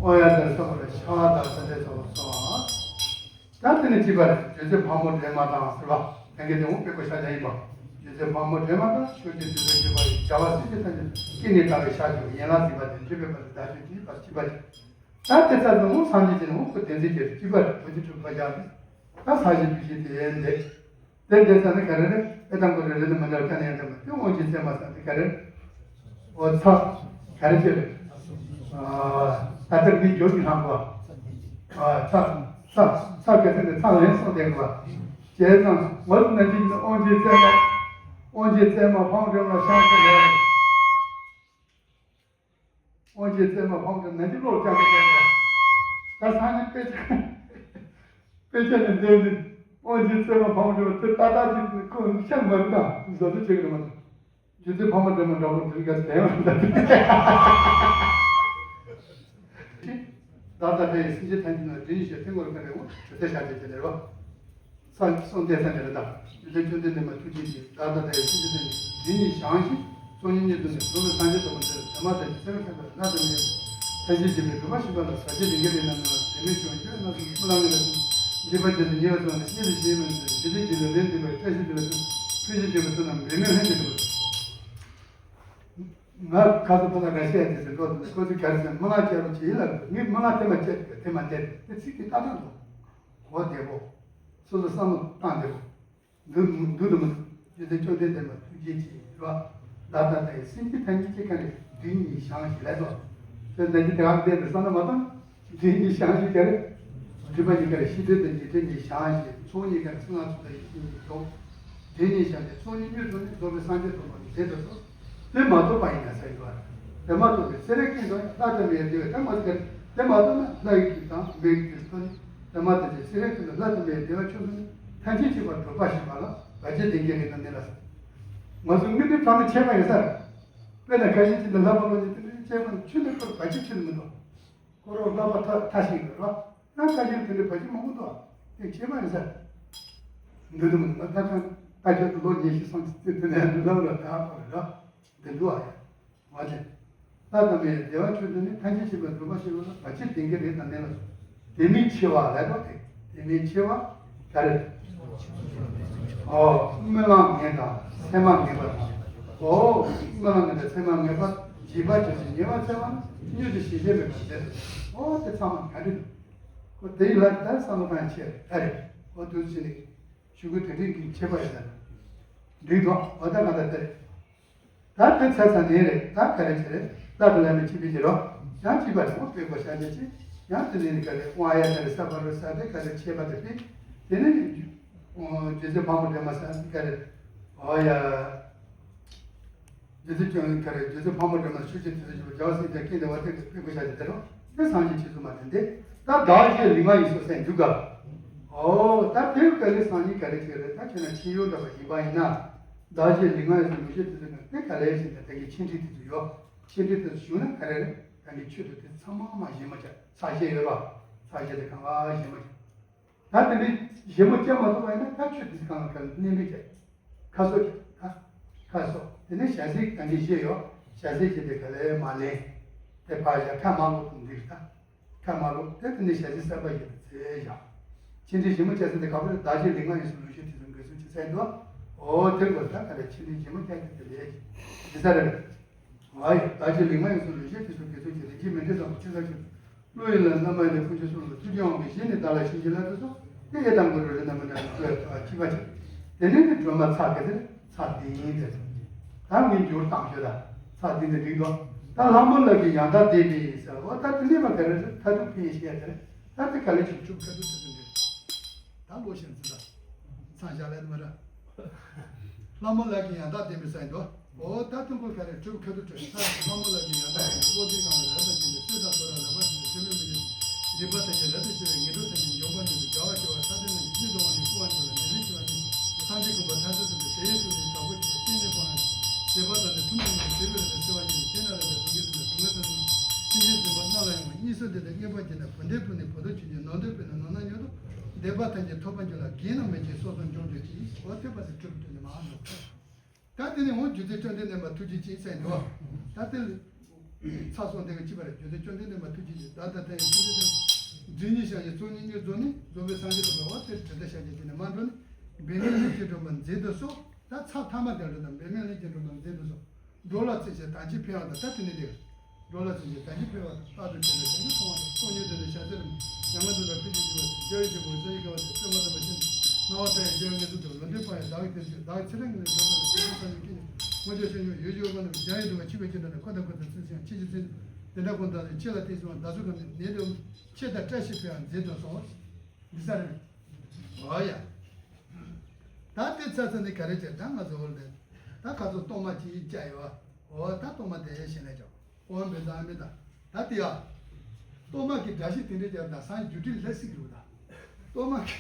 ཨོ་ཡ་ད་རེ་ས་པ་རེ་ཤ་ད་ཤ་དེ་ཚོ་སོ། ད་དེ་ནི་ཅི་པ་རེད། རྗེ་བཙུན་ཕག་མོ་སྒྲོལ་མ་དང་ཟེར་བ། ལྷན་རྒྱས་དེ་འོང་དཔེ་བཀོད་ཤ་དེ་ཡིན་པ། རྗེ་བཙུན་ཕག་མོ་སྒྲོལ་མ་དང་ཆོས་ཀྱི་རྗེ་བཙུན་ཞེས་པ་ཡི་བྱ་བ་སྲིད་ཀྱི་ཐམས་ཅད་ཀྱི་ནི་ལྟ་བའི་ཤ་ཅིག་ཡན་ལག་ཟིན་པ་དེ་འདྲ་བའི་བར་དུ་བདག་ཆོས་ཀྱི་བར་ཅི་པ་རེད། ད་དེ་ཚ་ནི་འོང་སངས་རྒྱས་ཀྱི་ནི་འོང་སྐུ་བདེན་ཚིག་གི་ཅི་པ་རེད། བུ་ཅི་གྲུབ་པ་ཡག་རེད། ད་ས་གཞི་བུ་གཞི་དེ་འདེགས། དེ་འདེགས་ས་ནི་ག་རེ་རེད། ཨེ་དང་པོ་རེ་རེ་ནི་མི་འདྲ་བ་ཀ་ནས་ཡང་འདྲ་མ་དེ་དབང་གི་རྩེ་མ་ས་དེ་ག་རེ་རེད། འོ་ཚ། ག་རེ་ཅི་རེད། ཨ། ད་ལྟར་མི་འགྱུར་གྱི་ལྷང་པ། ཨ། ཚ། ཚ། ཚ་ག་ཚ་ནི་ཚ་ལན་སོང་དེ་ག་བྱས་ཙང་ངོ་ནན་གྱི་དབང་གི་རྩེ་མ། དབང་གི་རྩེ་མ་ཕང་འདྲེན་ལ་ཤང་ཚ་རེད། དབང་གི་རྩེ་མ་ཕང་དུ་ན་གྱི་བློ་རྐྱང་དུ་བསྟན་པ། ད་སང་ཉིན་དཔེ་ཆ། དཔེ་ཆ་ནས་བསྟན་ཏེ། དབང་གི་རྩེ་མ་ཕང་དུ་དེ་ཏག་ཏག་ཅིག་ཁོ་ཤེས་མ་རེད་ད། བཟོ་བཟོ་བྱེད་ཀྱི་རེད་མ་གཏོགས། རྗེ་བཙུན་ཕག་མོ་སྒྲོལ་མ་འདྲ་པོ་འདིར་ག་བསྟན་ཡོད་རེད་ད། བདག་ལྟ་བུའི་སེམས་ཅན་ཐམས་ཅད་ན་འདི་ཉིད་ཞེས་ཐེངས་མང་པོ་བཀར་བའི་འོ་དེ་ལྟར་བྱ་བྱེད་ཀྱི་ལེར་བ། ས་གསུང་དེ་ས་ནས་རེད་ད། ཡུལ་ལྷ་བཅོམ་ལྡན་འདས་མ་ཐུགས་རྗེ་ཆེ། བདག་ལྟ་ལྟ་ཡི་སེམས་ཅན་ཐམས་ཅད་འདི་ཉིད་བཞེངས་ཤིང་ཚོགས་གཉིས་གཉིས་སུ་ནས་འགྲོ་བའི་སངས་རྒྱས་སྟོན་པ་འདིར་དེ་མ་ཐག་གི་ཚེ་རབས་ཤིག་ལ་ལྷ་དང་མི་ཡི་ཐམས་ཅད་མཁྱེན་པའི་གྲུབ་པ་ཞིག་པ་ལ་ཟབ་ཆོས་སྡེ་དགེ་རིགས་རྣམས་ནང་ལ་དེ་མིན་བྱུང་ཡོད་ན་སྨོན་ལམ་ངེས་པ་དང་། འདྲིས་པ་བཅས་སུ་ཉེ་བར་སོང་ནས་སྙིང་རུས་ཞེན་མིན་འདུན་འཇིག་རྟེན་གྱི་ལུས་ལྡན་འདུན་པའི་བཀྲ་ཤིས་འདུན་པ་དང་ཕུན་སུམ་ཚོགས་པའི་ཚུལ་རྣམས་འབད་མེད་ལྷུན་གྱིས་གྲུབ་པ། ང་ཁ་སང་ཕ་ལ་ར་ཤི་ཡ་དེ་ཚོ་འགྲོ་དུས་ཁོ་ཚོས་ག་རེ་ཟེར། སྨོན་ལམ་སྐྱེ་རོགས་བྱེད་ཡིན་ལབ་དུས་ངས་སྨོན་ལམ་དེ་མ་སྐྱེ་དེ་མ་བསྡད་དེ་ཚིག་དེ་ཏག་ཏག་འདུག་གོ་བདེ་པོ། སོ་སོ་བསམ་བློ་བཏང་བདེ་པོ། འདུག་འདུག་འདུག་མི་འདུག་རྗེ་བཙུན་བཅོམ་ལྡན་འདས་མ་ཐུགས་རྗེ་ཆེ་རོ། བདག་ལྟ་ལྟ་ཡི་སེམས་ཅན་ཐམས་ཅད་ཀྱི་ཁ་ནས་འདི་ཉིད་བཞེངས་ཤིག་ལས་སོ། དེ་འདྲ་ཅིག་དེ་ག་བསྡད་དེ་བསམ་བློ་མ་བཏང་། འདི་ཉིད་བཞེངས་ཤིག་ག་རེ། སྒྲིབ་པ་ཉིད་ག་རེ་ཤེས་འདོད་དང་འཇིགས་བྲལ་ཉིད་བཞེངས་ཤིག་ཚོགས་གཉིས་ཀ་རེ་སྲིད་ན་ཚུལ་དང་ཡིད་བཞིན་ཉིད་འགྲོ། འདི་ཉིད་བཞེངས་ཏེ་ཚོགས་གཉིས་མྱུར་དུ་ནི་རྫོགས་པའི་སངས་རྒྱས་སྟོན་པ་ནི་དེ་ལྟར་སོ། དེ་མ་ཐོབ་པ་ཡིན་ན་ས་ཡི་བར། དེ་མ་ཐོབ་པའི་ཚེ་རབས་ཀུན་ཏུ་ལྷ་དང་མིའི་བདེ་བ་དེ་མ་ཐོབ་དེ་མ་ཐོབ་ན་ལྷ་ཡི་རྒྱུད་དང་མིའི་རྒྱུད་ཐོབ་ནས་དེ་མ་ཐོབ་ཚེ་རབས་ཀུན་ཏུ་ལྷ་དང་མིའི་བདེ་བ་ཆོས་ཐོབ་ནས་ཐམས་ཅད་གཅིག་པར་གྲུབ་པ་ཞིག་པ་ལ་བར་ཆད་ལྡན་གྱི་རིགས་དང་ནི་ལ། ང་ཚོ་དངོས་དོན་དྲང་ནས་ཆད་པ་ཡིན་ས་རེད། དཔེར་ན་ཁ་ཤས་ཅིག་ལ་ལྷ་པ་ལོ་ནི་དེ་འདྲའི་ཆད་པ་ཆུ་ནི་ཁོར་བར་ཆད་ཆུ་ནི་མི་འདུག་ཁོ་རང་ལྷ་པ་ཐ་ཐ་ཞིག་རེད་བ། ཡང་ཁ་ཤས་དེ་འདྲའི་བར་ཆད་མང་པོ་འདུག་དེ་ཆད་པ་ཡིན་ས་རེད། འདུག་འདུག་མི་འདུག་ད་ཁ་ད་ཁྱོད་ཚོ་ལོ་ཉི་ཤུ་སོང་ཙང་དེ་ནས་ལྷ་པ་ལ་ད་ཁོ་རེད་ར། འདི་འདུག་ཨ་ཡ། འོ་དེ། ལྷ་དང་མིའི་བདེ་བ་ཆོས་ཐོབ་ནས་ཐམས་ཅད་གཅིག་པར་གྲུབ་པ་ཞིག་ལ་བར་ཆད་ལྡན་གྱི་རིགས་དང་ནི་ལ། དེ་མིན་ཆེ་བ་ལས་པ་དེ། དེ་མིན་ཆེ་བ་ག་རེ། ཨོ། སྨོན་ལམ་ངེས་དང་མཚན་མ་ངེས་པ་དང་། ཨོ། སྨོན་ལམ་ངེས་དང་མཚན་མ་ངེས་པ་འཇིགས་པ་བྱས་ནས་ཉེ་བར་འཚེ་བ་ན་མྱུར་དུ་ཞི་བྱེད་མེད་པར་མཛད་དོ། ཨོ་དེ་ཚང་མ་ག་རེ་འདུག་ཁོ་དེ་ཡི་ལ་ད་བསམ་བློ་གཏོང་ཆེ་ཨ་རེ། ཨོ་དུ་ཕྱིན་ནས་ཞུ་སྐུལ་དེ་འདྲའི་གི་ཆེ་བ་ཡོད་ས་རེད། འགྲིག་འགྲོ། ཨོ་ད་ང་ད་དེ་རེད། ད་དེ་ཚར་ཚར་ནས་རེད། ད་ག་རེ་བྱེད་རེད། ལྷ་དང་ལྷ་མིན་སྤྱི་པའི་ཁྱེད་རོ། ཡང་སྤྱི་པ་རེད། འོ་དཔེ་བཀོད་བཞག་ནས་ཅི། ཡང་དེ་ནས་ནི་ག་རེ། དབང་ཡ་ག་རེ་ས་པ་རོ་ས་དེ་ག་རེ་ཆད་པ་དེ་ཕི། དེ་ནས་ནི་རྗེ་བཙུན་ཕག་མོ་སྒྲོལ་མ་ས་ག་རེ། ཨོ་ཡ། རྗེ་བཙུན་ཀྱང་ག་རེ། རྗེ་བཙུན་ཕག་མོ་སྒྲོལ་མ་ཆོས་ཀྱི་དེ་ཚོ་བྱེད་པ་རྒྱལ་བ་སྲས་བཅས་ཀུན་བདེ་བ་སྟེང་དུ་དཔེ་བཀོད་བཞག་ཅི་དེ་རོ། དེ་སངས་རྒྱས་ཆོས་ཚུལ་མ་དེ་འདི། ད་བདག་བཞེད་ལུས་ངག་ཡིད་གསུམ་སེམས་འཇུག་ག་ཨོ་ད་དེ་ག་ལེ་སངས་རྒྱས་ག་རེ་བྱེད་རེད། ད་ཁྱོད་རང་ཕྱིན་ཡོད་འདྲ་པ་ཡིན་པ་ཡིན་ན། བདག་བཞེད་ལུས་ངག་ཡིད་གསུམ་མི་བཞེད་དེ་ཚོ་ནི་དེ་ག་ལེ་ཞིག་ད་དེ་གི་ཆེ་འབྲིང་དེ་ཚོ་ཡོད། ཆེ་འབྲིང་དེ་ཚོ་ཞུ་ན་ག་རེ་རེད། ད་ནི་ཆོས་དེ་དེ་ཚང་མ་མ་ཞེན་མ་བྱ། ཚར་གཅོད་ཡོད་པ། ཚར་གཅོད་དེ་གང་ག་ཞེན་མ་བྱ། ད་དེ་ནི་ཞེན་མ་བྱ་མ་ཐུབ་པ་ཡིན་ན་ད་ཆོས་དེ་གང་ག་གནས་མི་བྱ། ཁ་གསོ་བྱ། ད་ཁ་གསོ། དེ་ནི་ཞལ་ཟས་གང་གི་བཞེས་ཡོད། ཞལ་ཟས་ཀྱི་དེ་ག་ལས་མ་ལེན། དེ་ཕར་བཞག་ཁ་མ་བླུགས་འདིར་ད། ཁ་མ་བླུགས་དེ་དེ་ནི་ཞལ་ཟས་གསར་པ་ཞིག་ཏུ་བཙལ་བཞག། ཆེ་འབྲིང་ཞིབ་མོ་བྱ་ཚུལ་དེ་ག་པར་བདག་གཅེས་ལེགས་མ་ཡིན་གསུང་ལུགས་ཤེས་དེ་ཚོ་འགོད་ཚུལ་ཅི་ཟེར་འདུག། འོ་དེ་དགོས་ད་ག་ལས་ཆེ་འབྲིང་ཞིབ་མོ་བྱ་ཚུལ་དེ་ལས་ཅི་ཟེར་རེད། ཨ་ཡ་བདག་གཅེས་ལེགས་མ་ཡིན་གསུང་ལུགས་ཤེས་དེ་ཚོ་འགོད་ཚུལ་གྱི་རིན་ཆེན་མི་འགྲོ་ཙམ་པོ་ཅི་ཟེར་གྱི། བློ་ཡིས་ལ་རྣམ་པ་ཡིས་ལ་ཕུན་ཚོགས་གསུམ་ལ་ཐུགས་རྗེ་དབང་གིས་བཞེས་ནས་བདག་ལ་བྱིན་གྱིས་བརླབས་ཏུ་གསོལ། དེ་ཡི་དང་པོ་རུ་རེ་རྣམ་པ་འདྲ་བའི་བཀོད་པ་གཅིག་པ་བྱས། དེ་ནས་ནི་སྒྲོལ་མ་ཚར་ག་ཚོད་ཚར་བདུན་ཡིན་ཟེར། ད་ངས་འགྱུར་བཏང་ཤོད་ད། ཚར་བདུན་དེ་འགྲིག་འདུག། ད་ལྷ་མོ་ལགས་ཀྱིས་ཡང་དག་བཟླས་པའི་ཟེར། འོ་ད་དེ་འདྲས་མ་ག་རེ་རེད། མཐར་ཐུག་ཕན་ཞེས་ཡ་དེ་རེད། ད་དེ་ག་ལེ་ཆུང་ཆུང་ཁ་ཐུག་ཐུག་ཐུག་འདྲ། ད་ལོ་ཤན་ཚི་ད། ཚང་བཞག་ལས་མ་ར། ལྷ་མོ་ལགས་ཀྱིས་ཡང་དག་བཟླས་པའི་ཟེར་འདུག། འོ་ད་ཐུང་ཀུར་ག་རེ་གྲུབ་ཁ་ཐུག་གྲུབ། ད་ལྷ་མོ་ལགས་ཀྱིས་ཡང་དག་བཟླས་པའི་བློ་ལྡན་གང་བའི་རབ་ཏུ་བྱིན་ཏེ་གསོད་དང་གསོད་རང་རག་པར་བྱེད་པའི་སྲིན་མོའི་མི་ཡུལ། སྡིག་པ་ཐམས་ཅད་རབ་ཏུ་ཞི་བའི་ངན་འགྲོ་ཐམས་ཅད་འཇོམས་པར་འགྱུར་ཏེ་རྒྱལ་བ་སྐྱོབ་པ་ཐར་པའི་རྣམ་གྲོལ་སྙིང་རྗེ་དབང་ནི་སྐུ་དབང་ཆེ་ལ་ནད་ལན་ཆེ་བ་ཅན་སངས་རྒྱས་གོ་འཕང་ཐམས་ཅད་དང་དེ་ཡི་ཐུགས་ནི་དྲག་པོ་ཆེ་བ་སྟེང་ནས་འཕགས་ན་ཟད་པ་དང་ནི་ཐུན་མོང་མ་ཡིན་ཞེས་པའི་ལས་དང་བརྩེ་བ་ཅན་གྱི་སྟེང་ན་རབ་ཏུ་གདུང་གིས་ཟིན་པའི་སྡུག་བསྔལ་དང་ནི་སེམས་ཅན་འཛིན་པ་རྣམས་ལ་ཡང་གཉིས་སུ་འདུས་ཏེ་མངོན་པར་བརྒྱུད་ནས་བུ་འདོད་བུ་ནི་བུ་འདོད་ཆུང་ཆུང་ནོར་འདོད་པས་ནི་ནོར་ནག་ཉུང་དུ་འདོད་པ་ཐམས་ཅད་ཐོབ་པར་འགྱུར་ལ་གེགས་རྣམས་མེད་ཅིང་སོ་སོར་འཇོམས་གྱུར་ཅིག། འོ་དེ་བ་སི་གྲུབ་སྟོན་ནས་མ་འགྲོ། ད་དེ་ནས་འོ་རྗེ་བཙུན་བཅོམ་ལྡན་འདས་མ་ཐུགས་རྗེ་ཅན་ཟེར་འདུག། ད་དེ་ཚར་སོང་དེ་ག་གཅིག་པ་རེད། རྗེ་བཙུན་བཅོམ་ལྡན་འདས་མ་ཐུགས་རྗེ་ཅན། བདག་ད་ལྟ་ཡི་ཐུགས་རྗེ་ཅན། རྗེ་ཉིད་བཞག་ཡི་ཚོགས་གཉིས་གཉིས་རྫོགས་ནས་རྫོགས་པའི་སངས་རྒྱས་ཐོབ་པའི་འོ་དེ་དྲི་ཟ་ཤ་རྒྱགས་ཀྱི་ནི་མ་འགྲོ་ནི། འབད་མེད་ལྷུན་གྱིས་གྲུབ་པར་མཛད་དུ་གསོལ། ད་ཚར་ཐ་མ་དེ་འགྲོ་དང་འབད་མེད་ལྷུན་གྱིས་གྲུབ་པར་མཛད་དུ་གསོལ། འགྲོ་ལ་བརྩེ་ཞིང་དམ་ཆོས་འཕེལ་བ་དང་། ད་དེ་ནི་དེ་འགྲོ་ལ་བརྩོན་ཞིང་དམ་ཆོས་འཕེལ་བ་དང་། རྟག་ཏུ་བྱས་པའི་བྱ་ཉེས་མཐོང་བ་དང་། སྟོང་ཉིད་དོན་དུ་ཞལ་གསེར་རམ། ཡང་ན་དོན་དུ་ཕུལ་ཞིང་བགྱིས་པ་དང་། རྒྱལ་བའི་ཆོས་སྐོར་ས་ཡི་སྐལ་བ་དང་། པདྨ་དམ་པ་ཤིན་ཏུ་སྣང་བ་ལྟ་བུའི་རྒྱལ་བའི་ངེས་འཛིན་དང་། ལུང་བསྟན་སྤང་བའི་བདག་གི་དོན་ཆེན། བདག་ཚེ་རིང་ནས་འགྲོ་བ་ལ་སེམས་ཅན་ཐམས་ཅད་ཀྱི་དངོས་འབྱོར་ཆོས་ཉིད་ཡོད་ཅེས་དབང་དུ་བྱ་ཡི་འདུག་པ། ཆོས་པའི་ཁྱིམ་དུ་ནི་ཁོ་དང་ཁོ་ཚོ་ཚུལ་བཞིན་ཆོས་ཀྱི་ཚུལ་དེ་འདྲ་ཀུན་བདག་ཚོས་ཆོས་ལ་བརྟེན་ཞིང་བདག་སོགས་ཀུན་ནས་ནད་དུ་ཆེ་དང་བཀྲ་ཤིས་འཕེལ་བར་མཛད་དུ་གསོལ། འདི་ས་རེད། འོ་ཡ། ད་དེ་ཚར་ཚར་ནས་ག་རེ་བྱས། ད་ང་ཚོ་འོར་ནས་ད་ཁ་ཚོ་གཏོར་མ་ཅིག་བཅའ་ཡོད། འོ་ད་གཏོར་མ་དེ་བཞེས་ནས་ཀྱང་འོ་འབེ་ཙང་མི་ད་ད་དེ་ཡ། གཏོར་མ་གི་འདྲ་གཤིས་དེ་འདྲས་ཀྱང་ད་སང་རྒྱུ་འབྲས་ལྷ་སྲིད་རུ་ད་གཏོར་མ་གི་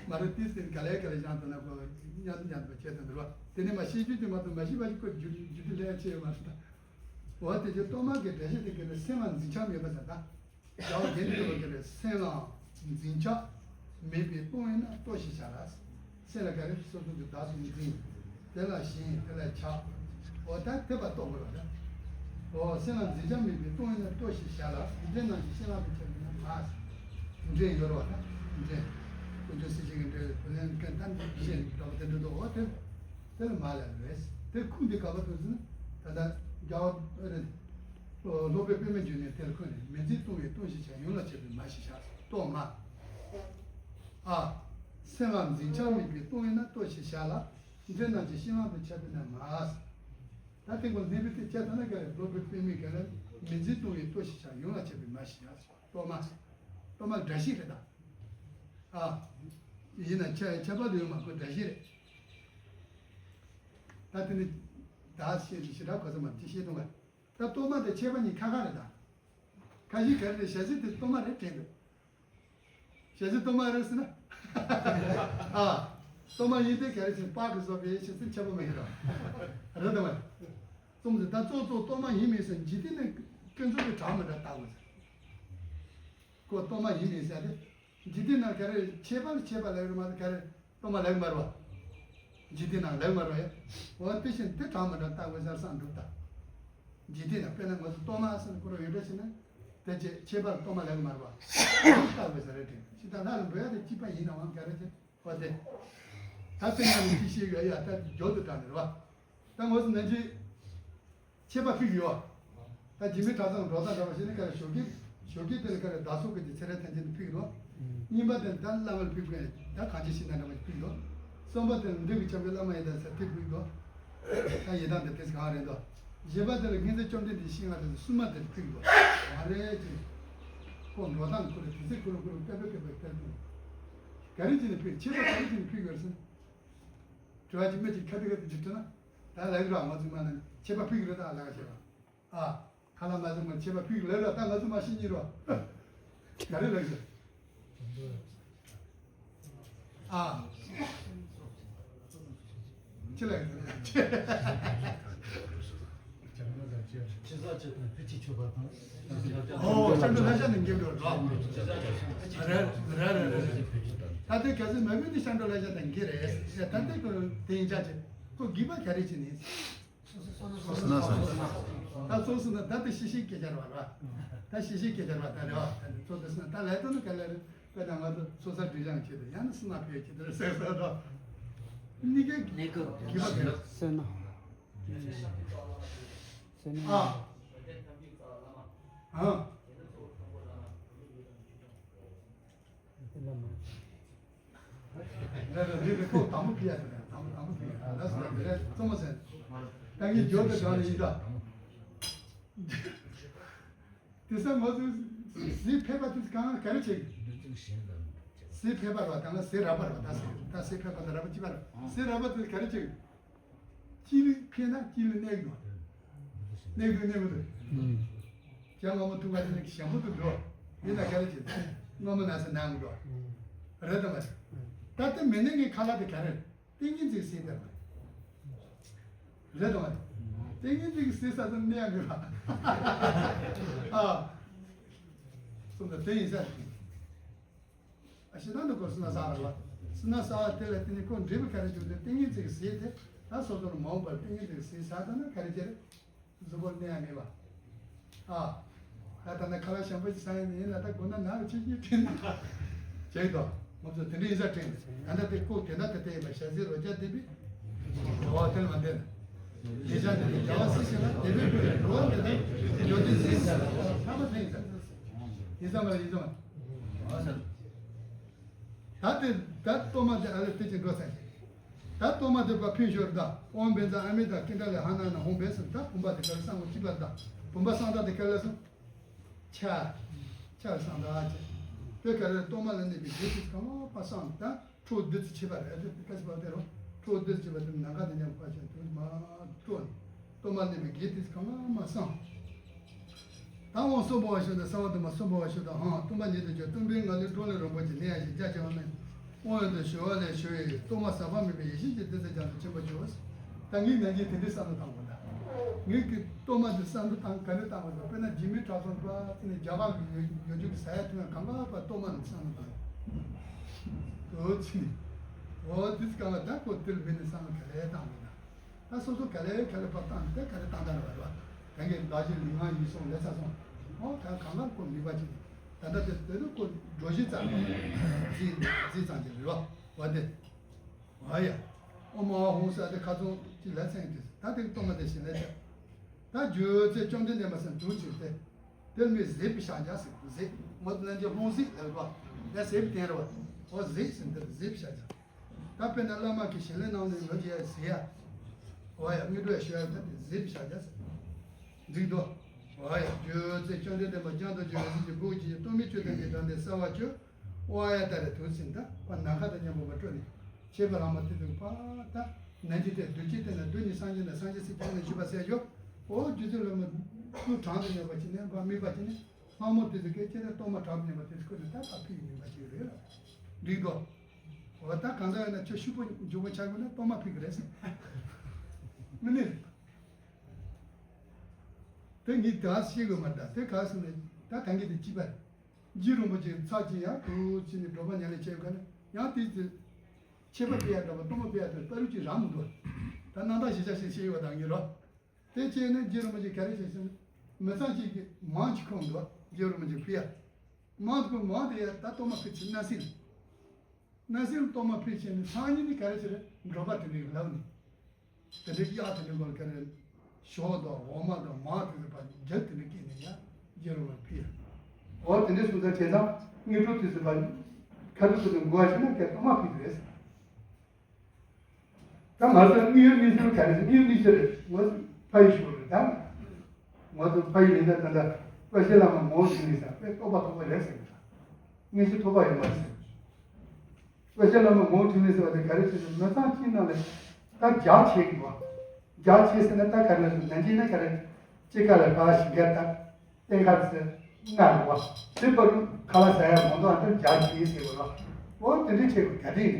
མ་རེད། དེ་ཟེར་ག་ལེ་ག་ལེ་བཞག་འདུག་ན་ཁོ་མཉམ་དུ་མཉམ་དུ་བྱས་དང་འདུག་བ། དེ་ནས་མ་ཤེས་རྒྱུ་དེ་མ་གཏོགས་མ་ཤེས་པ་ཞིག་ཁོ་རྒྱུ་རྒྱུ་འབྲས་ལྷ་ཡ་ཆེ་ཡོད་མ་རེད་ད། འོ་དེ་ཚོ་གཏོར་མ་གི་འདྲ་གཤིས་དེ་ག་ལེ་སེམས་ལ་འཛིན་ཆགས་མེད་པ་ཟེར་ད། རྒྱལ་བ་དགེ་འདུན་གྲུབ་པ་གིས་རེད། སེམས་ལ་འཛིན་ཆགས་མེད་པའི་གཏོང་ཡིན་ན་གཏོར་ཞེས་བྱ་ལ། སེམས་ལ་ག་རེ་སོ་སོ་གི་བདག་ཏུ་འཛིན། དེ་ལ་ཞེན། དེ་ལ་ཆགས། འོ་ད་དེ་བ་གཏོར་དགོས་པ་རེད། འོ་སེམས་ལ་འཛིན་ཆགས་མེད་པའི་གཏོང་ཡིན་ན་གཏོར་ཞེས་བྱ་ལ། འདི་ནང་བཞིན་བཤད་ལ་དུ་ཁྱབ་ཡིན་ན་མ། འདྲེན་ཡོད་རེད་བ་ད། འདྲེན། དཀོན་མཆོག་སྲས་བཅས་ཀྱི་འདྲེན་པའི་བུ་ལོན་ཀན་ཏན་གྱི་བཤད་འདྲ་བ་དེ་འདྲ་འདུག། འོ་དེ་དེ་ལ་མ་ལ་རེད། དེ་ཁུངས་འདི་ག་པར་ཐུག་ཟེར་ན། ད་ལྟ་རྒྱལ་བ་རེད། སློབ་དཔོན་པདྨ་འབྱུང་གནས་དེར་འཁོད་ནས། མི་འཛིན་གཏོང་བའི་གཏོར་ཞེས་བྱ། ཡོངས་ལ་བྱེད་པའི་མ་ཞེས་བྱ། གཏོར་མ། ཨ། སེམས་ལ་འཛིན་ཆགས་མེད་པའི་གཏོང་ཡིན་ན་གཏོར་ཞེས་བྱ་ལ། འདི་ནང་བཞིན་བཤད་ལ་དུ་ཁྱབ་པས་ན་མ། ད་དེ་ཀུན་སླེབས་པའི་དེ་བྱ་ཐ་ན་ག་རེ། སློབ་དཔོན་པདྨས་ག་རེ། མི་འཛིན་གཏོང་བའི་གཏོར་ཞེས་བྱ། ཡོངས་ལ་བྱེད་པའི་མ་ཞེས་བྱ། གཏོར་མ། གཏོར་མ་འདྲ་ཞིག་རེད་ད། ཨ། ཡིན་ན་ཁྱད་ཁྱད་པར་དུ་ཡོད་མ། ཁོ་འདྲ་ཞིག་རེད། ད་དེ་ནི་བདག་བཤད་ཀྱི་ཞེ་དྲག་གོ་ས་མ་ཅི་བཤད་གཏོང་བ། ད་གཏོར་མ་དང་ཆད་པ་གཉིས་ཁ་ཁ་རེད་ད། ཁ་ཤས་ག་རེ་རེད། ཞལ་ཟས་དེ་གཏོར་མ་རེད་དྲན་འདུག། ཞལ་ཟས་གཏོར་མ་རེད་ཟེར་ན། ཨ། གཏོར་མ་ཡིན་དེ་ག་རེ་ཟེར། པགས་ཀྱིས་བཟོས་པའི་ཞལ་ཟས་ཆད་པ་མ་ཡིན་རོ། རེད་དམ་མ་རེད། རྩོམ་ཟེར་ད་གཙོ་གཙོ་གཏོར་མ་ཡིན་མིན་ཟེར་འཇིག་རྟེན་ནས་ཀུན་རྫོབ་ཀྱི་གྲངས་མི་འདྲ་བཏགས་དགོས་ཟེར། ཁོ་གཏོར་མ་ཡིན་མིན་ཟེར་ཏེ། འཇིག་རྟེན་ནང་ག་རེ་ཆད་པ་ལ་ཆད་པ་ལབ་རེད་མ་གཏོགས་ག་རེ་གཏོར་མ་ལབ་མ་རེད་བ། འཇིག་རྟེན་ནང་ལབ་མ་རེད་བ། འོ་དེ་བཞིན་དེ་གྲངས་མི་འདྲ་བཏགས་དགོས་ཟེར་བསམ་འགྲུབ་ད། འཇིག་རྟེན་ནང་དཔེར་ན་ང་ཚོ་གཏོར་མ་ཟེར་ན་ཁོ་རང་ཡོད་འདྲ་ཞིག་ན། དེ་ཆད་ཆད་པ་ལ་གཏོར་མ་ལབ་མ་རེད་བ། བཏགས་དགོས་ཟེར་རེད་དྲན། ཅི་ད་ལྷ་ལ་འབུལ་ཡ་དེ་སྐྱིད་པ་ཡིན་ནའང་ག་རེ་ཆད། འོ་དེ། ད་དེ་ང་ནི་ཅི་ཤེས་ཡོད་ཡ། ད་མགྱོགས་དུ་དྲག་ནི་རེད་བ། ད་ངོས་སུ་ནན་གྱིས་ཆད་པ་ཕུལ་གྱི་ཡོད། ད་རྗེས་མའི་གྲྭ་ཚང་འགྲོ་སྟངས་འདྲ་བ་ཞིག་ནི་ག་རེ་ཞོགས་ཀས་ཞོགས་ཀས་དེ་ལ་ག་རེ་བདག་སོགས་ཀྱི་ཚེ་རབས་ཐམས་ཅད་དུ་ཕུལ་གྱི་འདུག། གཉིས་པ་དེ་ད་བླ་མར་ཕུལ་དགོས། ད་གང་ཅི་ཞིག་ན་འདྲ་བ་ཞིག་ཕུལ་གྱི་འདུག། གསུམ་པ་དེ་འབྲས་བུ་ཆེན་པོའི་བླ་མ་ཡི་དམ་ཟེར་དེ་ཕུལ་གྱི་འདུག། ད་ཡི་དམ་དེ་དེ་གང་རེད་འདུག། བཞི་པ་དེ་ལ་མཁྱེན་བརྩེ་བཅོམ་ལྡན་འདས་ཤེས་ང་དེ་གསུམ་མ་དེ་ཕུལ་གྱི་འདུག། གང་རེད་ཅེས། ཁོ་འགྲོ་སྟངས་ཁོ་ལ་དུས་ཚོད་ཁོ་ལ་ཁོ་ལ་སྐད་པའི་སྐད་པའི་སྐད་དུ། ག་རེ་བྱས་ནས་ཕུལ། ཆད་པ་ག་རེ་བྱས་ནས་ཕུལ་དགོས་ཟེར། དྲི་བ་གཅིག་མི་གཅིག་ཁ་ཏི་ཁ་ཏི་ཅིག་དྲིས་ན། ད་ལབ་རོགས། ང་ཚོ་མ་ནི་ཆད་པ་ཕུལ་གྱི་རེད། ད་ལབ་བྱས་རོགས། ཨ། ཁ་ལ་མ་ཟིན་མ་ཆད་པ་ཕུལ་གྱི་རེད་རོགས། ད་ང་ཚོ་མ་ཤི་ཉིན་རོགས། ག་རེ་ལབ་ཟེར། ཨ། ཅི་ལབ་ཟེར། ཨོ་སྐྱབས་འགྲོ་བསླབ་བྱ་ནི་འགེབས་འགྲོ་རོགས། རེད་རེད་རེད་རེད། ད་ལྟའི་གལ་སྲིད་མ་བུད་ནི་སྐྱབས་འགྲོ་བསླབ་བྱ་དང་འགལ་རེད། ད་ལྟའི་ཁོ་དེ་ཡིན་ཆ་ཆེ་ཁོ་དགོས་པ་ག་རེ་བྱས་ནས། སོ་སོ་ན་ས། ད་སོ་སོ་ན་ད་དེ་ཤི་ཤི་སྐད་ཆ་རེད་བ། ད་ཤི་ཤི་སྐད་ཆ་རེད་བ། ད་རེད་བ། ད་འདི་ཚོ་དེ་སོང་ན་ད་ལས་དོན་ནི་ག་ལས་རེད། དཔེར་ན་ང་ཚོ་ཚོགས་བསགས་སྒྲིབ་སྦྱང་བྱེད་དུས་ཡང་ན་སུ་ན་ཕེབས་བྱེད་དུས་སེ་སོ་རོ། གཉིས་ཀའི་གནས་སྐབས་དགོས་པ་ག་རེ། སེ་ན། སེ་ན། ཨ། ཨ། དེ་ལ་མ། རེད་རེད་རེད་རེད། ཁོ་དང་པོ་ཕི་ཡ་དེ་རེད། དང་པོ་དང་པོ་ཕི་ཡ་ལ་སོ་རེད་རྩོམ་མོ་ཟེར། ད་ངས་འཇོག་ཏུ་བཞག་ནས་ཡིན་ད། དེ་སང་ང་ཚོས་གཟིགས་ཕེབས་པ་དེ་གང་ག་རེ་བྱེད། གཟིགས་ཕེབས་པ་རེད་བ། ད་ང་གཟིགས་རག་པ་རེད་བ། ད་གཟིགས་ད་གཟིགས་ཕེབས་པ་དང་རག་པ་གཅིག་པ་རེད། གཟིགས་རག་པ་དེ་ག་རེ་བྱེད། དཀྱིལ་ཕེབས་ན་དཀྱིལ་གནས་ཀྱི་འདུག་གནས་ཀྱི་གནས་མི་འདུག་ཇ་མངར་མོ་འཐུང་བ་དེ་ནི་ཞིམ་པོ་འདུག་འགྲོ། ཡིན་ན་ག་རེ་བྱེད། མངར་མོ་ན་ས་ནང་འགྲོ། རེད་དམ་མ་རེད། ད་ལྟ་མི་གནས་ཀྱི་ཁ་ལག་དེ་ག་རེ་རེད། ཏིང་ངེ་འཛིན་ཟེར་དེ་རེད། རེད་དམ་མ་རེད། ཏིང་ངེ་འཛིན་ཟེར་ས་དེ་གནས་ཡ་མེད་པ། ཨ། སོང་ད་དེ་ཡིན་ས། ཨ་ཞེ་སྡང་དུ་གོ་སུ་ན་ས་བར་བ། སུ་ན་ས་བ་དེ་ལ་དེ་ནི་ཁོ་འདྲེས་པ་ག་རེ་བྱུང་སྟེ་ཏིང་ངེ་འཛིན་གྱི་ཟས་དེ་ད་སོ་སོར་མ་འོངས་པར་ཏིང་ངེ་འཛིན་གྱི་ཟས་ཟ་ད་ན་ག་རེ་བྱེད། གཟུགས་པོར་གནས་ཡ་མེད་པ། ཨ། ད་ད་ནི་ཁ་ལག་ཞིམ་པོ་ཞིག་ཟ་ཡ་མེད་ན་ད་དགོས་ན་ན་བའི་ཆེ་ཆེ་དྲན་ན། བྱེད་དོ། ང་ཚོ་དེ་འདྲ་ཡིན་ས་དྲན། ད་ལྟ་དེ་ཁོ་དེ་ན་དེ་ལྟ་ཡིན་པ་ཞལ་ཟས་རོ་བརྒྱ་དེ་བི། འགྲོ་བ་དེ་ལ་མ་འདས་ན། དེ་བྱ་དེ་ནི་རྒྱལ་བ་སྲས་ཞིག་ལ་དེ་བས་ཁོ་ཡི་འགྲོ་བ་འདི་དང་འགྱོ་དུས་ཟས་ཟ་ལ་ཐ་མ་དེ་ཡིན་ས། ཡིན་ས་མ་རེད་ཡིན་ས་མ་རེད། ད་དེ་ད་གཏོར་མ་དེ་ཨ་ལེ་དེ་ཅི་འགྲོ་ས་ཞིག་ད་གཏོར་མ་དེ་པ་ཕུན་ཞོར་ད་ཨོཾ་བཛྲ་ཨ་མི་ཏྲ་ཀཱི་ཏྲ་ལི་ཧ་ན་ན་ཧཱུྃ་བྷེ་སི་ད་བུམ་པ་དེ་གར་སང་ངོ་གཅིག་པ་ད་བུམ་པ་སང་ད་དེ་གར་ལ་སོང་། ཆ། ཆ་སང་ད་ཅི། དེ་གར་གཏོར་མ་ལ་གནས་པའི་རྗེས་སུ་གང་བ་སང་ད་ཁྲོ་བདུད་རྩི་ཆེ་བ་རེད་དེ་ཀ་སི་པ་དེ་རོ། ཁྲོ་བདུད་རྩི་ཆེ་བ་དེ་ནམ་མཁའ་དང་མཉམ་པ་ཅན་དུ་མ་སྤྲོ་ནས། གཏོར་མ་གནས་པའི་དགེ་དེས་གང་མ་སང་། ད་འོང་གསོན་པོ་བ་ཤོད་དང་གསང་བ་དུ་མ་གསོན་པོ་བ་ཤོད་དང་ཧང་གཏོར་མ་ཉིད་དུ་གྱུར་གཏོར་མའི་ངང་ལས་སྤྲོ་ལེན་རིན་པོ་ཆེ་ནི་ཡང་ཞིག་རྒྱ་ཆེ་བ་མེད། དབང་ཡོན་དུ་ཞུ་བ་ལས་ཞུ་བའི་གཏོར་མ་ཟག་པ་མེད་པའི་ཡེ་ཤེས་ཀྱི་བདུད་རྩི་རྒྱ་མཚོ་ཆེན་པོ་བྱོས། ད་ངའི་ནང་གི་དེ་འདྲའི་བསམ་བློ་བཏང་དགོས་ད། ངའི་གི་གཏོར་མ་དུ་བསམ་བློ་བཏང་ག་ནས་བཏང་དགོས་ད། དཔེར་ན་རྗེ་མི་དྲག་ཚོང་པ་དེ་ནས་རྒྱ་གར་གི་ཡོ་ཡོ་ཇུ་གི་ས་ཡ་དུ་ཡང་གང་ག་པ་གཏོར་མ་ནས་བསམ་བློ་བཏང་། འོ་ཙི་ནི། འོ་དུས་གང་ལ་ད་ཁོ་དེར་མི་ནས་བསམ་བློ་ག་ལས་བཏང་དགོས་ད། ད་སོ་སོ་ག་ལེ་ག་ལེ་བབ་བཏང་དེ་ག་ལེ་བཏང་དང་རེད་བ། ད་གིན་བདག་གཞན་ལུས་ངག་ཡིད་གསུམ་ལས་ཚར་སོང་། ཨོ་ད་གང་ལ་ཁོ་ནུས་པ་ཅིག་ད་ལྟ་དེ་དེ་ནི་ཁོ་འགྲོ་གཞི་ཙམ་རེད། རྫི་རྫི་ཙམ་གྱི་རེད་བ། བ་དེ། ཨ་ཡ། ཨོཾ་ཨཱཿཧཱུྃ་ས་དེ་ཁ་ཚོན་གྱི་ལས་ཚན་དེ་ད་དེ་གཏོར་མ་དེ་བཞིན་ལས་ཚན། ད་རྒྱུ་ཚེ་བཅོམ་ལྡན་འདས་མ་ཟེར་འདུག་ཅིག་དེ། དེར་མི་ཟས་པའི་ཕྱག་རྒྱ་ཟེར་ཟས། ངོ་དེ་ལན་གྱི་ལྷུང་བཟེད་ལ་རེད་བ། ཡ་ཟས་པའི་རྟེན་རེད་བ། ཨོ་ཟས་ཟེར་འདིར་ཟས་པའི་ཕྱག་རྒྱ། ད་དཔེར་ན་བླ་མ་གིས་ཞལ་ལས་གནང་ནས་ལོ་རྒྱས་ཟེར་ཡ། འོ་ཡ་དངོས་གྲུབ་ཞུ་ཡ་ད་དེ་ཟས་པའི་ཕྱག་རྒྱ་ཟེར། འགྲིག་འདུག་འོ་ཡ་རྒྱུ་ཚེ་བཅོམ་ལྡན་འདས་མ་སྤྱན་རས་གཟིགས་ཀྱི་བུ་གཅིག་གཏོར་མའི་ཆུ་དང་གི་དང་ནས་གསོལ་བ་བཅོལ། འོ་ཡ་ད་རེ་དུས་ཟིན་ད་པ་ནམ་མཁའ་དང་མཉམ་པོ་མ་སྤྲོ་ནས་ཆེ་བ་ལྷག་མ་དེ་དུ་པ་ད་ནན་གྱི་དེ་བདུད་ཀྱི་དེ་ན་བདུད་ནི་སངས་རྒྱས་ན་སངས་རྒྱས་སྲིད་ཀྱང་ནས་ཞུ་བ་ཟེར་ཞོ། འོ་རྒྱུ་ཚེ་ལོ་མ་སྐུ་གྲངས་དུ་མཉམ་པ་ཅི་ནས་པ་དམིགས་པ་ཅི་ནས། ལྷ་མོ་དེ་ཚོ་སྐད་ཆ་ནི་གཏོར་མ་དྲག་ཉན་པ་དེ་ཚོ་ཁོ་ནི་ད་ད་ཕིག་ཉན་པ་ཞིག་རེད་ལ། འགྲིག་འདུག་འོ་ད་གང་ལྟར་ཡིན་ན་ཁྱོད་ཤུགས་པོ་མགྱོགས་པོ་ཆགས་དགོས་ན་གཏོར་མ་ཕིག་རེད་ཟེར། མི་ནི། དེ་ངས་ད་ཤེས་དགོས་མ་ད་དེ་ག་སོང་ནས་ད་ད་གིན་དེ་ཅི་པ། རྗེ་རིན་པོ་ཆེ་ཚར་གཅིག་ཡང་དུ་ཕྱིན་ནས་སྒྲོལ་མ་ཉམས་ལེན་བྱས་ཡོད་ག་ནི་ཡང་དེ་ཚོ་ཆད་པ་སྤེལ་ཡ་འདྲ་པོ་གཏོར་མ་སྤེལ་ཡ་དེ་ལྟ་རུ་ཅིག་རང་མི་འདུག་ད་རྣམ་དག་ཞེ་ཆ་ཞིག་ཤེས་ཡོད་པ་དང་ངེས་རོ། དེ་བྱས་ནས་རྗེ་རིན་པོ་ཆེ་ག་རེ་བྱས་ཟེར་ན། མི་ཚང་གཅིག་གིས་མང་ཅིག་ཁོང་འདུག་རྗེ་རིན་པོ་ཆེ་ཕུལ་ཡ། མང་དུ་མང་དུ་ཡ་ད་གཏོར་མ་ཕུལ་ཚེ་སྣང་སྲིད། སྣང་སྲིད་གཏོར་མ་ཕུལ་བྱས་ནས་སང་ཉིན་ནི་ག་རེ་བྱེད་རེད་འགྲོ་པ་དེ་འདྲའི་ལབ་ནས། དེ་འདྲའི་གཡག་དེ་འདྲའི་སྐོར་ག་རེ། ཞོ་དང་འོ་མ་དང་མང་དུ་ཟེར་བ་རྒྱ་དེ་འདྲའི་སྐྱེས་ནས་ཡ་རྗེ་རིན་པོ་ཆེ་ཕུལ་ཡ། འོ་དེ་འདྲའི་སོང་ཙང་བྱས་ཙང་དངོས་གྲུབ་དེ་ཟེར་བ། ཁ་ཐུག་ཏུ་འགོ་བ་ཞིག་ན་ཀྱང་གཏོར་མ་ཕུལ་དུ་རེད། ད་ང་ཚོ་དངོས་ཡོད་གནས་ཚུལ་ག་རེ་ཟེར་དངོས་ཡོད་གནས་ཚུལ་རེད་ང་ཚོ་ཕ་ཡི་ཤོག་རེད་ད། ང་ཚོ་ཕ་ཡི་ཡིན་ན་ད་ལྟ་དཔེ་ཆ་བླ་མ་ངོ་བོ་ཟིན་ནས་ས་དཔེ་རྟོགས་པ་ཐོབ་པ་རེད་ཟེར་གི་ད། དངོས་གཞི་ཐོབ་པ་ཡོད་མ་རེད་ཟེར། དཔེ་ཆ་བླ་མ་ངོ་བོ་ཟིན་ནས་ཟེར་བ་དེ་ག་རེ་ཟེར་ན་མི་ཚང་གཅིག་ནང་ལ་ད་རྒྱ་ཆེ་གི་བ། རྒྱ་ཆེ་ཟེར་ན་ད་ག་རེ་ཟེར་ན་འཇིག་ན་ག་རེ་ཅི་ག་ལ་ཕ་ཞིག་ག་ད། གཏན་ཁ་ཟེར་ལྔ་རེད་བ། དེ་བར་དུ་ཁ་ལག་ཟ་ཡ་མང་དུ་ཨ་ཏར་རྒྱ་ཆེ་ཟེར་བ་ལ། འོ་དེ་འདྲའི་ཆེ་བ་ག་དེ་ཡིན།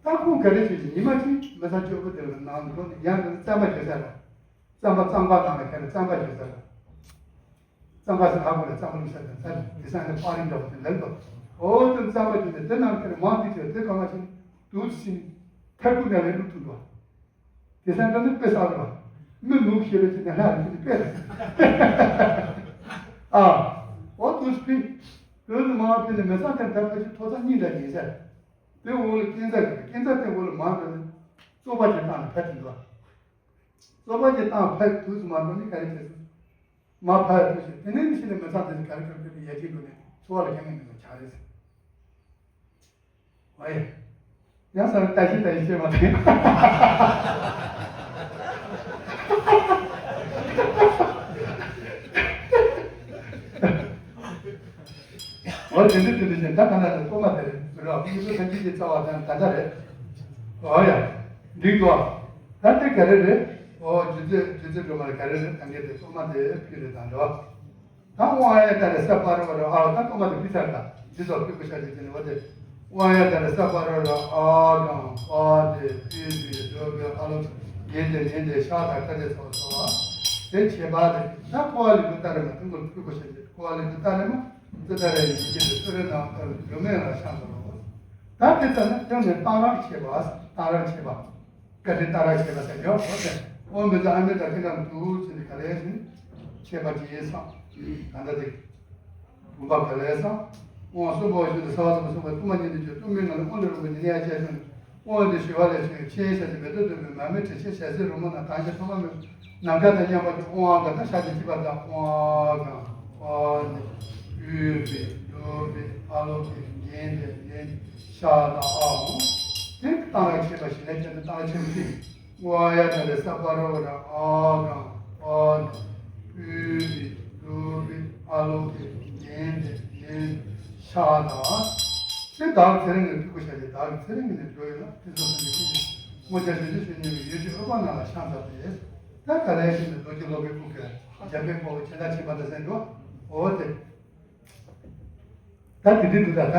ད་ཁོང་ག་རེ་བྱེད་ཀྱི་ཉི་མ་གཅིག་མི་ཚང་སྐྱོ་པོ་དེ་ལ་ནང་འགྲོ་ནས་ཡང་དེ་རྩམ་པ་བྱེད་ས་ལ། རྩམ་པ་རྩམ་པ་ནང་ལ་ཁ་ནས་རྩམ་པ་བྱེད་ས་ལ། གཙང་ཁ་སི་ཧ་གོ་ལ་གཙང་ཁ་ལུག་ས་དང་ཚ་དེ་སང་ནས་པར་རིང་འདྲ་བོ་དེ་ལེགས་དོ། ཨོ་དེ་གཙང་མ་དེ་ནས་དེ་ནང་ཁེར་མང་དེ་ཆེ་དེ་གང་ང་ཞིག་དུག་སི་ཐར་ཁུ་ནས་ལས་ལུག་ཐུག་འགྲོ། དེ་སང་འདྲ་ནི་དཔེ་བསགས་རེད་བ། མི་ནུབ་ཤེས་པའི་ཆེད་ནས་ལྷ་རིགས་དེ་དཔེ་རེད། ཨ། ཨོ་དུག་སི་ཕི། དུག་སི་མང་ཕི་ནས་མི་ཚང་དེ་འདྲ་ཕ་ཆུ་ཐོ་ཚང་གཉིས་འདྲ་ཡིན་ཟེར། དེ་འོག་ལ་སྐྱེ་འཛའ་ཞིག་སྐྱེ་འཛའ་དེ་འོག་ལ་མང་འགྲོ་ནས་བཙོག་པ་ཅིག་བཏང་ནས་ཕ་དེ་འགྲོ། བཙོག་པ་ཅིག་བཏང་ཕ་དུག་སི་མ་འགྲོ་ནི་ག་རེ་བྱེད་སོང་། མ་ཕར་ཐུག་ཞིག་དེ་ནས་ཕྱི་ནས་མི་ཚང་དེ་ཚོ་ག་རེ་ག་རེ་ག་རེ་ཡ་གཅིག་འགྲོ་ནས་འཚོ་བ་ལ་ཁྱད་ངན་མེད་པ་ཆགས་རེད་ཟེར། ཨོ་ཡ། ཡང་ས་ལྟ་ཞིབ་ལྟ་ཞིབ་བྱེད་མ་ཐུབ། ཨོ་དེ་འདྲ་དེ་འདྲ་བྱས་ད་ག་ན་ལ་གཏོར་མ་དེ་རེད་ཟེར་རོགས་ཕུན་སུམ་ཚོགས་ཀྱི་རྩ་བ་དང་ད་ལྟ་རེད། ཨོ་ཡ། འགྲིག་གོ། ད་དེ་ག་རེ་རེད། ཨོ་རྗེ་བཙུན་རྗེ་བཙུན་སྒྲོལ་མ་ལ་ག་རེ་རེད་ད་གེ་དེ་གཏོར་མ་དེ་ཕུལ་རེད་དང་འགྲོ། ད་དབང་ཡ་ད་རེ་ས་པ་རོ་རོ་ཨ་ད་གཏོར་མ་དེ་ཕུལ་ཚར་ད་འདི་ཚོ་ཕུལ་དགོས་ཤ་དེ་དེ་ནི་འོ་དེ། དབང་ཡ་ད་རེ་ས་པ་རོ་རོ་ཨ་གང་པ་དེ་ཕུལ་དུས་སྒྲོལ་དགོས་ཨ་ལོ་རྒྱན་དེ་ལེན་དེ་ཤ་ད་ཁ་དེ་ཚོ་ཚོ་བ། དེ་བྱེད་པ་དེ་ད་ཀོ་བ་ལི་གུ་ད་རེ་མ་ཐུན་གོ་ཕུལ་དགོས་ཤ་དེ་ཀོ་བ་ལི་གུ་ད་རེ་མ། འདི་ལྟར་ཡིན་གྱི་འདི་ཚོ་རེ་དང་ལྟར་སྒྲོལ་མའི་ལ་ཤ་འདོར་རོ། ད་དེ་ལྟར་ན་དེ་ནས་གཏང་རག་བྱེད་པ། གཏང་རག་བྱེད་པ། བཀའ་དྲིན་གཏང་རག་བྱེད་པ་ཟེར་ཡོད་འོ་དེ། ཨོ་མི་ཚོ་ཨ་མི་དང་ཁྱེད་རང་འདུག་ཟེར་ནས་ག་རེ་ཟེར་ནས་བྱེད་པ་ཇི་ཡིན་སམ། ག་འདྲ་དེ། བུམ་པ་ག་རེ་སམ། དབང་གསུམ་པོ་བཞིན་དུ་ས་བ་གསུམ་གསུམ་པ་དབུ་མ་སྙིང་ནས་བརྗོད་གཏུམ་མོའི་ངང་ལས་དབང་ལས་རུང་བའི་ཉི་ནས་ཡ་བྱས་ཤིང་། དབང་དུ་ཞི་བ་ལས་བྱུང་བའི་ཕྱི་ཡི་ཞལ་གྱི་མེ་ཏོག་བདུག་པའི་མར་མེ་དྲི་ཆབ་ཞལ་ཟས་རོལ་མོ་དང་དང་ཞག་ཐོག་མ་མེད་ནམ་མཁའ་དང་མཉམ་པ་གི་དབང་བ་ག་ད་ཤ་དེ་གཅིག་པ་དང་དབང་བ་གང་བ་ནི་ཕུལ་བའི་བསྡུ་བའི་ཨ་ལོ་གི་རྒྱན་དེ་ལེན་ཤ་དང་ཨ་འོང་། དེ་གཏང་རག་བྱེད་པ་ཞིག་ལས་ཀྱང་དེ་གཏང་རག་བྱེད་པ་ཞིག་དབང་ཡ་ད་ལས་ས་པ་རོ་ར་ཨ་གང་བ་ནི་ཕུལ་བའི་བསྡུ་བའི་ཨ་ལོ་གི་རྒྱན་དེ་ལེན་ཤ་དང་། དེ་བདག་ཚེ་རིང་གི་ཕྲུ་གུ་ཤ་ཅིག་བདག་གི་ཚེ་རིང་གི་ནས་འགྲོ་ཡོད་ལ་དེ་ཚོ་སོང་གི་ཕྲུ་གུ་སྔོ་སྐྱ་ཞོད་འཇིགས་ཞོད་ཉེ་བའི་ཡུལ་གྱི་ཨུཏྤལ་ནང་ལ་ཤ་འཛག་སྟེ། ད་ག་ལས་ཤིག་ནས་རྡོ་རྗེ་སློབ་དཔོན་ཀུན་གྱི་འཇམ་དཔལ་དཔའ་བོ་ཇི་ལྟར་ཕྱིན་པ་དང་ཟེར་འགྲོ། འོ་དེ། ད་དེ་དུས་འདུག་ད་ད་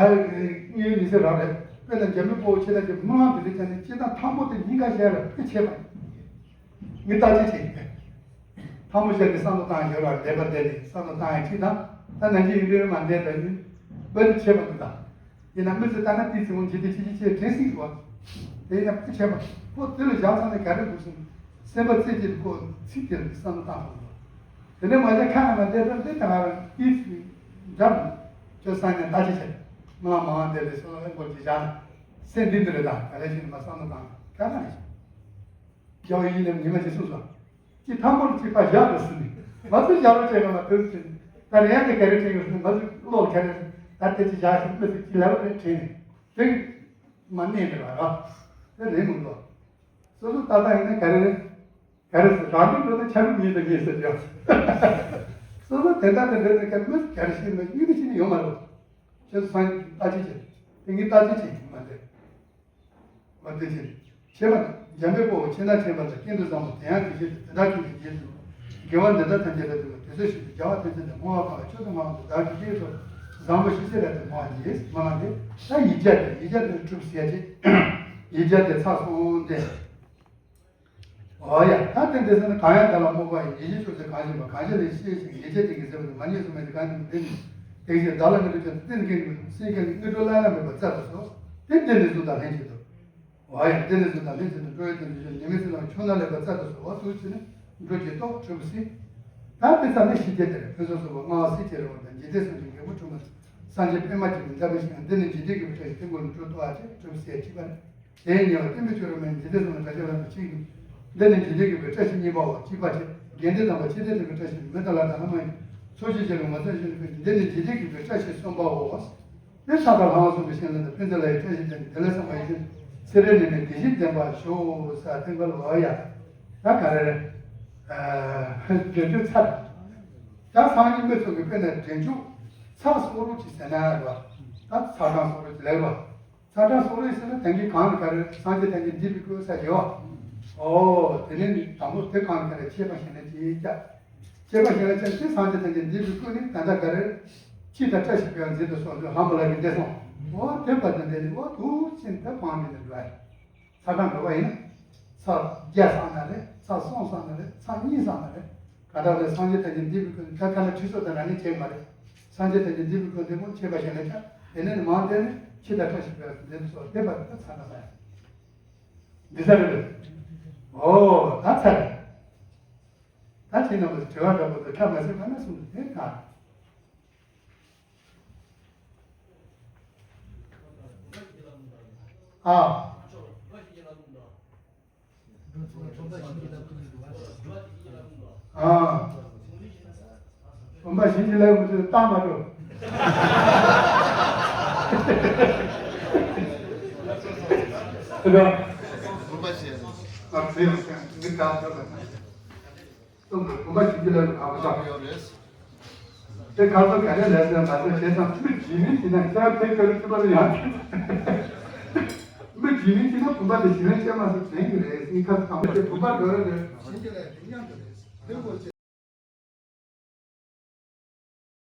དངོས་མི་ཟེར་རང་རེད། དཔེར་ན་འཇམ་དཔལ་དཔའ་བོ་ཆེ་ལ་ཅིག་མི་མང་དེ་རིགས་ཀྱང་ནི་སྤྱིར་བཏང་ཐང་པོ་དེ་སྙིང་ག་ཞལ་ལ་དཔེ་ཆེ་བ། ངས་བརྟག་དཔྱད་བྱས་ཡིན་པས། ཐང་པོ་ཞལ་གྱི་བསམ་བློ་བཏང་ཡོད་ར་ལེགས་པ་དེ་ནི་བསམ་བློ་བཏང་ཡང་ཅི་དང་ད་ནང་ཆེན་ཡིན་པའི་མ་འདས་ད་ཡིན། དཔེ་དེ་ཆེ་བ་འདུག་ད། ཡིན་ན་མི་ཚོས་ལྟ་ན་དེའི་ཚེ་འོང་ཇི་ལྟའི་ཆེ་ཆེ་ཆེ་དྲན་སྲིད་འདུག་བ། དེ་ཡིན་ན་དཔེ་ཆེ་བ་ཁོ་དེ་ལ་བཞག་ཚར་ནས་ག་རེ་འདུག་སེམས། སེམས་པ་རྩེ་གཅིག་ཏུ་ཁོ་ཚིག་དེ་ལ་བསམ་བློ་བཏང་ཐུབ་འདུག་དེ་ནས་མ་བྱས་ཁ་ན་མ་བསྡད་ཙང་དེ་ད་ང་རང་དེའི་ཚེ་འདྲ་མི་འདུག་ཁྱོད་སང་ཉིན་ལྟ་ཅི་བྱེད། མི་ལ་མང་བ་དེ་ལས་སོ་ལ་ཨེ་འགོར་གྱི་བཞག་ན་སེམས་འདི་འདི་རེད་ད་ག་ལས་ཤིག་མ་བསམ་བློ་བཏང་ཁ་ན་རེད། རྒྱལ་བ་ཡིད་ནས་ཉི་མ་ཞིག་གསུངས་སོ། ཅི་ཐང་པོར་གཅིག་པ་བཞག་ཏུ་ཟིན་ནས་མ་ཚུལ་བཞག་རོགས་བྱས་ན་མ་དོན་ཟིན། ད་རེས་ཡང་དེ་ག་རེ་དྲན་ཡོད་ཟིན་མ་ཚུལ་བློ་ག་རེ་ད་དེ་ཅི་བཞག་ཞིག་མི་ཚུལ་ཅི་ལབ་རེད་དྲན་ནས་དེ་མ་གནས་མེད་པ་ར། དེ་རེད་མི་འདུག་སོ་སོ་ཏག་ཏག་ཡིན་ན་ག་རེ་རེད། ག་རེ་ཟེར་རང་གི་འགྲོ་ན་ཆ་རུ་ཉིད་དུ་ངེས་ཟེར་ཡོད། སོ་སོ་དེ་ལྟར་དེ་འདྲ་དེ་ག་མི་ག་རེ་ཤེས་མེད་གཉིད་དུ་ཤེས་ནི་ཡོད་མ་རེད། ཁྱེད་ཚོ་སང་ཉིན་ལྟ་ཅི་བྱེད། དེ་ངས་ལྟ་ཅི་བྱེད་མ་རེད། བ་དེ་ཕྱིར། ཤེས་པ་འཇམ་པའི་དཔའ་བོ་ཆེ་ན་ཆེན་པ་དང་ཀུན་ཏུ་བཟང་པོ་དེ་ཡང་དེ་བཞིན་དུ་དེ་དག་ཀུན་གྱི་རྗེས་སུ། དགེ་བ་འདི་དག་ཐམས་ཅད་ལ་དུ་བ་དེ་ཚོ་ཞིག་ཏུ་རྒྱལ་བ་ཐམས་ཅད་དུ་བསྔོ་བ་གང་ལ་མཆོག་ཏུ་བསྔོ་བ་དེ་དག་གི་རྗེས་སུ་བཟང་པོ་ཤེས་བྱ་ལ་དུ་བསྔོ་བ་ཡིས་མ་ལང་སྟེ། ད་ཡིག་བརྒྱ་དེ་ཡིག་བརྒྱ་དེ་གྲུབ་ཟེར་ཅེས། ཡིག་བརྒྱ་དེ་ཚར་སོང་སྟེ། ཨོ་ཡ། ད་དེ་འདི་ཟེར་ན་གང་ཡང་བདག་ལ་རྨོངས་པ་ཡི། ཡིད་ཆེས་ཆོས་ཚོལ་གང་ཞིག་པ། གང་ཞིག་ལ་ཤེས་ཤིང་ཡིད་ཆེས་དེ་གིས་ཟད་པ་དང་མ་རྙེད་སོ་མ་ཡིན་གང་དེ་འདི་ནི། དེ་བཞིན་བདག་ལ་ངེས་འགྲོ་ཅན་དུ་སྟེང་གི་སེམས་ཀྱི་དངོས་གྲུབ་བླ་ན་མེད་པ་སྩལ་དུ་གསོལ། དེ་འདི་ནི་གཟུགས་དང་ལྷན་ཅིག་ཏུ། ཨོ་ཡ། འདི་ནི་གཟུགས་དང་ལྷན་ཅིག་ཏུ་འགྲོ་བའི་དོན་དུ་ཉི་མའི་ཚེ་ལ་ཆུང་ན་ལེགས་པར་སྩལ་དུ་གསོལ་བ་ཐུགས་ཆེ་ནས་འགྲོ་ཀྱི་རྟོག་འཁྲུལ་པ་སྲིད། ད་དེ་ཙམ་ནས་ཤི་རྒྱས་དེར་ཕུན་སུམ་ཚོགས་པ་མངའ་བ་སྲས་ཀྱི་རི་བོ་དང་འཇིག་རྟེན་སེམས་ཀྱི་རྒྱལ་པོ་ཁྲོ་མོ་སངས་རྒྱས་པད་མ་ཆེན་པོའི་མཛད་པ་ཞིག་ཡང་འདི་ནི་འཇིག་རྟེན་གྱི་བུ་ཁྲ་ཡི་སྟེང་གོ་ནས་འགྲོ་ལྟོ་ཨ་ཅེ་གྲུབ་ཟེར་གཅིག་པ་རེད། དེའི་ཉེ་བར་བསྟན་པའི་ཆོས་རབ་མའི་འཇིག་རྟེན་སོགས་ལ་གྲགས་ཆེ་བ་རྣམས་ཀྱིས། འདི་ནི་འཇིག་རྟེན་གྱི་བུ་ཁྲ་ཞིག་གཉིས་པའོ། གཅིག་པ་ཆེ། དགེ་འདུན་དམ་པ་ཆེ་འདོད་ལྡན་གྱི་བཀྲ་ཤིས་མི་དང་ལ་དང་ལྷ་མ་ཡིན་ཚོགས་ཀྱི་རྗེ་ལ་ངོ་མཚར་ཞིག་ནི། འདི་ནི་འཇིག་རྟེན་གྱི་བུ་ཁྲ་ཞིག་གསུམ་པའོ། དེ་ས་དང་ལྷ་ཁང་གསུམ་པའི་ཤིང་ལ་ནི་ཕན་ཚུན་ལ་ཡི་བཀྲ་ཤིས་ལྡན་ནི་དེ་ལས་བསམ་པ་ཡི་ཤིང་ཚེ་རིང་ནས་ནི་བདེ་སྐྱིད་ལྡན་པར་ཤོག་ས་དེ་འགོ་ལ་བ་ཡ། ད་ག་རེ་རེད། དགེ་སྦྱོར་ཚར། ད་སང་ཉིན་མི་ཚོ་གི་དཔེར་ན་འདྲེན་འཇུག་ཚར་སོགས་རུ་ཅིག་ཟེར་ན་རེད་བ། ད་ཚར་གྲངས་སོགས་རུ་ཅིག་ལེགས་བ། ཚ་གྲང་སོགས་རེད་ཟེར་ན་དེང་གི་གང་ལ་ག་རེ་སངས་རྒྱས་ཐམས་ཅད་འདི་བི་ཀུ་ས་རྒྱལ་བ། ཨོ་དེ་ནས་ནི་དང་པོ་དེ་གང་ལ་ག་རེ་ཆད་པ་ཞིག་ན་ཅི་ཀྱ། ཆད་པ་ཞིག་ན་ཅི་དེ་སངས་རྒྱས་ཐམས་ཅད་འདི་བི་ཀུ་ནི་ད་ལྟ་ག་རེ། ཅི་ད་བཀྲ་ཤིས་པའི་མཛེས་སྡུག་སོགས་ལ་ཧམ་པ་ལ་གི་འདས་སོང་། ཨོ་དེ་བ་དེ་འདས་ནི་ཨོ་དུ་ཕྱིན་དེ་སྤང་མི་ནི་འགྲོ་ཡ། ཚ་གྲང་འགྲོ་བ་ཡིན་ན། ཚ་བརྒྱ་སང་ན་རེད། ཚ་གསུམ་སང་ན་རེད། ཚ་གཉིས་སང་ན་རེད། ག་ ད་ལྟ་བ་ལ་སངས་རྒྱས་ཐམས་ཅད་འདས་པའི་ཁུངས་ད་ཁ་ན་ཁྲིད་སོགས་དང་རང་ཉིད་བྱེད་མ་རེད། སངས་རྒྱས་ཐམས་ཅད་འདས་པའི་ཁུངས་འདི་མོ་བྱེད་པ་ཞིག་ལ་ཆ་དེ་ནས་མང་དེ་ནས་ཁྱི་དང་ཁྲ་ཞིག་པའི་འདི་ཚོ་བསྡད་པ་དེ་ཚང་མ་ཡང་འདི་ཚར་རེད། ཨོ་ད་ཚར། ད་ཁྱེད་རྣམ་པ་དྲི་བ་འདྲ་པོ་དེ་ཁ་མ་ཟེར་བ་ན་གསུངས་དེ་ད། ཨ། ཨ། བུམ་པ་བྱིན་གྱིས་བརླབས་མི་ཚོས་བཏང་མ་འགྲོ། དེ་འདྲ། བུམ་པ་བྱིན། ཨ་ཚེ་ཡང་ཀྱང་འདི་ག་ཚོད་ལ་ན། གསུམ་དུ་བུམ་པ་བྱིན་གྱིས་བརླབས་ཁག་པོ་ཡོད་རེད། དེ་ཁ་སང་ག་རེ་ལས་ཟེར་མ་ཟེར་བྱས་ཙང་མི་བྱིན་ནི་བྱིན་ན་ཁྱེད་དེ་ག་རེ་ཐུབ་པ་ལ་ཡང་མི་བྱིན་ནི་བྱིན་ན་བུམ་པ་དེ་བྱིན་ནི་བྱས་མ་ཟེར་དྲན་གྱི་རེད། སྙིང་ཁ་དང་པོ་དེ་བུམ་པ་འགྲོ་རེད། བྱིན་གྱིས་བརླབས་མཉམ་དུ་རེད།